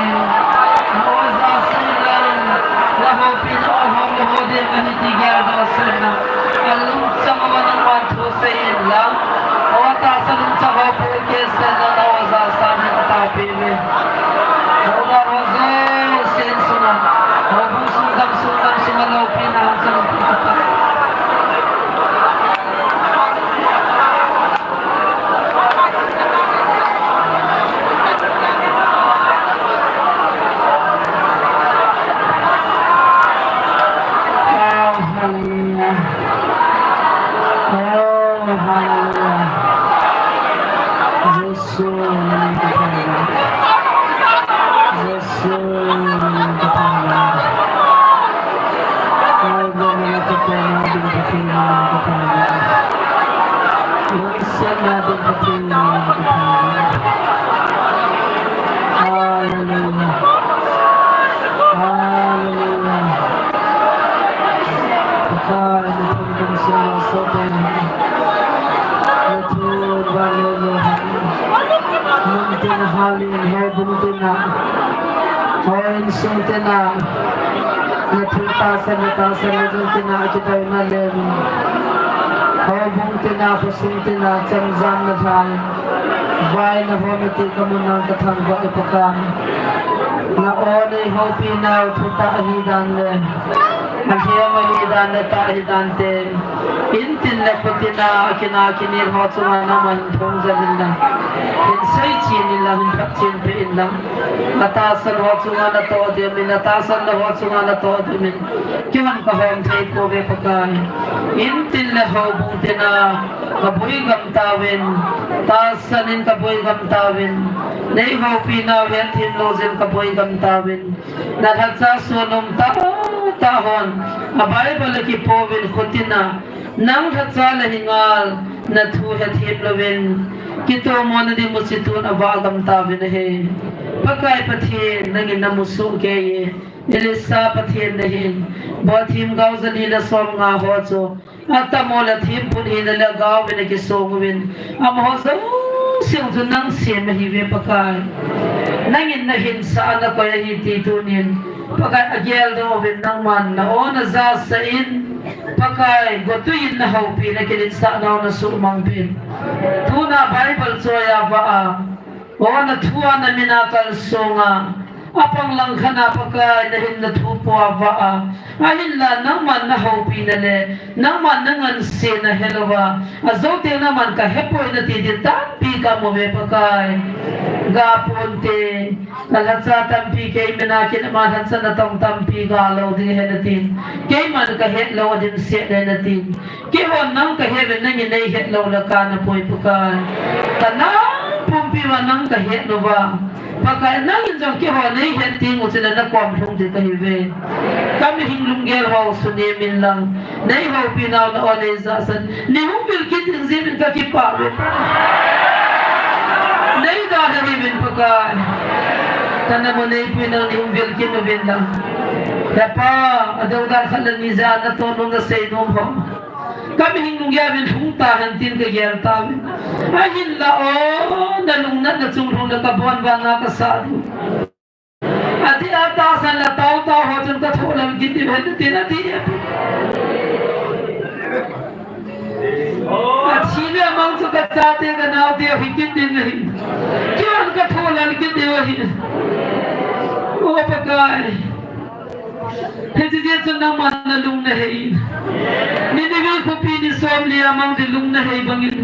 Na oja sa in lang. Na houpina hon na ho ding ahi ti geldoh sa in lang. Ka lungchang uva nangman thu sei in lang. O tahsa lungchang ho peh kei sa in lang, na oja sa ding ka taopeh uve. Na oja ho jouse in sunga. Houbung sung gam sung gam sunga loupina hon sa in lang. Oh, hallelujah. Oh, hallelujah. Jesu, nangin ka phalou. Jesu, nangin ka phalou. Ai, Jehovah, nangin ka phalou, nangin ka phalou. Hallelujah. Hallelujah. Pakai, na thun kan sia so te. Na thun van le lo han. Mun tin halin he bun tin a. Hoi sung tin a. Na thun tahsa na tahsa na jun tin a kidai na lem. Hoi bung tin a, khosung tin a, chemjam na thai. Vai na hon na ti ka mun nang ka thangvah e Pakai. Na o nei houpi nau thutah ahi dan le. Alhem ahi dan le tah ahi dan te. In tin le khut tin a, akin a kinel ho chunga nangman thong jal in lang. Hin sei chen in lang, hin phat chen peh in lang. Na tahsan ho chunga na toh dem in, na tahsan na ho chunga na toh dem in. Kihon ka hom thei pouve Pakai. In tin le houbung tin a, ka boi gam tauvin. Tahsan in ka boi gam tauvin. Nei houpi nau hetthem lou jeh in ka boi gam tauvin. Na lhacha sunom tah tah hon. A Bible a kipouvin khut in a. Nang lhacha la hi ngal. Na thu hetthem louvin. Kitomona ding musit tun a va gam tauvin ahi. Pakai Pathen, nangin na mu soh kei e. Elisa Pathen na hin. Bol thim gao jali le som nga ho chu. Atamo le thim phun hina le gao vin a kisong uvin. Amaho jouse chu nang sem ahi ve Pakai. Nangin na hinsah a na koi ahi ti tunin. Pakai a geldoh uvin nangman na o na ja sah in. Pakai, gotui in na houpi na kilinsah nau na suhmang pin. Tuna Bible choi a va a. O na thu a na min a kalsong a. Apang lang khat a Pakai na hin na thu pua va a. Ahinla nangman na houpi na le. Nangman na ngansena helou va. Ajou teng nangman ka hepoi na ti din tampi ka mu ve Pakai. Ga ponte. Ka lhacha tampi kei min a kin ama lhacha na tong tampi ga lou ding ahi na tin. Keiman ka het lou a dimset ahi na tin. Keihon nang ka het ve nangin nei het lou le ka na poi Pakai. Ka nang pumpi va nang ka het lou va. Pakai nangin jong keiho nei het ding u chun na kom lhung ding ka hi ve. Ka mihing lunggel ho sunem in lang. Nei houpi nau na o nei ja sah in. Nei hung vil kit in jeh in ka kipah ve. Nei da da hi vin Pakai. Ka na mo nei pui nang nei hung vil kit uvin lang. He Pa, a deu dan khat le ni ja na to nom na sei nom ho. Ka mihing lunggel vin hung ta hen tin ka gel ta vin. Ahinla o, na lungnat na chung lhung na ka bon van na ka sa du. Ati a tahsan la tao tao ho chun ka thoh lal kit ding ahi tin ati. Athi le amang chu ka chate ka naote ahi kit ding ahi. Keiman ka thoh lal kit ding ahi. O Pakai. Hiche jeh chun nangman na lung na hei in. Nineveh khopi ni som le a mang ding lung na hei bangin.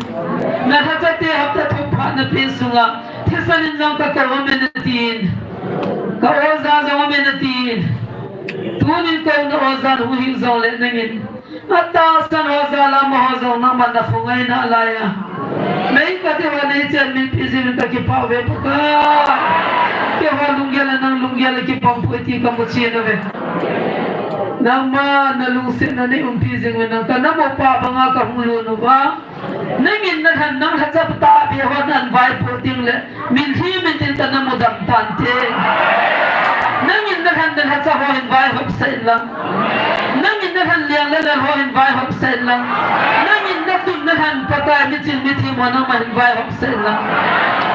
Na lhachate hapta thum phat na pe sunga. Thisan in jong ka kou amen atin. Ka oja jong amen atin. Tunin kou na oja hung hing jongle nangin. Atahsan oja la amaho jong nangman na khongai nalai a. Mei kati ho nei chen min pi jing in ka kipah uve Pakai. Keiho lunggel a nang lunggel a kipang poi ti ka mu chen uve. Nangman na lungsetna nei umpi jing uve nang ka na mo pa banga ka hung lhun uva. Nangin na lhan nang lhacha tah a be hon an vaipoh ding le, min hi min tin ta na mudam tante. Nangin na lhan na lhacha ho hin vaihop sah in lang. Nangin na lhan leng le lal ho hin vaihop sah in lang. Nangin na tun Na lhan pata mi chin mi thim ho nangman vaihop sah in lang.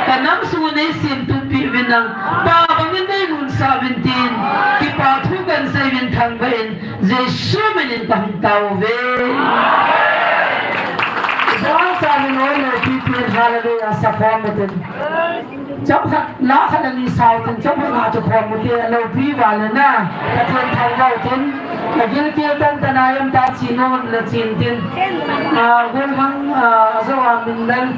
Ka nam sung nei semtup pi uvin lang. Pa bangin nei nunsah uvin tin. Kipa thu kan sei uvin thangvah in. Jesu min in ka hung tao uve. Bangsa min oi lo pi pi in hallelujah sa khom utin. Chomkhat, la khat ani sao tin, chomkhat nga chu khom u te, alopi uva le na, Pathen thangvah u tin, na gilkel tan tan a em ta chi nom le chin tin. Ah, gol hang, ah, ajo a min dan,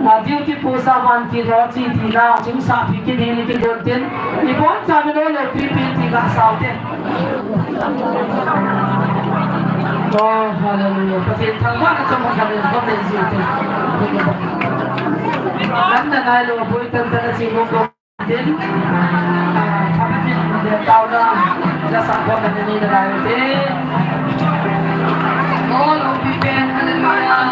ah, duty post a van ti lo chi ti na, chim sa phi kin hi ni kin don tin. Ni bon sa min oi lo pi pi ti nga sao te. Oh, hallelujah. Pathen thangvahna chomkhat le khom le ji te. Lam na nai lo, boi tan tan a chi nom ko tin. Ah, thapin le taona, la sa ko na ni na lai te. Oh, lo pi pen, hallelujah.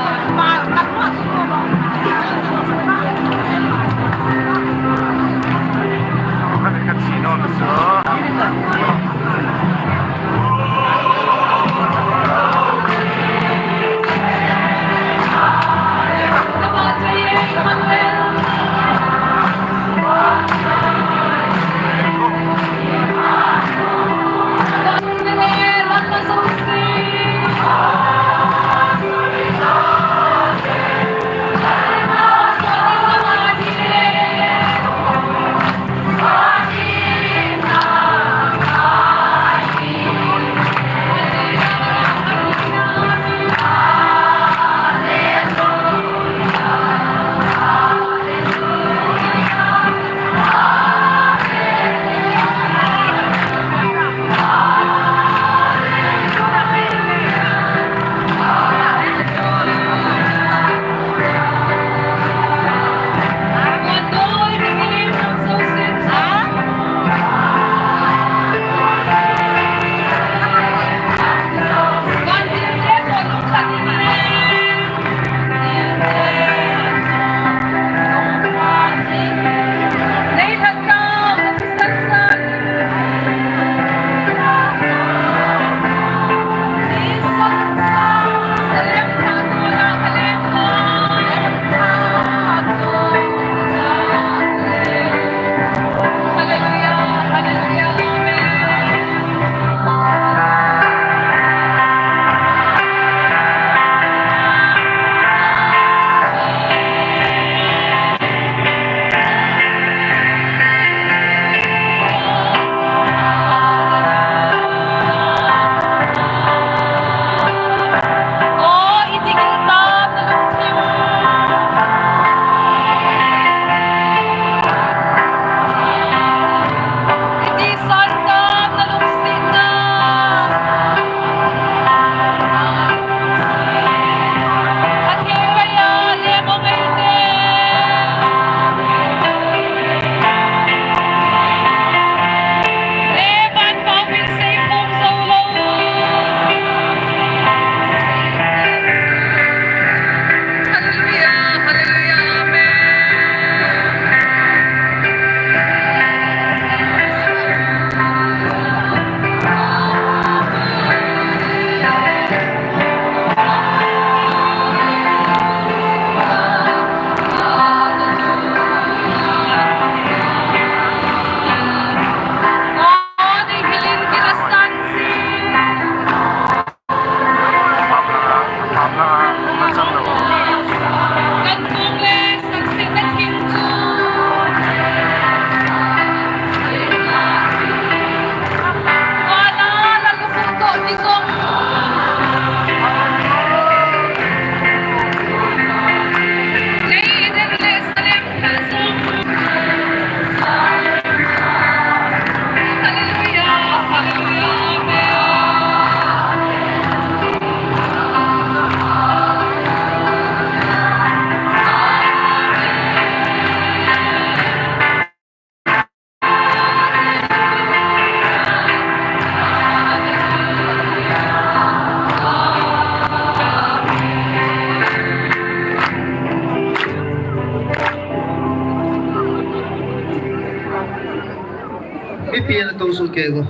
Mipi na tong sung ke go.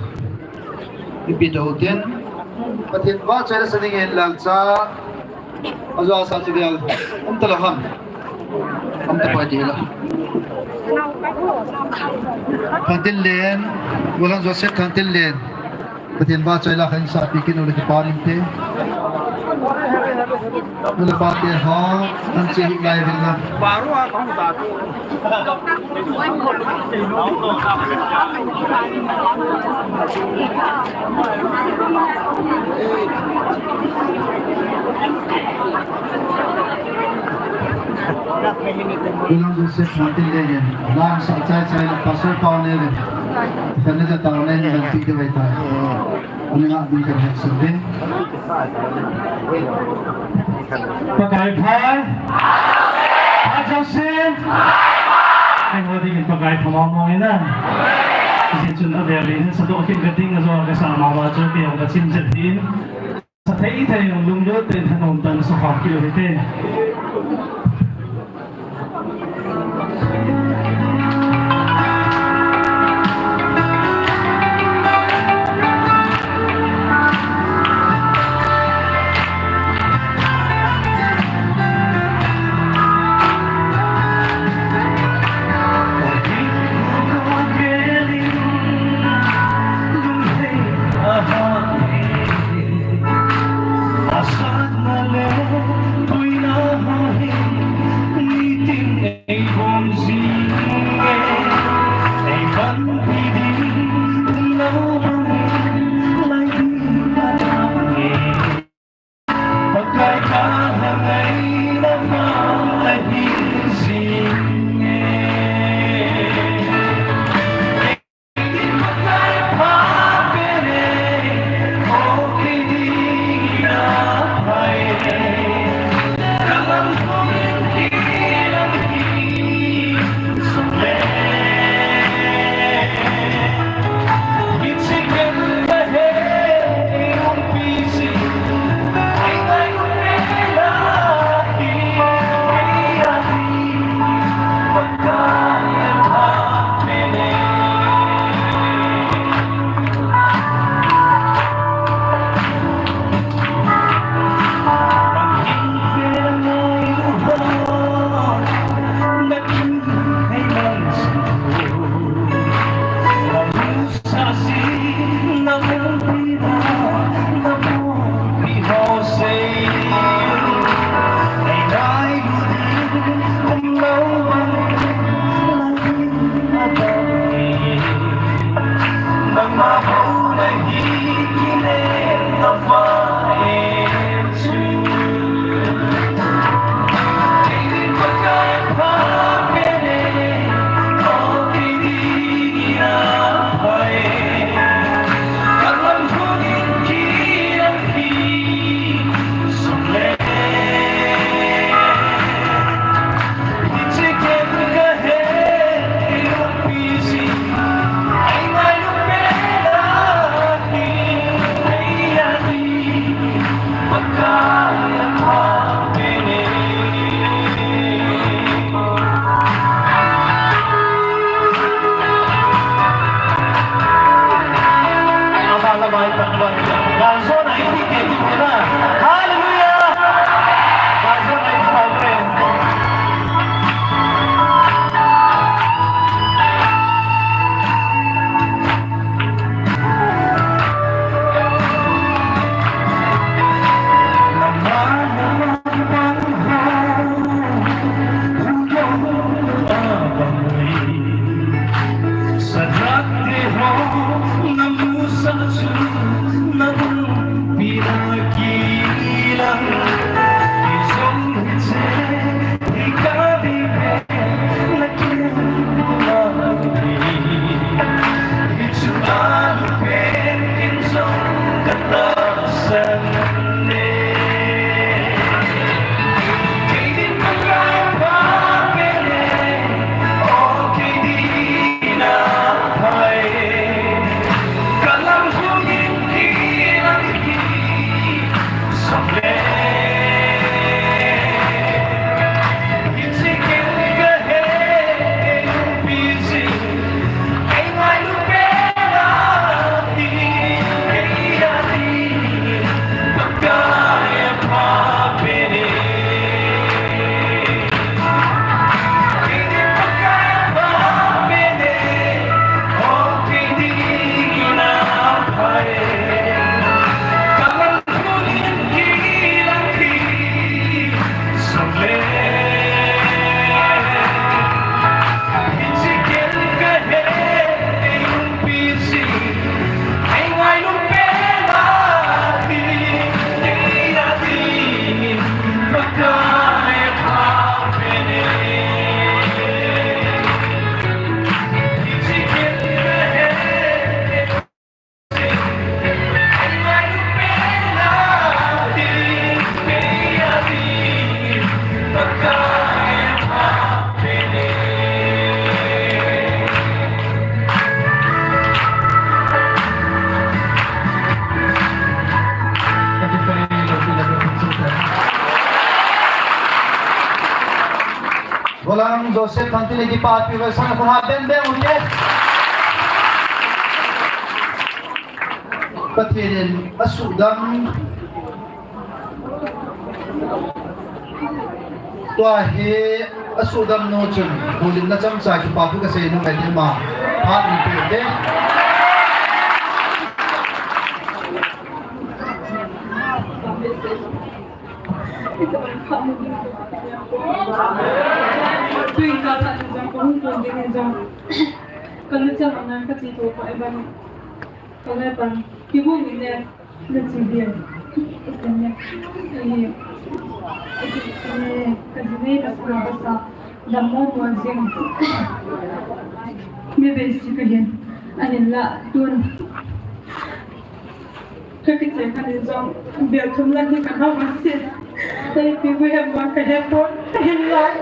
Mipi tong tin. Pathen vahchoina sa dingin lalcha. Ajo asa chu dia. Am ta la ham. Am ta pa di la. Thantinlen, Golang Joseph Thantinlen. Pathen vahchoi la khan sa pi kin u le kipa min te. U le pa te ho, an che hi lai vin la. Golang Joseph Thantinlen, lang sa chai chai la Pastor Paul ne le. Kanada Town ne le, pi de vai ta. Ani nga din kan hek sende. Pakai pha. Pha Joseph. Ai ho ding Pakai pha mama ina. Jeh chun a veli ni sa doh kin ka ding a jo ka sa mama chu pi hong ka chim jep din. Sa thei thei hong lunglut tah in thanom tah in sa khom kit u hite. Kolang Joseph Thangtin le kipapi ve sana ko ha ben ben u te. Pathen in asuhdam. Tua hi asuhdam nu chun, bulim na chomcha kipapi kasei nom e tima. Phat ni pe te. Tuin ka phat ni jong, ka hung pon ding ni jong. Ka na chang angan ka chi to pa e ban. Ka le pan. Ki bu ni ne. Na chi dia. Ka ne. Ka ne. Ka ji ne ka sa ka sa. Dam mo mo jing. Mi be si ka hin. Ahin la tun. Ka kichen khat in jong, bel thum lang hi ka nau a sin. Ka ipi gu hem vang ka he pon, ka hin lai.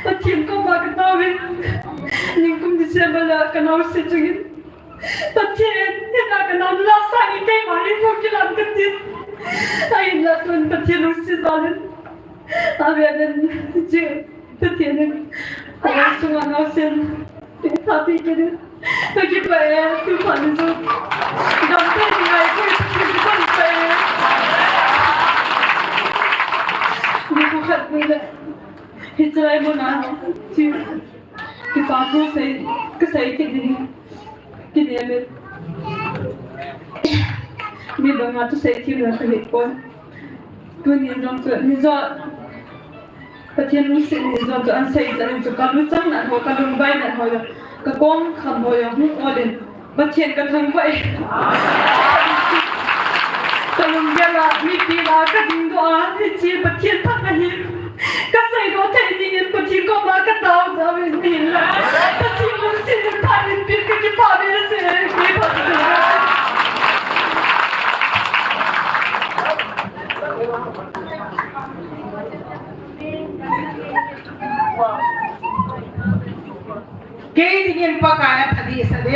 Pathen koma ka tao in. Nikum December la ka nau se chungin. Pathen, hina ka nau la sang in keima hi pu kilam ka tin. Ahin la tun Pathen lungset jal in. Amen. Chi, Pathen in. Amen. Sunga nau sen. Happy kene. Happy pa e, tu pa ni so. Dam te ni ai ko tu pa ni pa e. Ni ko khat ni le. Hichai mo na. Chi. Kipa ko sei, ka sei kit ni. Kini me. Mi banga tu sei ki na ka hit pon. Tuni jong chu, ni jong. Pathen lungset ni jong chu an sei chan chu ka luchang na ho, ka lungbai na ho, ka kong kham ho, hung ol in. Pathen ka thangvah e. Ka lunggel a, mipi lah a ka dingdoh a, hiche Pathen thangvah hi. Ka seidoh thei dingin Pathen koma ka taodoh in ahinla. Pathen lungset in phat in pin ka kipah behseh e, kipah behseh. Kei dingin Pakai a pha dehset e.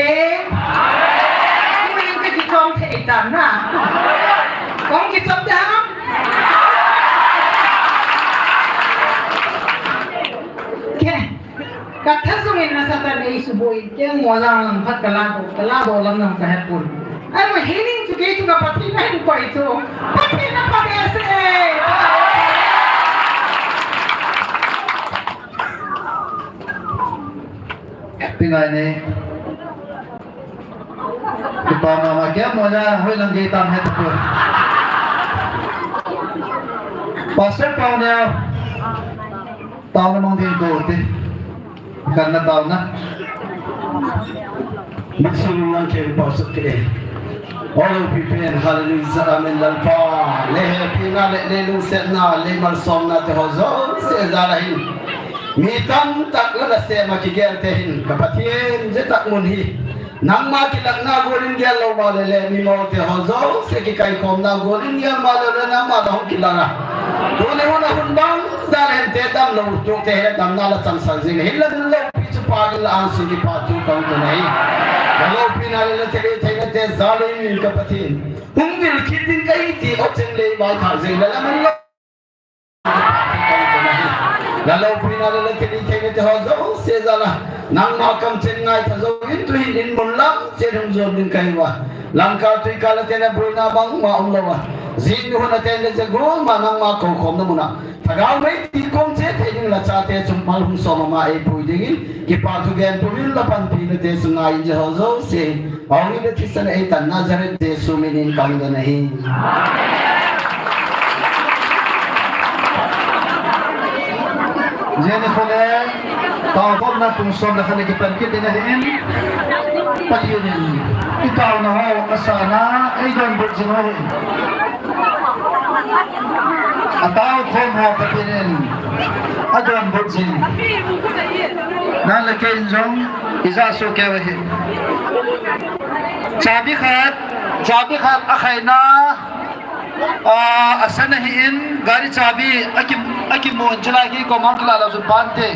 Tuin ka kichom thei tan na. Kong kichom ding ham? Ke. Ka tha sung in na Satan ei suboi. Kei mo lang lang phat ka la do, ka la do lang lang ka het pon. Ai mo healing chu kei chu ka Pathen a hin koi chu. Pathen a pha behseh e. Pingai ni. Kipa mama, kei mo ja, hoi lang gei tam het ko. Pastor Pauneo. Taona mang ding ko te. Kan na taona. Mitsi lunglang kei Pastor ke. All people, hallelujah, amen, Lalpa. Le hepina, le, le lungsetna, le malsomna te ho jouse jal a hin. Mi tamtah la nasem a kigel te hin, ka Pathen, je tak mun hi. Nangma kilakna gol in gel lou ma le le, mi mol te ho jouse kikaikhomna gol in gel ma le le, nangma la hung kilang a. Tuni hun a hun bang jal a hin te damlou, tu te he damna la chang sang jing. Hin la ding lou. Pi chu pa gil la ang sing kipa thu kong tu nei. Ka loupina le la thilhitheina te jal in ka Pathen. Hung vil kit ding kahi ti o cheng le vai tha jeng la la man lo. La loupina le la thilhitheina te ho jouse jal a. Nangma kamchen ngaitha jou in tu hin in mun lam chen hung jon ding kahi uva. Lamkai tuikai la tena boina bangma umlou a. Jing hun a tena je gol ma nangma koukhomna mun a. Thagau mei ti kong che thei ding la chate chu mal hung som ama ei pui ding in, kipa thu gen pumin la panpina te chu ngai in je ho jouse. Pauni le thisan ei tan Nazareth Jesu min in kang don ahi. Jeni khole, taokhomna pung som le khat le kipan kit ding ahin. Pathen in, i taona ho, asana, ei donbut jing u ahi. Ataokhom ho Pathen in adonbut jin. Nang le kei in jong ija soh kei u ahi. Chabi khat, chabi khat akhaina, ah, asan ahin, gari chabi aki, akimun chulai kei koma kila la jun pante.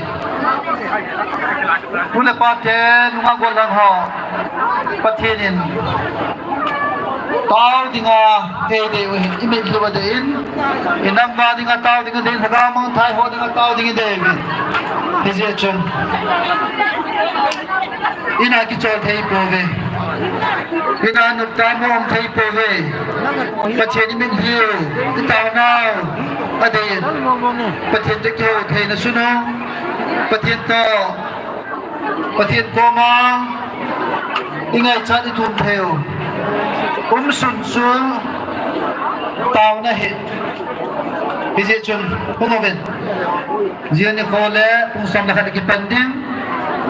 Nu le pate, nunga gollhang ho. Pathen in Tao dinga eidei u hin, imitlhi u adei in, inam va dinga tao ding adei in, lhagao mangthai ho dinga tao ding adei uvin. Hijeh chun ina kichol thei pouve. Ina noptah mo um thei pouve. Pathen imitlhi u, itaonau adei in, Pathen toh kihou theina sun u, Pathen toh Pathen koma ingaichat ithum thei u. Umsun chu taona ahi. Hijeh chun hung uvin. Jia nikho le pung som le khat le kipan ding.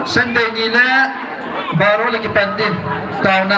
Sunday ni le baro le kipan ding. Taona.